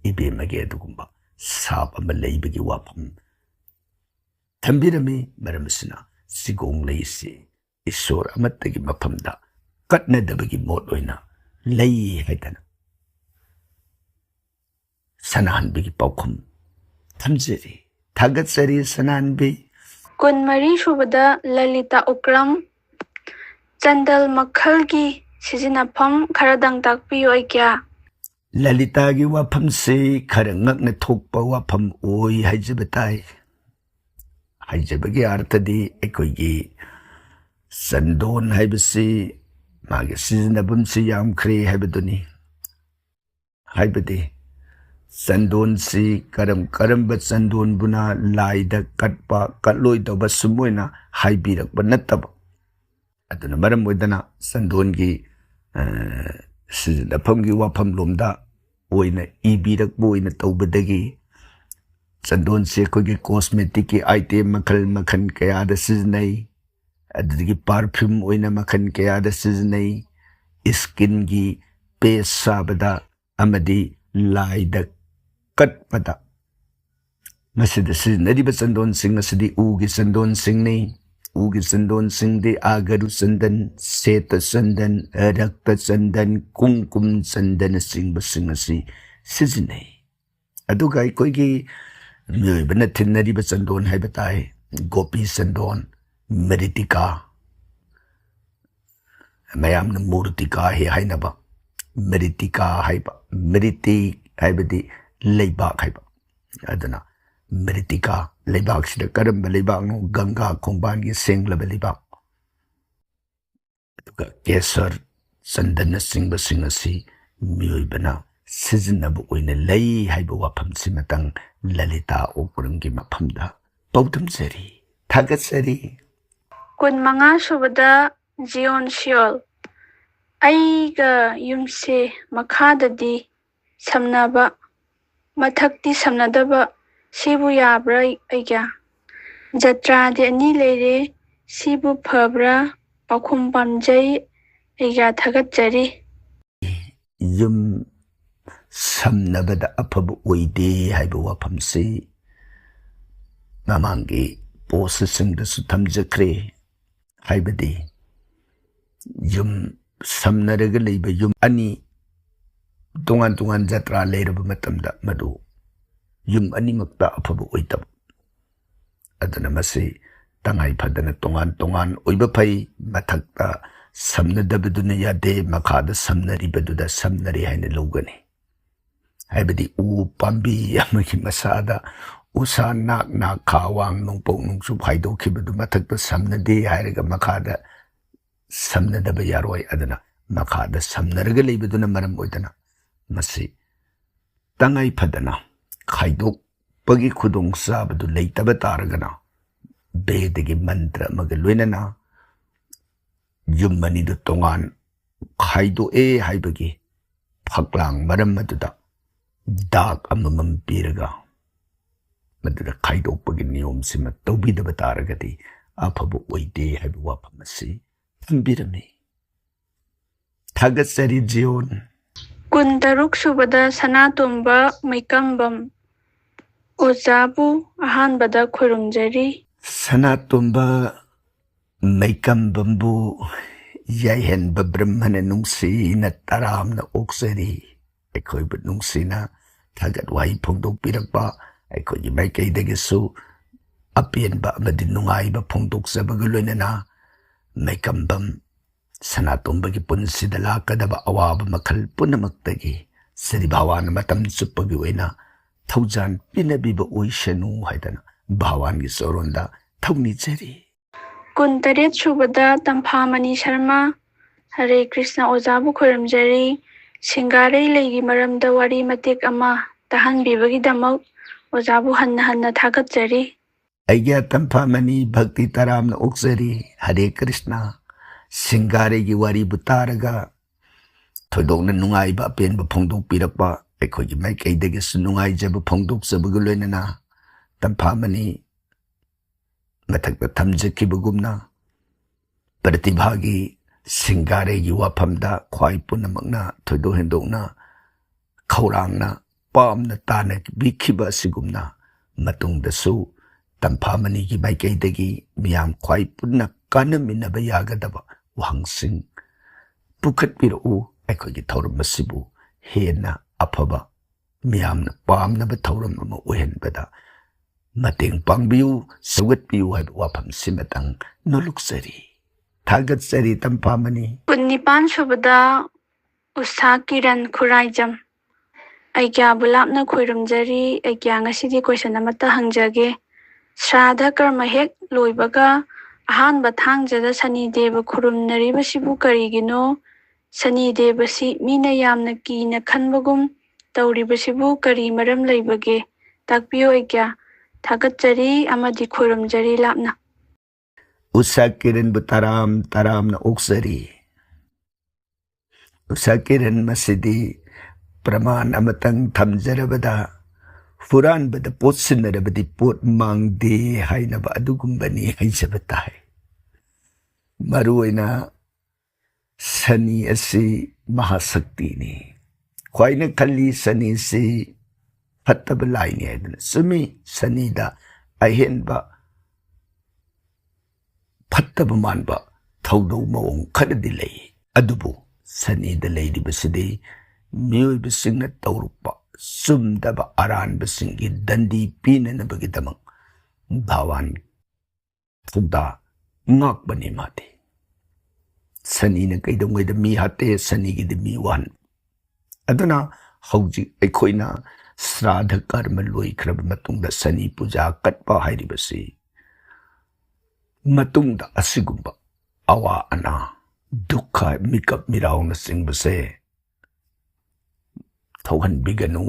ꯏꯕꯦꯝꯃꯒꯤ ꯑꯗꯨꯒꯨꯝꯕ ꯁꯥꯞ ꯑꯃ ꯂꯩꯕꯒꯤ ꯋꯥꯐꯝ ꯊꯝꯕꯤꯔꯝꯃꯤ꯫ ꯃꯔꯝ ꯑꯁꯤꯅ ꯆꯤꯒꯣꯡ ꯂꯩꯁꯤ ꯏꯁꯣꯔ ꯑꯃꯠꯇꯒꯤ ꯃꯐꯝꯗ ꯀꯠꯅꯗꯕꯒꯤ ꯃꯣꯠ ꯑꯣꯏꯅ ꯂꯩ ꯍꯥꯏꯗꯅ ꯁꯅꯥꯍꯟꯕꯤꯒꯤ ꯄꯥꯎꯈꯨꯝ ꯊꯝꯖꯔꯤ꯫ ꯊꯥꯒꯠꯆꯔꯤ ꯁꯅꯥꯍꯟꯕꯤ꯫ ꯀꯨꯟꯃꯔꯤ ꯁꯨꯕꯗ ꯂꯂꯤꯇꯥ ꯎꯀ꯭ꯔꯝ ꯆꯟꯗꯜ ꯃꯈꯜꯒꯤ ꯁꯤꯖꯤꯟꯅꯐꯝ ꯈꯔꯗꯪ ꯇꯥꯛꯄꯤꯌꯨ ꯑꯩꯒ꯭ꯌꯥ꯫ ꯂꯂꯤꯇꯥꯒꯤ ꯋꯥꯐꯝꯁꯤ ꯈꯔ ꯉꯛꯅ ꯊꯣꯛꯄ ꯋꯥꯐꯝ ꯑꯣꯏ ꯍꯥꯏꯖꯕ ꯇꯥꯏ꯫ ꯍꯥꯏꯖꯕꯒꯤ ꯑꯥꯔꯊꯗꯤ ꯑꯩꯈꯣꯏꯒꯤ ꯆꯟꯗꯣꯟ ꯍꯥꯏꯕꯁꯤ ꯃꯥꯒꯤ ꯁꯤꯖꯤꯟꯅꯐꯝꯁꯤ ꯌꯥꯝꯈ꯭ꯔꯦ ꯍꯥꯏꯕꯗꯨꯅꯤ꯫ ꯍꯥꯏꯕꯗꯤ ꯆꯟꯗꯣꯟꯁꯤ ꯀꯔꯝ ꯀꯔꯝꯕ ꯆꯟꯗꯣꯟꯕꯨꯅ ꯂꯥꯏꯗ ꯀꯠꯄ ꯀꯠꯂꯣꯏꯗꯧꯕ ꯁꯨꯝ ꯑꯣꯏꯅ ꯍꯥꯏꯕꯤꯔꯛꯄ ꯅꯠꯇꯕ, ꯑꯗꯨꯅ ꯃꯔꯝ ꯑꯣꯏꯗꯅ ꯆꯟꯗꯣꯟꯒꯤ, ꯑ, ꯁꯤꯖꯤꯟꯅꯐꯝꯒꯤ ꯋꯥꯐꯝꯂꯣꯝꯗ ꯑꯣꯏꯅ ꯏꯕꯤꯔꯛꯄ ꯑꯣꯏꯅ ꯇꯧꯕꯗꯒꯤ ꯆꯟꯗꯣꯟꯁꯦ ꯑꯩꯈꯣꯏꯒꯤ cosmeticꯀꯤ item ꯃꯈꯜ ꯃꯈꯜ ꯀꯌꯥꯗ ꯁꯤꯖꯤꯟꯅꯩ꯫ ꯑꯗꯨꯗꯒꯤ perfume ꯑꯣꯏꯅ ꯃꯈꯜ ꯀꯌꯥꯗ ꯁꯤꯖꯤꯟꯅꯩ꯫ Skinꯒꯤ paste ꯁꯥꯕꯗ ꯑꯃꯗꯤ ꯂꯥꯏꯗ ꯀꯠꯄꯗ ꯃꯁꯤꯗ ꯁꯤꯖꯤꯟꯅꯔꯤꯕ ꯆꯟꯗꯣꯟꯁꯤꯡ ꯑꯁꯤꯗꯤ ꯎꯒꯤ ꯆꯟꯗꯣꯟꯁꯤꯡꯅꯤ꯫ ꯎꯒꯤ ꯆꯟꯗꯣꯟꯁꯤꯡꯗꯤ ꯑꯒꯔꯨ ꯆꯟꯗꯟ, ꯁꯦꯇ ꯆꯟꯗꯟ, ꯔꯛꯇ ꯆꯟꯗꯟ, ꯀꯨꯝꯀꯨꯝ ꯆꯟꯗꯅꯆꯤꯡꯕꯁꯤꯡ ꯑꯁꯤ ꯁꯤꯖꯤꯟꯅꯩ꯫ ꯑꯗꯨꯒ ꯑꯩꯈꯣꯏꯒꯤ ꯃꯤꯑꯣꯏꯕꯅ ꯊꯤꯟꯅꯔꯤꯕ ꯆꯟꯗꯣꯟ ꯍꯥꯏꯕ ꯇꯥꯏ, ꯒꯣꯄꯤ ꯆꯟꯗꯣꯟ, ꯃꯔꯤꯇꯤꯀꯥ, ꯃꯌꯥꯝꯅ ꯃꯨꯔꯇꯤꯀꯥ ꯍꯦꯛ ꯍꯥꯏꯅꯕ, ꯃꯔꯤꯇꯤꯀꯥ ꯍꯥꯏꯕ, ꯃꯔꯤꯇꯤ ꯍꯥꯏꯕꯗꯤ ꯂꯩꯕꯥꯛ ꯍꯥꯏꯕ꯫ ꯑꯗꯨꯅ ꯃꯔꯤꯇꯤꯀꯥ, ꯂꯩꯕꯥꯛꯁꯤꯗ ꯀꯔꯝꯕ ꯂꯩꯕꯥꯛꯅꯣ? ꯒꯪꯒꯥ ꯈꯣꯡꯕꯥꯟꯒꯤ ꯁꯦꯡꯂꯕ ꯂꯩꯕꯥꯛ꯫ ꯑꯗꯨꯒ ꯀꯦꯁꯔ, ꯆꯟꯗꯟꯅꯆꯤꯡꯕꯁꯤꯡ ꯑꯁꯤ ꯃꯤꯑꯣꯏꯕꯅ ꯁꯤꯖꯤꯟꯅꯕ ꯑꯣꯏꯅ ꯂꯩ ꯍꯥꯏꯕ ꯋꯥꯐꯝꯁꯤꯃꯇꯪ ꯂꯂꯤꯇꯥ ꯎꯀ꯭ꯔꯝꯒꯤ ꯃꯐꯝꯗ ꯄꯥꯎꯗꯝꯖꯔꯤ꯫ ꯊꯥꯒꯠꯆꯔꯤ꯫ ꯀꯨꯟꯃꯉꯥ ꯁꯨꯕꯗ ꯖꯤꯌꯣꯟ ꯁꯤꯌꯣꯜ꯫ ꯑꯩꯒ ꯌꯨꯝꯁꯦ ꯃꯈꯥꯗꯗꯤ ꯁꯝꯅꯕ, ꯃꯊꯛꯇꯤ ꯁꯝꯅꯗꯕ, ꯁꯤꯕꯨ ꯌꯥꯕ꯭ꯔꯥ ꯑꯩꯒ? ꯖꯇ꯭ꯔꯥꯗꯤ ꯑꯅꯤ ꯂꯩꯔꯦ, ꯁꯤꯕꯨ ꯐꯕ꯭ꯔꯥ? ꯄꯥꯎꯈꯨꯝ ꯄꯥꯝꯖꯩ, ꯑꯩꯒ ꯊꯥꯒꯠꯆꯔꯤ꯫ ꯌꯨꯝ ꯁꯝꯅꯕꯗ ꯑꯐꯕ ꯑꯣꯏꯗꯦ ꯍꯥꯏꯕ ꯋꯥꯐꯝꯁꯤ ꯃꯃꯥꯡꯒꯤ ꯄꯣꯁꯁꯤꯡꯗꯁꯨ ꯊꯝꯖꯈ꯭ꯔꯦ꯫ ꯍꯥꯏꯕꯗꯤ ꯌꯨꯝ ꯁꯝꯅꯔꯒ ꯂꯩꯕ ꯌꯨꯝ ꯑꯅꯤ ꯇꯣꯉꯥꯟ ꯇꯣꯉꯥꯟ ꯖꯇ꯭ꯔꯥ ꯂꯩꯔꯕ ꯃꯇꯝꯗ ꯃꯗꯨ ꯌꯨꯝ ꯑꯅꯤꯃꯛꯇ ꯑꯐꯕ ꯑꯣꯏꯗꯕ꯫ ꯑꯗꯨꯅ ꯃꯁꯤ ꯇꯉꯥꯏ ꯐꯗꯅ ꯇꯣꯉꯥꯟ ꯇꯣꯉꯥꯟ ꯑꯣꯏꯕ ꯐꯩ꯫ ꯃꯊꯛꯇ ꯁꯝꯅꯗꯕꯗꯨꯅ ꯌꯥꯗꯦ, ꯃꯈꯥꯗ ꯁꯝꯅꯔꯤꯕꯗꯨꯗ ꯁꯝꯅꯔꯦ ꯍꯥꯏꯅ ꯂꯧꯒꯅꯤ꯫ ꯍꯥꯏꯕꯗꯤ ꯎ ꯄꯥꯝꯕꯤ ꯑꯃꯒꯤ ꯃꯁꯥꯗ ꯎꯁꯥ ꯅꯥꯛ ꯅꯥꯛ ꯈꯥ ꯋꯥꯡ ꯅꯣꯡꯄꯣꯛ ꯅꯣꯡꯆꯨꯞ ꯍꯥꯏꯗꯣꯛꯈꯤꯕꯗꯨ ꯃꯊꯛꯇ ꯁꯝꯅꯗꯦ ꯍꯥꯏꯔꯒ ꯃꯈꯥꯗ ꯁꯝꯅꯗꯕ ꯌꯥꯔꯣꯏ꯫ ꯑꯗꯨꯅ ꯃꯈꯥꯗ ꯁꯝꯅꯔꯒ ꯂꯩꯕꯗꯨꯅ ꯃꯔꯝ ꯑꯣꯏꯗꯅ ꯃꯁꯤ ꯇꯉꯥꯏ ꯐꯗꯅ ꯈꯥꯏꯗꯣꯛꯄꯒꯤ ꯈꯨꯗꯣꯡꯆꯥꯕꯗꯨ ꯂꯩꯇꯕ ꯇꯥꯔꯒꯅ ꯕꯦꯗꯒꯤ ꯃꯟꯇ꯭ꯔ ꯑꯃꯒ ꯂꯣꯏꯅꯅ ꯌꯨꯝ ꯑꯅꯤꯗꯨ ꯇꯣꯉꯥꯟ ꯈꯥꯏꯗꯣꯛꯑꯦ ꯍꯥꯏꯕꯒꯤ ꯐꯛꯂꯥꯡ ꯃꯔꯝ ꯑꯗꯨꯗ ꯗꯥꯛ ꯑꯃꯃꯝ ꯄꯤꯔꯒ ꯃꯗꯨꯗ ꯈꯥꯏꯗꯣꯛꯄꯒꯤ ꯅꯤꯌꯣꯝꯁꯤꯃ ꯇꯧꯕꯤꯗꯕ ꯇꯥꯔꯒꯗꯤ ꯑꯐꯕ ꯑꯣꯏꯗꯦ ꯍꯥꯏꯕ ꯋꯥꯐꯝ ꯑꯁꯤ ꯊꯝꯕꯤꯔꯝꯃꯤ꯫ ꯊꯥꯒꯠꯆꯔꯤ ꯖꯤꯌꯣꯟ꯫ ꯀꯨꯟꯇꯔꯨꯛ ꯁꯨꯕꯗ ꯁꯅꯥꯇꯣꯝꯕ ꯃꯩꯀꯝꯕꯝ ꯑꯣꯖꯥꯕꯨ ꯑꯍꯥꯟꯕꯗ ꯈꯨꯔꯨꯝꯖꯔꯤ꯫ ꯁꯅꯥꯇꯣꯝꯕ ꯃꯩꯀꯝꯕꯝꯕꯨ ꯌꯥꯏꯍꯟꯕ ꯕ꯭ꯔꯍ꯭ꯃꯅ ꯅꯨꯡꯁꯤꯅ ꯇꯔꯥꯝꯅ ꯑꯣꯛꯆꯔꯤ꯫ ꯑꯩꯈꯣꯏꯕꯨ ꯅꯨꯡꯁꯤꯅ ꯊꯥꯒꯠ ꯋꯥꯍꯩ ꯐꯣꯡꯗꯣꯛꯄꯤꯔꯛꯄ, ꯑꯩꯈꯣꯏꯒꯤ ꯃꯥꯏꯀꯩꯗꯒꯤꯁꯨ ꯑꯄꯦꯟꯕ ꯑꯃꯗꯤ ꯅꯨꯡꯉꯥꯏꯕ ꯐꯣꯡꯗꯣꯛꯆꯕꯒ ꯂꯣꯏꯅꯅ ꯃꯩꯀꯝꯕꯝ ꯁꯅꯥꯇꯣꯝꯕꯒꯤ ꯄꯨꯟꯁꯤꯗ ꯂꯥꯛꯀꯗꯕ ꯑꯋꯥꯕ ꯃꯈꯜ ꯄꯨꯝꯅꯃꯛꯇꯒꯤ ꯁ꯭ꯔꯤ ꯚꯒꯋꯥꯟꯅ ꯃꯇꯝ ꯆꯨꯞꯄꯒꯤ ꯑꯣꯏꯅ ꯊꯧꯖꯥꯟ ꯄꯤꯅꯕꯤꯕ ꯑꯣꯏꯁꯅꯨ ꯍꯥꯏꯗꯅ ꯚꯒꯋꯥꯟꯒꯤ ꯆꯣꯔꯣꯟꯗ ꯊꯧꯅꯤꯖꯔꯤ꯫ ꯀꯨꯟꯇꯔꯦꯠ ꯁꯨꯕꯗ ꯇꯝꯐꯥꯃꯅꯤ ꯁꯔꯃ, ꯍꯔꯦ ꯀ꯭ꯔꯤꯁꯅ ꯑꯣꯖꯥꯕꯨ ꯈꯨꯔꯨꯝꯖꯔꯤ꯫ ꯁꯤꯡꯒꯥꯔꯩ ꯂꯩꯒꯤ ꯃꯔꯝꯗ ꯋꯥꯔꯤ ꯃꯇꯦꯛ ꯑꯃ ꯇꯥꯍꯟꯕꯤꯕꯒꯤꯗꯃꯛ ꯑꯣꯖꯥꯕꯨ ꯍꯟꯅ ꯍꯟꯅ ꯊꯥꯒꯠꯆꯔꯤ꯫ ꯑꯩꯒꯤ ꯑꯇꯝꯐꯥꯃꯅꯤ ꯚꯛꯇꯤ ꯇꯔꯥꯝꯅ ꯑꯣꯛꯆꯔꯤ꯫ ꯍꯔꯦ ꯀ꯭ꯔꯤꯁꯅ꯫ ꯁꯤꯡꯒꯥꯔꯩꯒꯤ ꯋꯥꯔꯤꯕꯨ ꯇꯥꯔꯒ ꯊꯣꯏꯗꯣꯛꯅ ꯅꯨꯡꯉꯥꯏꯕ ꯑꯄꯦꯟꯕ ꯐꯣꯡꯗꯣꯛꯄꯤꯔꯛꯄ, ꯑꯩꯈꯣꯏꯒꯤ ꯃꯥꯏꯀꯩꯗꯒꯤꯁꯨ ꯅꯨꯡꯉꯥꯏꯖꯕ ꯐꯣꯡꯗꯣꯛꯆꯕꯒ ꯂꯣꯏꯅꯅ, ꯇꯝꯐꯥꯃꯅꯤ ꯃꯊꯛꯇ ꯊꯝꯖꯈꯤꯕꯒꯨꯝꯅ, ꯄ꯭ꯔꯇꯤꯚꯥꯒꯤ ꯁꯤꯡꯒꯥꯔꯩꯒꯤ ꯋꯥꯐꯝꯗ ꯈ꯭ꯋꯥꯏ ꯄꯨꯝꯅꯃꯛꯅ ꯊꯣꯏꯗꯣꯛ ꯍꯦꯟꯗꯣꯛꯅ ꯈꯧꯔꯥꯡꯅ ꯄꯥꯝꯅ ꯇꯥꯟꯅꯕꯤꯈꯤꯕ ꯑꯁꯤꯒꯨꯝꯅ, ꯃꯇꯨꯡꯗꯁꯨ ꯇꯝꯐꯥꯃꯅꯤꯒꯤ ꯃꯥꯏꯀꯩꯗꯒꯤ ꯃꯤꯌꯥꯝ ꯈ꯭ꯋꯥꯏ ꯄꯨꯟꯅ ꯀꯥꯟꯅꯃꯤꯟꯅꯕ ꯌꯥꯒꯗꯕ ꯋꯥꯍꯪꯁꯤꯡ ꯄꯨꯈꯠꯄꯤꯔꯛꯎ꯫ ꯑꯩꯈꯣꯏꯒꯤ ꯊꯧꯔꯝ ꯑꯁꯤꯕꯨ ꯍꯦꯟꯅ ꯑꯐꯕ, ꯃꯤꯌꯥꯝꯅ ꯄꯥꯝꯅꯕ ꯊꯧꯔꯝ ꯑꯃ ꯑꯣꯏꯍꯟꯕꯗ ꯃꯇꯦꯡ ꯄꯥꯡꯕꯤꯌꯨ, ꯁꯧꯒꯠꯄꯤꯌꯨ ꯍꯥꯏꯕ ꯋꯥꯐꯝꯁꯤꯃꯇꯪ ꯅꯣꯂꯨꯛꯆꯔꯤ꯫ ꯊꯥꯒꯠꯆꯔꯤ, ꯇꯝꯐꯥꯃꯅꯤ꯫ ꯀꯨꯟꯅꯤꯄꯥꯟ ꯁꯨꯕꯗ ꯎꯁꯥ ꯀꯤꯔꯟ ꯈꯨꯔꯥꯏꯖꯝ꯫ ꯑꯩꯒ꯭ꯌꯥꯕꯨ ꯂꯥꯞꯅ ꯈꯣꯏꯔꯨꯝꯖꯔꯤ꯫ ꯑꯩꯒ꯭ꯌꯥ, ꯉꯁꯤꯗꯤ ꯀꯣꯏꯁꯟ ꯑꯃꯠꯇ ꯍꯪꯖꯒꯦ꯫ ꯁ꯭ꯔꯥꯙ ꯀꯔꯃ ꯍꯦꯛ ꯂꯣꯏꯕꯒ ꯑꯍꯥꯟꯕ ꯊꯥꯡꯖꯗ ꯁꯅꯤ ꯗꯦꯕ ꯈꯨꯔꯨꯝꯅꯔꯤꯕꯁꯤꯕꯨ ꯀꯔꯤꯒꯤꯅꯣ? ꯁꯅꯤ ꯗꯦꯕꯁꯤ ꯃꯤꯅ ꯌꯥꯝꯅ ꯀꯤꯅ ꯈꯟꯕꯒꯨꯝ ꯇꯧꯔꯤꯕꯁꯤꯕꯨ ꯀꯔꯤ ꯃꯔꯝ ꯂꯩꯕꯒꯦ? ꯇꯥꯛꯄꯤꯌꯨ ꯑꯩꯒ꯭ꯌꯥ꯫ ꯊꯥꯒꯠꯆꯔꯤ ꯑꯃꯗꯤ ꯈꯣꯏꯔꯨꯝꯖꯔꯤ ꯂꯥꯞꯅ꯫ ꯎꯁꯥ ꯀꯤꯔꯟꯕꯨ ꯇꯔꯥꯝ ꯇꯔꯥꯝꯅ ꯑꯣꯛꯆꯔꯤ꯫ ꯎꯁꯥ ꯀꯤꯔꯟ, ꯃꯁꯤꯗꯤ ꯄ꯭ꯔꯃꯥꯟ ꯑꯃꯇꯪ ꯊꯝꯖꯔꯕꯗ, "ꯍꯨꯔꯥꯟꯕꯗ ꯄꯣꯠ ꯁꯤꯟꯅꯔꯕꯗꯤ ꯄꯣꯠ ꯃꯥꯡꯗꯦ" ꯍꯥꯏꯅꯕ ꯑꯗꯨꯒꯨꯝꯕꯅꯤ ꯍꯥꯏꯖꯕ ꯇꯥꯏ꯫ ꯃꯔꯨꯑꯣꯏꯅ ꯁꯅꯤ ꯑꯁꯤ ꯃꯍꯥꯁꯛꯇꯤꯅꯤ꯫ ꯈ꯭ꯋꯥꯏꯅ ꯈꯜꯂꯤ ꯁꯅꯤꯁꯤ ꯐꯠꯇꯕ ꯂꯥꯏꯅꯤ ꯍꯥꯏꯗꯅ꯫ ꯆꯨꯝꯃꯤ, ꯁꯅꯤꯗ ꯑꯍꯦꯟꯕ ꯐꯠꯇꯕ ꯃꯥꯟꯕ ꯊꯧꯗꯧ ꯃꯑꯣꯡ ꯈꯔꯗꯤ ꯂꯩ꯫ ꯑꯗꯨꯕꯨ ꯁꯅꯤꯗ ꯂꯩꯔꯤꯕꯁꯤꯗꯤ ꯃꯤꯑꯣꯏꯕꯁꯤꯡꯅ ꯇꯧꯔꯛꯄ ꯆꯨꯝꯗꯕ ꯑꯔꯥꯟꯕꯁꯤꯡꯒꯤ ꯗꯟꯗꯤ ꯄꯤꯅꯅꯕꯒꯤꯗꯃꯛ ꯚꯒꯋꯥꯟ ꯊꯧꯗꯥ ꯉꯥꯛꯄꯅꯤ ꯃꯥꯗꯤ꯫ ꯁꯅꯤꯅ ꯀꯩꯗꯧꯉꯩꯗ ꯃꯤ ꯍꯥꯠꯇꯦ, ꯁꯅꯤꯒꯤꯗꯤ ꯃꯤ ꯋꯥꯍꯟ꯫ ꯑꯗꯨꯅ ꯍꯧꯖꯤꯛ ꯑꯩꯈꯣꯏꯅ ꯁ꯭ꯔꯥꯙ ꯀꯔꯃ ꯂꯣꯏꯈ꯭ꯔꯕ ꯃꯇꯨꯡꯗ ꯁꯅꯤ ꯄꯨꯖꯥ ꯀꯠꯄ ꯍꯥꯏꯔꯤꯕꯁꯤ ꯃꯇꯨꯡꯗ ꯑꯁꯤꯒꯨꯝꯕ ꯑꯋꯥ ꯑꯅꯥ, ꯗꯨꯈ, ꯃꯤꯀꯞ ꯃꯤꯔꯥꯎꯅꯆꯤꯡꯕꯁꯦ ꯊꯣꯛꯍꯟꯕꯤꯒꯅꯨ꯫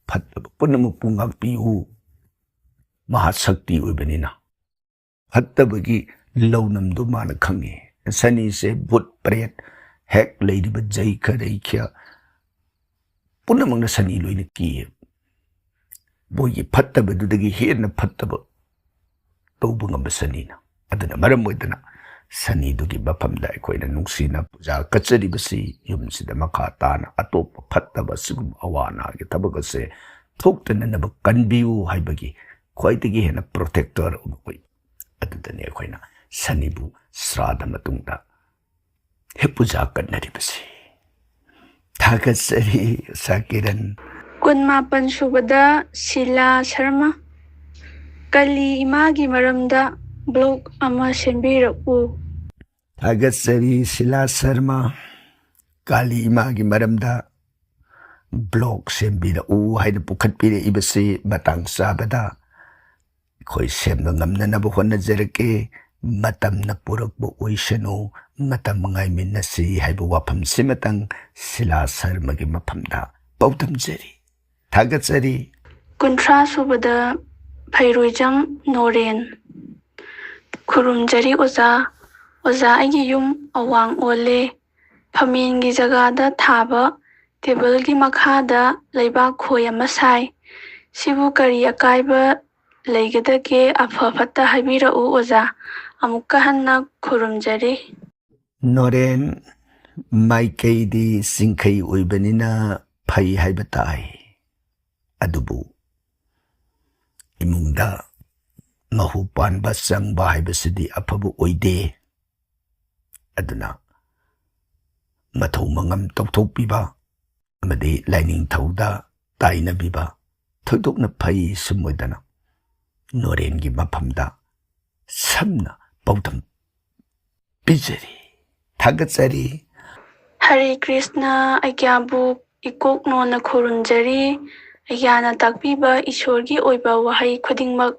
ꯐꯠꯇꯕ ꯄꯨꯝꯅꯃꯛꯄꯨ ꯉꯥꯛꯄꯤꯌꯨ꯫ ꯃꯍꯥꯁꯛꯇꯤ ꯑꯣꯏꯕꯅꯤꯅ ꯐꯠꯇꯕꯒꯤ ꯂꯧꯅꯝꯗꯨ ꯃꯥꯅ ꯈꯪꯉꯤ꯫ ꯁꯅꯤꯁꯦ ꯚꯨꯠ ꯄ꯭ꯔꯦꯠ, ꯍꯦꯛ ꯂꯩꯔꯤꯕ ꯖꯩ ꯈꯔꯩꯈ꯭ꯌ ꯄꯨꯝꯅꯃꯛꯅ ꯁꯅꯤ ꯂꯣꯏꯅ ꯀꯤꯌꯦ꯫ ꯃꯣꯏꯒꯤ ꯐꯠꯇꯕꯗꯨꯗꯒꯤ ꯍꯦꯟꯅ ꯐꯠꯇꯕ ꯇꯧꯕ ꯉꯝꯕ ꯁꯅꯤꯅ꯫ ꯑꯗꯨꯅ ꯃꯔꯝ ꯑꯣꯏꯗꯅ ꯁꯅꯤꯗꯨꯒꯤ ꯃꯐꯝꯗ ꯑꯩꯈꯣꯏꯅ ꯅꯨꯡꯁꯤꯅ ꯄꯨꯖꯥ ꯀꯠꯆꯔꯤꯕꯁꯤ ꯌꯨꯝꯁꯤꯗ ꯃꯈꯥ ꯇꯥꯅ ꯑꯇꯣꯞꯄ ꯐꯠꯇꯕ ꯁꯤꯒꯨꯝꯕ ꯑꯋꯥ ꯑꯅꯥꯒꯤ ꯊꯕꯛ ꯑꯁꯦ ꯊꯣꯛꯇꯅꯅꯕ ꯀꯟꯕꯤꯌꯨ ꯍꯥꯏꯕꯒꯤ ꯈ꯭ꯋꯥꯏꯗꯒꯤ ꯍꯦꯟꯅ ꯄ꯭ꯔꯣꯇꯦꯛꯇꯔ ꯑꯣꯏꯕ ꯑꯣꯏ꯫ ꯑꯗꯨꯗꯅꯤ ꯑꯩꯈꯣꯏꯅ ꯁꯅꯤꯕꯨ ꯁ꯭ꯔꯥꯗ ꯃꯇꯨꯡꯗ ꯍꯦꯛ ꯄꯨꯖꯥ ꯀꯠꯅꯔꯤꯕꯁꯤ꯫ ꯊꯥꯒꯠꯆꯔꯤ, ꯁꯥ ꯀꯤꯔꯟ꯫ ꯀꯨꯟꯃꯥꯄꯟ ꯁꯨꯕꯗ ꯁꯤꯂꯥ ꯁꯔꯃ꯫ ꯀꯂꯤ ꯏꯃꯥꯒꯤ ꯃꯔꯝꯗ ꯕ꯭ꯂꯣꯛ ꯑꯃ ꯁꯦꯝꯕꯤꯔꯛꯎ꯫ ꯊꯥꯒꯠꯆꯔꯤ, ꯁꯤꯂꯥ ꯁꯔꯃ꯫ ꯀꯥꯂꯤ ꯏꯃꯥꯒꯤ ꯃꯔꯝꯗ ꯕ꯭ꯂꯣꯛ ꯁꯦꯝꯕꯤꯔꯛꯎ ꯍꯥꯏꯅ ꯄꯨꯈꯠꯄꯤꯔꯛꯏꯕꯁꯤ ꯃꯇꯥꯡ ꯆꯥꯕꯗ ꯑꯩꯈꯣꯏ ꯁꯦꯝꯕ ꯉꯝꯅꯅꯕ ꯍꯣꯠꯅꯖꯔꯛꯀꯦ꯫ ꯃꯇꯝꯅ ꯄꯨꯔꯛꯄ ꯑꯣꯏꯁꯅꯨ, ꯃꯇꯝ ꯉꯥꯏꯃꯤꯟꯅꯁꯤ ꯍꯥꯏꯕ ꯋꯥꯐꯝꯁꯤꯃꯇꯪ ꯁꯤꯂꯥ ꯁꯔꯃꯒꯤ ꯃꯐꯝꯗ ꯄꯥꯎꯗꯝꯖꯔꯤ꯫ ꯊꯥꯒꯠꯆꯔꯤ꯫ ꯀꯨꯟꯊ꯭ꯔꯥ ꯁꯨꯕꯗ ꯐꯩꯔꯣꯏꯖꯝ ꯅꯣꯔꯦꯟ꯫ ꯈꯨꯔꯨꯝꯖꯔꯤ ꯑꯣꯖꯥ꯫ ꯑꯣꯖꯥ, ꯑꯩꯒꯤ ꯌꯨꯝ ꯑꯋꯥꯡ ꯑꯣꯜꯂꯦ꯫ ꯐꯝꯃꯦꯟꯒꯤ ꯖꯒꯥꯗ ꯊꯥꯕ ꯇꯦꯕꯜꯒꯤ ꯃꯈꯥꯗ ꯂꯩꯕꯥꯛ ꯈꯣꯏ ꯑꯃ ꯁꯥꯏ꯫ ꯁꯤꯕꯨ ꯀꯔꯤ ꯑꯀꯥꯏꯕ ꯂꯩꯒꯗꯒꯦ? ꯑꯐ ꯐꯠꯇ ꯍꯥꯏꯕꯤꯔꯛꯎ ꯑꯣꯖꯥ꯫ ꯑꯃꯨꯛꯀ ꯍꯟꯅ ꯈꯨꯔꯨꯝꯖꯔꯤ꯫ ꯅꯣꯔꯦꯟ ꯃꯥꯏꯀꯩꯗꯤ ꯆꯤꯡꯈꯩ ꯑꯣꯏꯕꯅꯤꯅ ꯐꯩ ꯍꯥꯏꯕ ꯇꯥꯏ꯫ ꯑꯗꯨꯕꯨ ꯏꯃꯨꯡꯗ ꯃꯍꯨ ꯄꯥꯟꯕ ꯆꯪꯕ ꯍꯥꯏꯕꯁꯤꯗꯤ ꯑꯐꯕ ꯑꯣꯏꯗꯦ꯫ ꯑꯗꯨꯅ ꯃꯊꯧ ꯃꯉꯝ ꯇꯧꯊꯣꯛꯄꯤꯕ ꯑꯃꯗꯤ ꯂꯥꯏꯅꯤꯡꯊꯧꯗ ꯇꯥꯏꯅꯕꯤꯕ ꯊꯣꯏꯗꯣꯛꯅ ꯐꯩ꯫ ꯁꯨꯝ ꯑꯣꯏꯗꯅ ꯅꯣꯔꯦꯟꯒꯤ ꯃꯐꯝꯗ ꯁꯝꯅ ꯄꯥꯎꯗꯝ ꯄꯤꯖꯔꯤ, ꯊꯥꯒꯠꯆꯔꯤ꯫ ꯍꯔꯦ ꯀ꯭ꯔꯤꯁꯅ, ꯑꯩꯒ꯭ꯌꯥꯕꯨ ꯏꯀꯣꯛ ꯅꯣꯟꯅ ꯈꯨꯔꯨꯝꯖꯔꯤ꯫ ꯑꯩꯒ꯭ꯌꯥꯅ ꯇꯥꯛꯄꯤꯕ ꯏꯁꯣꯔꯒꯤ ꯑꯣꯏꯕ ꯋꯥꯍꯩ ꯈꯨꯗꯤꯡꯃꯛ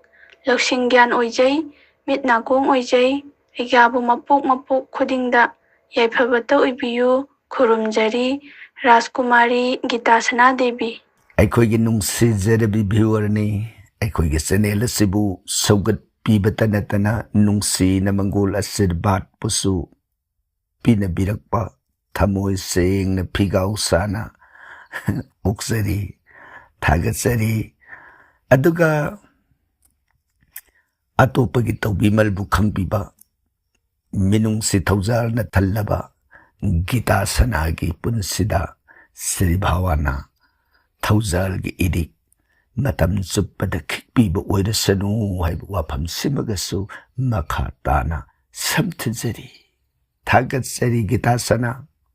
ꯂꯧꯁꯤꯡ ꯒ꯭ꯌꯥꯟ ꯑꯣꯏꯖꯩ꯫ ꯃꯤꯠ ꯅꯥꯀꯣꯡ ꯑꯣꯏꯖꯩ꯫ ꯑꯩꯒ꯭ꯌꯥꯕꯨ ꯃꯄꯣꯛ ꯃꯄꯣꯛ ꯈꯨꯗꯤꯡꯗ ꯌꯥꯏꯐꯕꯇ ꯑꯣꯏꯕꯤꯌꯨ꯫ ꯈꯨꯔꯨꯝꯖꯔꯤ꯫ ꯔꯥꯖꯀꯨꯃꯥꯔꯤ ꯒꯤꯇꯥ ꯁꯅꯥꯗꯦꯕꯤ꯫ ꯑꯩꯈꯣꯏꯒꯤ ꯅꯨꯡꯁꯤꯖꯔꯕꯤ ꯚ꯭ꯌꯨꯋꯔꯅꯤ꯫ ꯑꯩꯈꯣꯏꯒꯤ ꯆꯦꯅꯦꯜ ꯑꯁꯤꯕꯨ ꯁꯧꯒꯠꯄꯤꯕꯇ ꯅꯠꯇꯅ ꯅꯨꯡꯁꯤꯅ ꯃꯪꯒꯣꯜ ꯑꯁꯤꯔꯕꯥꯗꯄꯨꯁꯨ ꯄꯤꯅꯕꯤꯔꯛꯄ ꯊꯃꯣꯏ ꯁꯦꯡꯅ ꯐꯤꯒꯥꯎ ꯁꯥꯅ ꯑꯣꯛꯆꯔꯤ, ꯊꯥꯒꯠꯆꯔꯤ꯫ ꯑꯗꯨꯒ ꯑꯇꯣꯞꯄꯒꯤ ꯇꯧꯕꯤꯃꯜꯕꯨ ꯈꯪꯕꯤꯕ, ꯃꯤꯅꯨꯡꯁꯤ ꯊꯧꯖꯥꯜꯅ ꯊꯜꯂꯕ ꯒꯤꯇꯥ ꯁꯅꯥꯒꯤ ꯄꯨꯟꯁꯤꯗ ꯁ꯭ꯔꯤ ꯚꯥꯋꯥꯅ ꯊꯧꯖꯥꯜꯒꯤ ꯏꯔꯤꯛ ꯃꯇꯝ ꯆꯨꯞꯄꯗ ꯈꯤꯛꯄꯤꯕ ꯑꯣꯏꯔꯁꯅꯨ ꯍꯥꯏꯕ ꯋꯥꯐꯝꯁꯤꯃꯒꯁꯨ ꯃꯈꯥ ꯇꯥꯅ ꯁꯝꯊꯖꯔꯤ꯫ ꯊꯥꯒꯠꯆꯔꯤ ꯒꯤꯇꯥ ꯁꯅꯥ꯫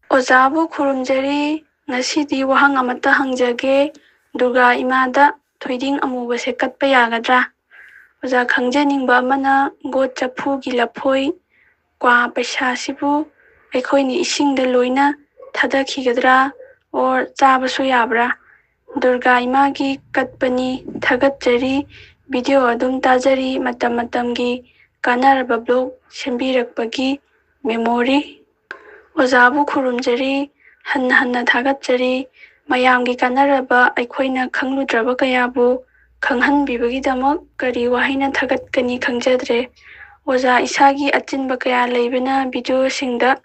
ꯑꯣꯖꯥꯕꯨ ꯈꯨꯔꯨꯝꯖꯔꯤ꯫ ꯉꯁꯤꯗꯤ ꯋꯥꯍꯪ ꯑꯃꯠꯇ ꯍꯪꯖꯒꯦ꯫ ꯗꯨꯔꯒꯥ ꯏꯃꯥꯗ ꯊꯣꯏꯗꯤꯡ ꯑꯃꯨꯕꯁꯦ ꯀꯠꯄ ꯌꯥꯒꯗ꯭ꯔꯥ? ꯑꯣꯖꯥ, ꯈꯪꯖꯅꯤꯡꯕ ꯑꯃꯅ, ꯒꯣꯠ ꯆꯐꯨꯒꯤ ꯂꯐꯣꯏ, ꯀ꯭ꯋꯥ ꯄꯩꯁꯥꯁꯤꯕꯨ ꯑꯩꯈꯣꯏꯅ ꯏꯁꯤꯡꯗ ꯂꯣꯏꯅ ꯊꯥꯗꯈꯤꯒꯗ꯭ꯔꯥ? Or ꯆꯥꯕꯁꯨ ꯌꯥꯕ꯭ꯔꯥ? ꯗꯨꯔꯒꯥ ꯏꯃꯥꯒꯤ ꯀꯠꯄꯅꯤ꯫ ꯊꯥꯒꯠꯆꯔꯤ꯫ Video ꯑꯗꯨꯝ ꯇꯥꯖꯔꯤ꯫ ꯃꯇꯝ ꯃꯇꯝꯒꯤ ꯀꯥꯟꯅꯔꯕ vlog ꯁꯦꯝꯕꯤꯔꯛꯄꯒꯤ꯫ Memory꯫ ꯑꯣꯖꯥꯕꯨ ꯈꯨꯔꯨꯝꯖꯔꯤ꯫ ꯍꯟꯅ ꯍꯟꯅ ꯊꯥꯒꯠꯆꯔꯤ꯫ ꯃꯌꯥꯝꯒꯤ ꯀꯥꯟꯅꯔꯕ, ꯑꯩꯈꯣꯏꯅ ꯈꯪꯂꯨꯗ꯭ꯔꯕ ꯀꯌꯥꯕꯨ ꯈꯪꯍꯟꯕꯤꯕꯒꯤꯗꯃꯛ ꯀꯔꯤ ꯋꯥꯍꯩꯅ ꯊꯥꯒꯠꯀꯅꯤ ꯈꯪꯖꯗ꯭ꯔꯦ꯫ ꯑꯣꯖꯥ, ꯏꯁꯥꯒꯤ ꯑꯆꯤꯟꯕ ꯀꯌꯥ ꯂꯩꯕꯅ videoꯁꯤꯡꯗ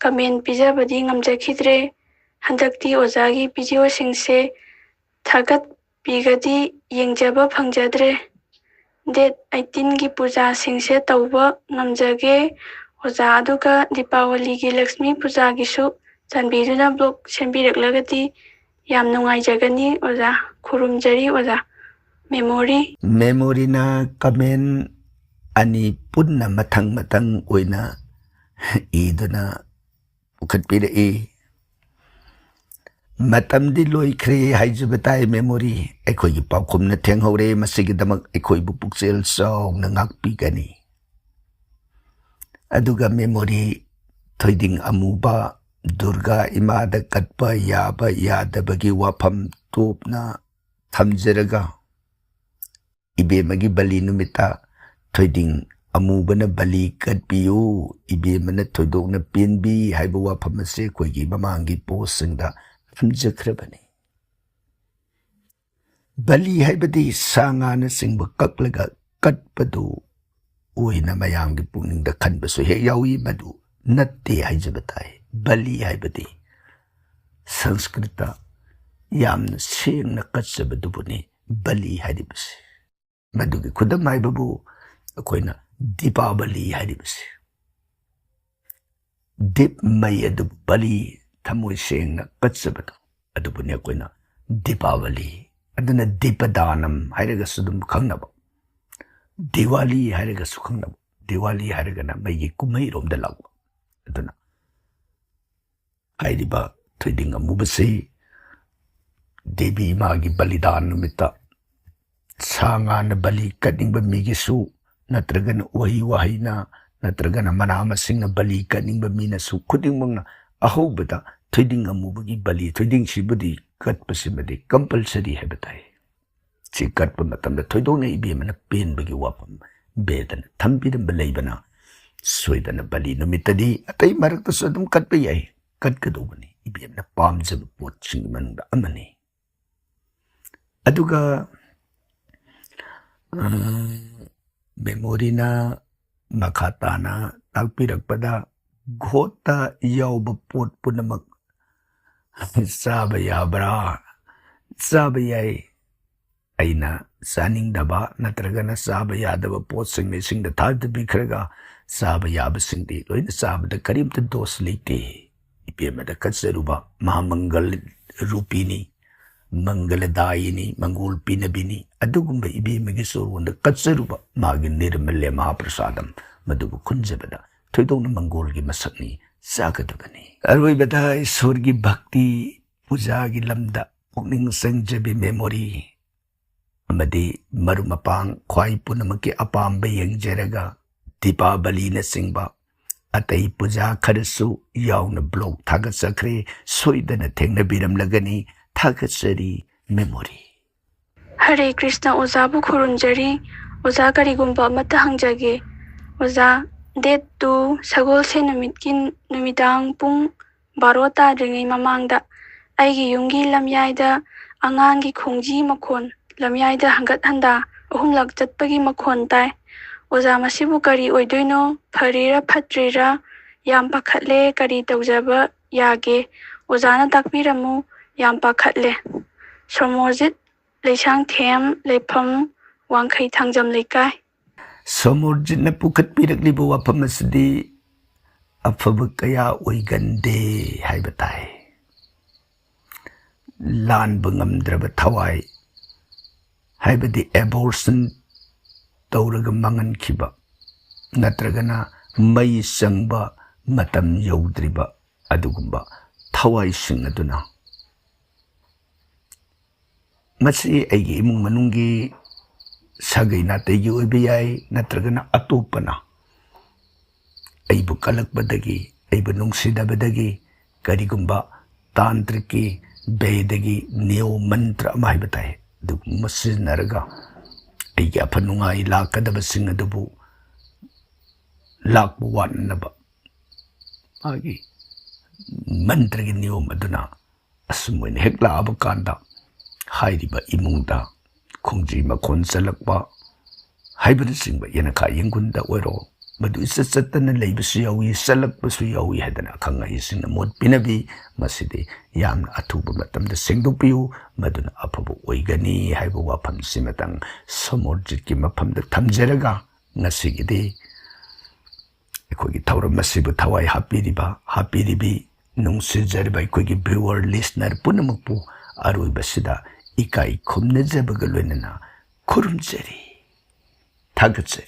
comment ꯄꯤꯖꯕꯗꯤ ꯉꯝꯖꯈꯤꯗ꯭ꯔꯦ꯫ ꯍꯟꯗꯛꯇꯤ ꯑꯣꯖꯥꯒꯤ videoꯁꯤꯡꯁꯦ ꯊꯥꯒꯠꯄꯤꯒꯗꯤ ꯌꯦꯡꯖꯕ ꯐꯪꯖꯗ꯭ꯔꯦ꯫ Date eighteenꯒꯤ ꯄꯨꯖꯥꯁꯤꯡꯁꯦ ꯇꯧꯕ ꯉꯝꯖꯒꯦ꯫ ꯑꯣꯖꯥ, ꯑꯗꯨꯒ ꯗꯤꯄꯥꯋꯂꯤꯒꯤ ꯂꯛꯁꯃꯤ ꯄꯨꯖꯥꯒꯤꯁꯨ ꯆꯥꯟꯕꯤꯗꯨꯅ vlog ꯁꯦꯝꯕꯤꯔꯛꯂꯒꯗꯤ ꯌꯥꯝ ꯅꯨꯡꯉꯥꯏꯖꯒꯅꯤ ꯑꯣꯖꯥ꯫ ꯈꯨꯔꯨꯝꯖꯔꯤ ꯑꯣꯖꯥ꯫ Memory꯫ Memoryꯅ comment ꯑꯅꯤ ꯄꯨꯟꯅ ꯃꯊꯪ ꯃꯊꯪ ꯑꯣꯏꯅ ꯏꯗꯨꯅ ꯄꯨꯈꯠꯄꯤꯔꯛꯏ꯫ ꯃꯇꯝꯗꯤ ꯂꯣꯏꯈ꯭ꯔꯦ ꯍꯥꯏꯖꯕ ꯇꯥꯏ Memory꯫ ꯑꯩꯈꯣꯏꯒꯤ ꯄꯥꯎꯈꯨꯝꯅ ꯊꯦꯡꯍꯧꯔꯦ꯫ ꯃꯁꯤꯒꯤꯗꯃꯛ ꯑꯩꯈꯣꯏꯕꯨ ꯄꯨꯛꯆꯦꯜ ꯆꯥꯎꯅ ꯉꯥꯛꯄꯤꯒꯅꯤ꯫ ꯑꯗꯨꯒ Memory, ꯊꯣꯏꯗꯤꯡ ꯑꯃꯨꯕ, ꯗꯨꯔꯒꯥ ꯏꯃꯥꯗ ꯀꯠꯄ ꯌꯥꯕ ꯌꯥꯗꯕꯒꯤ ꯋꯥꯐꯝ ꯇꯣꯞꯅ ꯊꯝꯖꯔꯒ, ꯏꯕꯦꯝꯃꯒꯤ ꯕꯂꯤ ꯅꯨꯃꯤꯠꯇ ꯊꯣꯏꯗꯤꯡ ꯑꯃꯨꯕꯅ ꯕꯂꯤ ꯀꯠꯄꯤꯌꯨ, ꯏꯕꯦꯝꯃꯅ ꯊꯣꯏꯗꯣꯛꯅ ꯄꯦꯟꯕꯤ ꯍꯥꯏꯕ ꯋꯥꯐꯝ ꯑꯁꯤ ꯑꯩꯈꯣꯏꯒꯤ ꯃꯃꯥꯡꯒꯤ postꯁꯤꯡꯗ ꯊꯝꯖꯈ꯭ꯔꯕꯅꯤ꯫ ꯕꯂꯤ ꯍꯥꯏꯕꯗꯤ ꯁꯥ ꯉꯥꯅꯆꯤꯡꯕ ꯀꯛꯂꯒ ꯀꯠꯄꯗꯨ ꯑꯣꯏꯅ ꯃꯌꯥꯝꯒꯤ ꯄꯨꯛꯅꯤꯡꯗ ꯈꯟꯕꯁꯨ ꯍꯦꯛ ꯌꯥꯎꯏ꯫ ꯃꯗꯨ ꯅꯠꯇꯦ ꯍꯥꯏꯖꯕ ꯇꯥꯏ꯫ ꯕꯂꯤ ꯍꯥꯏꯕꯗꯤ ꯁꯪꯁꯀ꯭ꯔꯤꯠꯇ ꯌꯥꯝꯅ ꯁꯦꯡꯅ ꯀꯠꯆꯕꯗꯨꯕꯨꯅꯤ ꯕꯂꯤ ꯍꯥꯏꯔꯤꯕꯁꯤ꯫ ꯃꯗꯨꯒꯤ ꯈꯨꯗꯝ ꯍꯥꯏꯕꯕꯨ ꯑꯩꯈꯣꯏꯅ ꯗꯤꯄꯥꯕꯂꯤ ꯍꯥꯏꯔꯤꯕꯁꯤ꯫ ꯗꯤꯞ ꯃꯩ ꯑꯗꯨꯕꯨ ꯕꯂꯤ, ꯊꯃꯣꯏ ꯁꯦꯡꯅ ꯀꯠꯆꯕꯗꯣ, ꯑꯗꯨꯕꯨꯅꯤ ꯑꯩꯈꯣꯏꯅ ꯗꯤꯄꯥꯕꯂꯤ꯫ ꯑꯗꯨꯅ ꯗꯤꯄꯗꯥꯅꯝ ꯍꯥꯏꯔꯒꯁꯨ ꯑꯗꯨꯝ ꯈꯪꯅꯕ, ꯗꯤꯋꯥꯂꯤ ꯍꯥꯏꯔꯒꯁꯨ ꯈꯪꯅꯕ꯫ ꯗꯤꯋꯥꯂꯤ ꯍꯥꯏꯔꯒꯅ ꯃꯩꯒꯤ ꯀꯨꯝꯍꯩꯔꯣꯝꯗ ꯂꯥꯛꯄ꯫ ꯑꯗꯨꯅ ꯍꯥꯏꯔꯤꯕ ꯊꯣꯏꯗꯤꯡ ꯑꯃꯨꯕꯁꯤ ꯗꯦꯕꯤ ꯏꯃꯥꯒꯤ ꯕꯂꯤꯗꯥꯟ ꯅꯨꯃꯤꯠꯇ ꯁꯥ ꯉꯥꯅ ꯕꯂꯤ ꯀꯠꯅꯤꯡꯕ ꯃꯤꯒꯤꯁꯨ, ꯅꯠꯇ꯭ꯔꯒꯅ ꯎꯍꯩ ꯋꯥꯍꯩꯅ, ꯅꯠꯇ꯭ꯔꯒꯅ ꯃꯅꯥ ꯃꯁꯤꯡꯅ ꯕꯂꯤ ꯀꯠꯅꯤꯡꯕ ꯃꯤꯅꯁꯨ, ꯈꯨꯗꯤꯡꯃꯛꯅ ꯑꯍꯧꯕꯗ ꯊꯣꯏꯗꯤꯡ ꯑꯃꯨꯕꯒꯤ ꯕꯂꯤ, ꯊꯣꯏꯗꯤꯡꯁꯤꯕꯨꯗꯤ ꯀꯠꯄꯁꯤꯃꯗꯤ ꯀꯝꯄꯜꯁꯔꯤ ꯍꯥꯏꯕ ꯇꯥꯏ꯫ ꯁꯤ ꯀꯠꯄ ꯃꯇꯝꯗ ꯊꯣꯏꯗꯣꯛꯅ ꯏꯕꯦꯝꯃꯅ ꯄꯦꯟꯕꯒꯤ ꯋꯥꯐꯝ ꯕꯦꯗꯅ ꯊꯝꯕꯤꯔꯝꯕ ꯂꯩꯕꯅ, ꯁꯣꯏꯗꯅ ꯕꯂꯤ ꯅꯨꯃꯤꯠꯇꯗꯤ ꯑꯇꯩ ꯃꯔꯛꯇꯁꯨ ꯑꯗꯨꯝ ꯀꯠꯄ ꯌꯥꯏ, ꯀꯠꯀꯗꯧꯕꯅꯤ, ꯏꯕꯦꯝꯃꯅ ꯄꯥꯝꯖꯕ ꯄꯣꯠꯁꯤꯡꯒꯤ ꯃꯅꯨꯡꯗ ꯑꯃꯅꯤ꯫ ꯑꯗꯨꯒ, ꯑ, ꯃꯦꯃꯣꯔꯤꯅ ꯃꯈꯥ ꯇꯥꯅ ꯇꯥꯛꯄꯤꯔꯛꯄꯗ, ꯘꯣꯠꯇ ꯌꯥꯎꯕ ꯄꯣꯠ ꯄꯨꯝꯅꯃꯛ ꯆꯥꯕ ꯌꯥꯕ꯭ꯔꯥ? ꯆꯥꯕ ꯌꯥꯏ꯫ ꯑꯩꯅ ꯆꯥꯅꯤꯡꯗꯕ ꯅꯠꯇ꯭ꯔꯒꯅ ꯆꯥꯕ ꯌꯥꯗꯕ ꯄꯣꯠꯁꯤꯡ ꯏꯁꯤꯡꯗ ꯊꯥꯗꯕꯤꯈ꯭ꯔꯒ ꯆꯥꯕ ꯌꯥꯕꯁꯤꯡꯗꯤ ꯂꯣꯏꯅ ꯆꯥꯕꯗ ꯀꯔꯤꯝꯇ ꯗꯣꯁ ꯂꯩꯇꯦ꯫ ꯏꯕꯦꯝꯃꯗ ꯀꯠꯆꯔꯨꯕ ꯃꯍꯥꯃꯪꯒꯜ ꯔꯨꯄꯤꯅꯤ, ꯃꯪꯒꯂꯗꯥꯌꯤꯅꯤ, ꯃꯪꯒꯣꯜ ꯄꯤꯅꯕꯤꯅꯤ꯫ ꯑꯗꯨꯒꯨꯝꯕ ꯏꯕꯦꯝꯃꯒꯤ ꯆꯣꯔꯣꯟꯗ ꯀꯠꯆꯔꯨꯕ ꯃꯥꯒꯤ ꯅꯤꯔꯃꯜꯂꯦ ꯃꯍꯥꯄ꯭ꯔꯁꯥꯗꯝ, ꯃꯗꯨꯕꯨ ꯈꯨꯟꯖꯕꯗ ꯊꯣꯏꯗꯣꯛꯅ ꯃꯪꯒꯣꯜꯒꯤ ꯃꯁꯛꯅꯤ, ꯆꯥꯒꯗꯕꯅꯤ꯫ ꯑꯔꯣꯏꯕꯗ ꯏꯁꯣꯔꯒꯤ ꯚꯛꯇꯤ ꯄꯨꯖꯥꯒꯤ ꯂꯝꯗ ꯄꯨꯛꯅꯤꯡ ꯆꯪꯖꯕꯤ ꯃꯦꯃꯣꯔꯤ ꯑꯃꯗꯤ ꯃꯔꯨꯞ ꯃꯄꯥꯡ ꯈ꯭ꯋꯥꯏ ꯄꯨꯝꯅꯃꯛꯀꯤ ꯑꯄꯥꯝꯕ ꯌꯦꯡꯖꯔꯒ ꯗꯤꯄꯥꯕꯂꯤꯅꯆꯤꯡꯕ ꯑꯇꯩ ꯄꯨꯖꯥ ꯈꯔꯁꯨ ꯌꯥꯎꯅ ꯕ꯭ꯂꯣꯛ ꯊꯥꯒꯠꯆꯈ꯭ꯔꯦ꯫ ꯁꯣꯏꯗꯅ ꯊꯦꯡꯅꯕꯤꯔꯝꯂꯒꯅꯤ꯫ ꯊꯥꯒꯠꯆꯔꯤ, ꯃꯦꯃꯣꯔꯤ꯫ ꯍꯔꯦ ꯀ꯭ꯔꯤꯁꯅ, ꯑꯣꯖꯥꯕꯨ ꯈꯨꯔꯨꯝꯖꯔꯤ꯫ ꯑꯣꯖꯥ, ꯀꯔꯤꯒꯨꯝꯕ ꯑꯃꯠꯇ ꯍꯪꯖꯒꯦ꯫ ꯑꯣꯖꯥ, ꯗꯦꯠ ꯇꯨ ꯁꯒꯣꯜꯁꯦꯟ ꯅꯨꯃꯤꯠꯀꯤ ꯅꯨꯃꯤꯗꯥꯡ ꯄꯨꯡ ꯕꯥꯔꯣ ꯇꯥꯗ꯭ꯔꯤꯉꯩ ꯃꯃꯥꯡꯗ ꯑꯩꯒꯤ ꯌꯨꯝꯒꯤ ꯂꯝꯌꯥꯏꯗ ꯑꯉꯥꯡꯒꯤ ꯈꯣꯡꯖꯤ ꯃꯈꯣꯟ, ꯂꯝꯌꯥꯏꯗ ꯍꯪꯒꯠ ꯍꯟꯗꯥ ꯑꯍꯨꯝꯂꯛ ꯆꯠꯄꯒꯤ ꯃꯈꯣꯟ ꯇꯥꯏ꯫ ꯑꯣꯖꯥ, ꯃꯁꯤꯕꯨ ꯀꯔꯤ ꯑꯣꯏꯗꯣꯏꯅꯣ? ꯐꯔꯤꯔꯥ ꯐꯠꯇ꯭ꯔꯤꯔꯥ? ꯌꯥꯝ ꯄꯥꯈꯠꯂꯦ, ꯀꯔꯤ ꯇꯧꯖꯕ ꯌꯥꯒꯦ? ꯑꯣꯖꯥꯅ ꯇꯥꯛꯄꯤꯔꯝꯃꯨ, ꯌꯥꯝ ꯄꯥꯈꯠꯂꯦ꯫ ꯁꯣꯃꯣꯔꯖꯤꯠ, ꯂꯩꯁꯥꯡꯊꯦꯝ, ꯂꯩꯐꯝ ꯋꯥꯡꯈꯩ ꯊꯥꯡꯖꯝ ꯂꯩꯀꯥꯏ꯫ ꯁꯣꯃꯣꯔꯖꯤꯠꯅ ꯄꯨꯈꯠꯄꯤꯔꯛꯂꯤꯕ ꯋꯥꯐꯝ ꯑꯁꯤꯗꯤ ꯑꯐꯕ ꯀꯌꯥ ꯑꯣꯏꯒꯟꯗꯦ ꯍꯥꯏꯕ ꯇꯥꯏ꯫ ꯂꯥꯟꯕ ꯉꯝꯗ꯭ꯔꯕ ꯊꯋꯥꯏ, ꯍꯥꯏꯕꯗꯤ ꯑꯦꯕꯣꯔꯁꯟ ꯇꯧꯔꯒ ꯃꯥꯡꯍꯟꯈꯤꯕ, ꯅꯠꯇ꯭ꯔꯒꯅ ꯃꯩ ꯆꯪꯕ ꯃꯇꯝ ꯌꯧꯗ꯭ꯔꯤꯕ ꯑꯗꯨꯒꯨꯝꯕ ꯊꯋꯥꯏꯁꯤꯡ ꯑꯗꯨꯅ, ꯃꯁꯤ ꯑꯩꯒꯤ ꯏꯃꯨꯡ ꯃꯅꯨꯡꯒꯤ ꯁꯥꯒꯩ ꯅꯥꯇꯩꯒꯤ ꯑꯣꯏꯕ ꯌꯥꯏ, ꯅꯠꯇ꯭ꯔꯒꯅ ꯑꯇꯣꯞꯄꯅ ꯑꯩꯕꯨ ꯀꯜꯂꯛꯄꯗꯒꯤ, ꯑꯩꯕꯨ ꯅꯨꯡꯁꯤꯗꯕꯗꯒꯤ, ꯀꯔꯤꯒꯨꯝꯕ ꯇꯥꯟꯇ꯭ꯔꯤꯛꯀꯤ ꯕꯦꯗꯒꯤ ꯅꯤꯌꯣ ꯃꯟꯇ꯭ꯔ ꯑꯃ ꯍꯥꯏꯕ ꯇꯥꯏ, ꯑꯗꯨꯒꯨꯝꯕ ꯁꯤꯖꯤꯟꯅꯔꯒ ꯑꯩꯒꯤ ꯑꯐ ꯅꯨꯡꯉꯥꯏ ꯂꯥꯛꯀꯗꯕꯁꯤꯡ ꯑꯗꯨꯕꯨ ꯂꯥꯛꯄ ꯋꯥꯠꯅꯅꯕ ꯃꯥꯒꯤ ꯃꯟꯇ꯭ꯔꯒꯤ ꯅꯤꯌꯣꯝ ꯑꯗꯨꯅ ꯑꯁꯨꯝ ꯑꯣꯏꯅ ꯍꯦꯛ ꯂꯥꯛꯑꯕ ꯀꯥꯟꯗ ꯍꯥꯏꯔꯤꯕ ꯏꯃꯨꯡꯗ ꯈꯣꯡꯖꯤ ꯃꯈꯣꯟ ꯆꯜꯂꯛꯄ ꯍꯥꯏꯕꯅꯆꯤꯡꯕ, ꯌꯦꯅꯈꯥ ꯌꯦꯡꯒꯨꯟꯗ ꯑꯣꯏꯔꯣ, ꯃꯗꯨ ꯏꯆꯠ ꯆꯠꯇꯅ ꯂꯩꯕꯁꯨ ꯌꯥꯎꯏ, ꯆꯠꯂꯛꯄꯁꯨ ꯌꯥꯎꯏ ꯍꯥꯏꯗꯅ ꯑꯈꯪ ꯑꯍꯩꯁꯤꯡꯅ ꯃꯣꯠ ꯄꯤꯅꯕꯤ꯫ ꯃꯁꯤꯗꯤ ꯌꯥꯝꯅ ꯑꯊꯨꯕ ꯃꯇꯝꯗ ꯁꯦꯡꯗꯣꯛꯄꯤꯌꯨ, ꯃꯗꯨꯅ ꯑꯐꯕ ꯑꯣꯏꯒꯅꯤ ꯍꯥꯏꯕ ꯋꯥꯐꯝꯁꯤꯃꯇꯪ ꯁꯣꯃꯣꯔꯖꯤꯠꯀꯤ ꯃꯐꯝꯗ ꯊꯝꯖꯔꯒ, ꯉꯁꯤꯒꯤꯗꯤ ꯑꯩꯈꯣꯏꯒꯤ ꯊꯧꯔꯝ ꯑꯁꯤꯕꯨ ꯊꯋꯥꯏ ꯍꯥꯞꯄꯤꯔꯤꯕ, ꯍꯥꯞꯄꯤꯔꯤꯕꯤ, ꯅꯨꯡꯁꯤꯖꯔꯤꯕ ꯑꯩꯈꯣꯏꯒꯤ viewer, listener ꯄꯨꯝꯅꯃꯛꯄꯨ ꯑꯔꯣꯏꯕꯁꯤꯗ ꯏꯀꯥꯏ ꯈꯨꯝꯅꯖꯕꯒ ꯂꯣꯏꯅꯅ ꯈꯨꯔꯨꯝꯖꯔꯤ, ꯊꯥꯒꯠꯆꯔꯤ꯫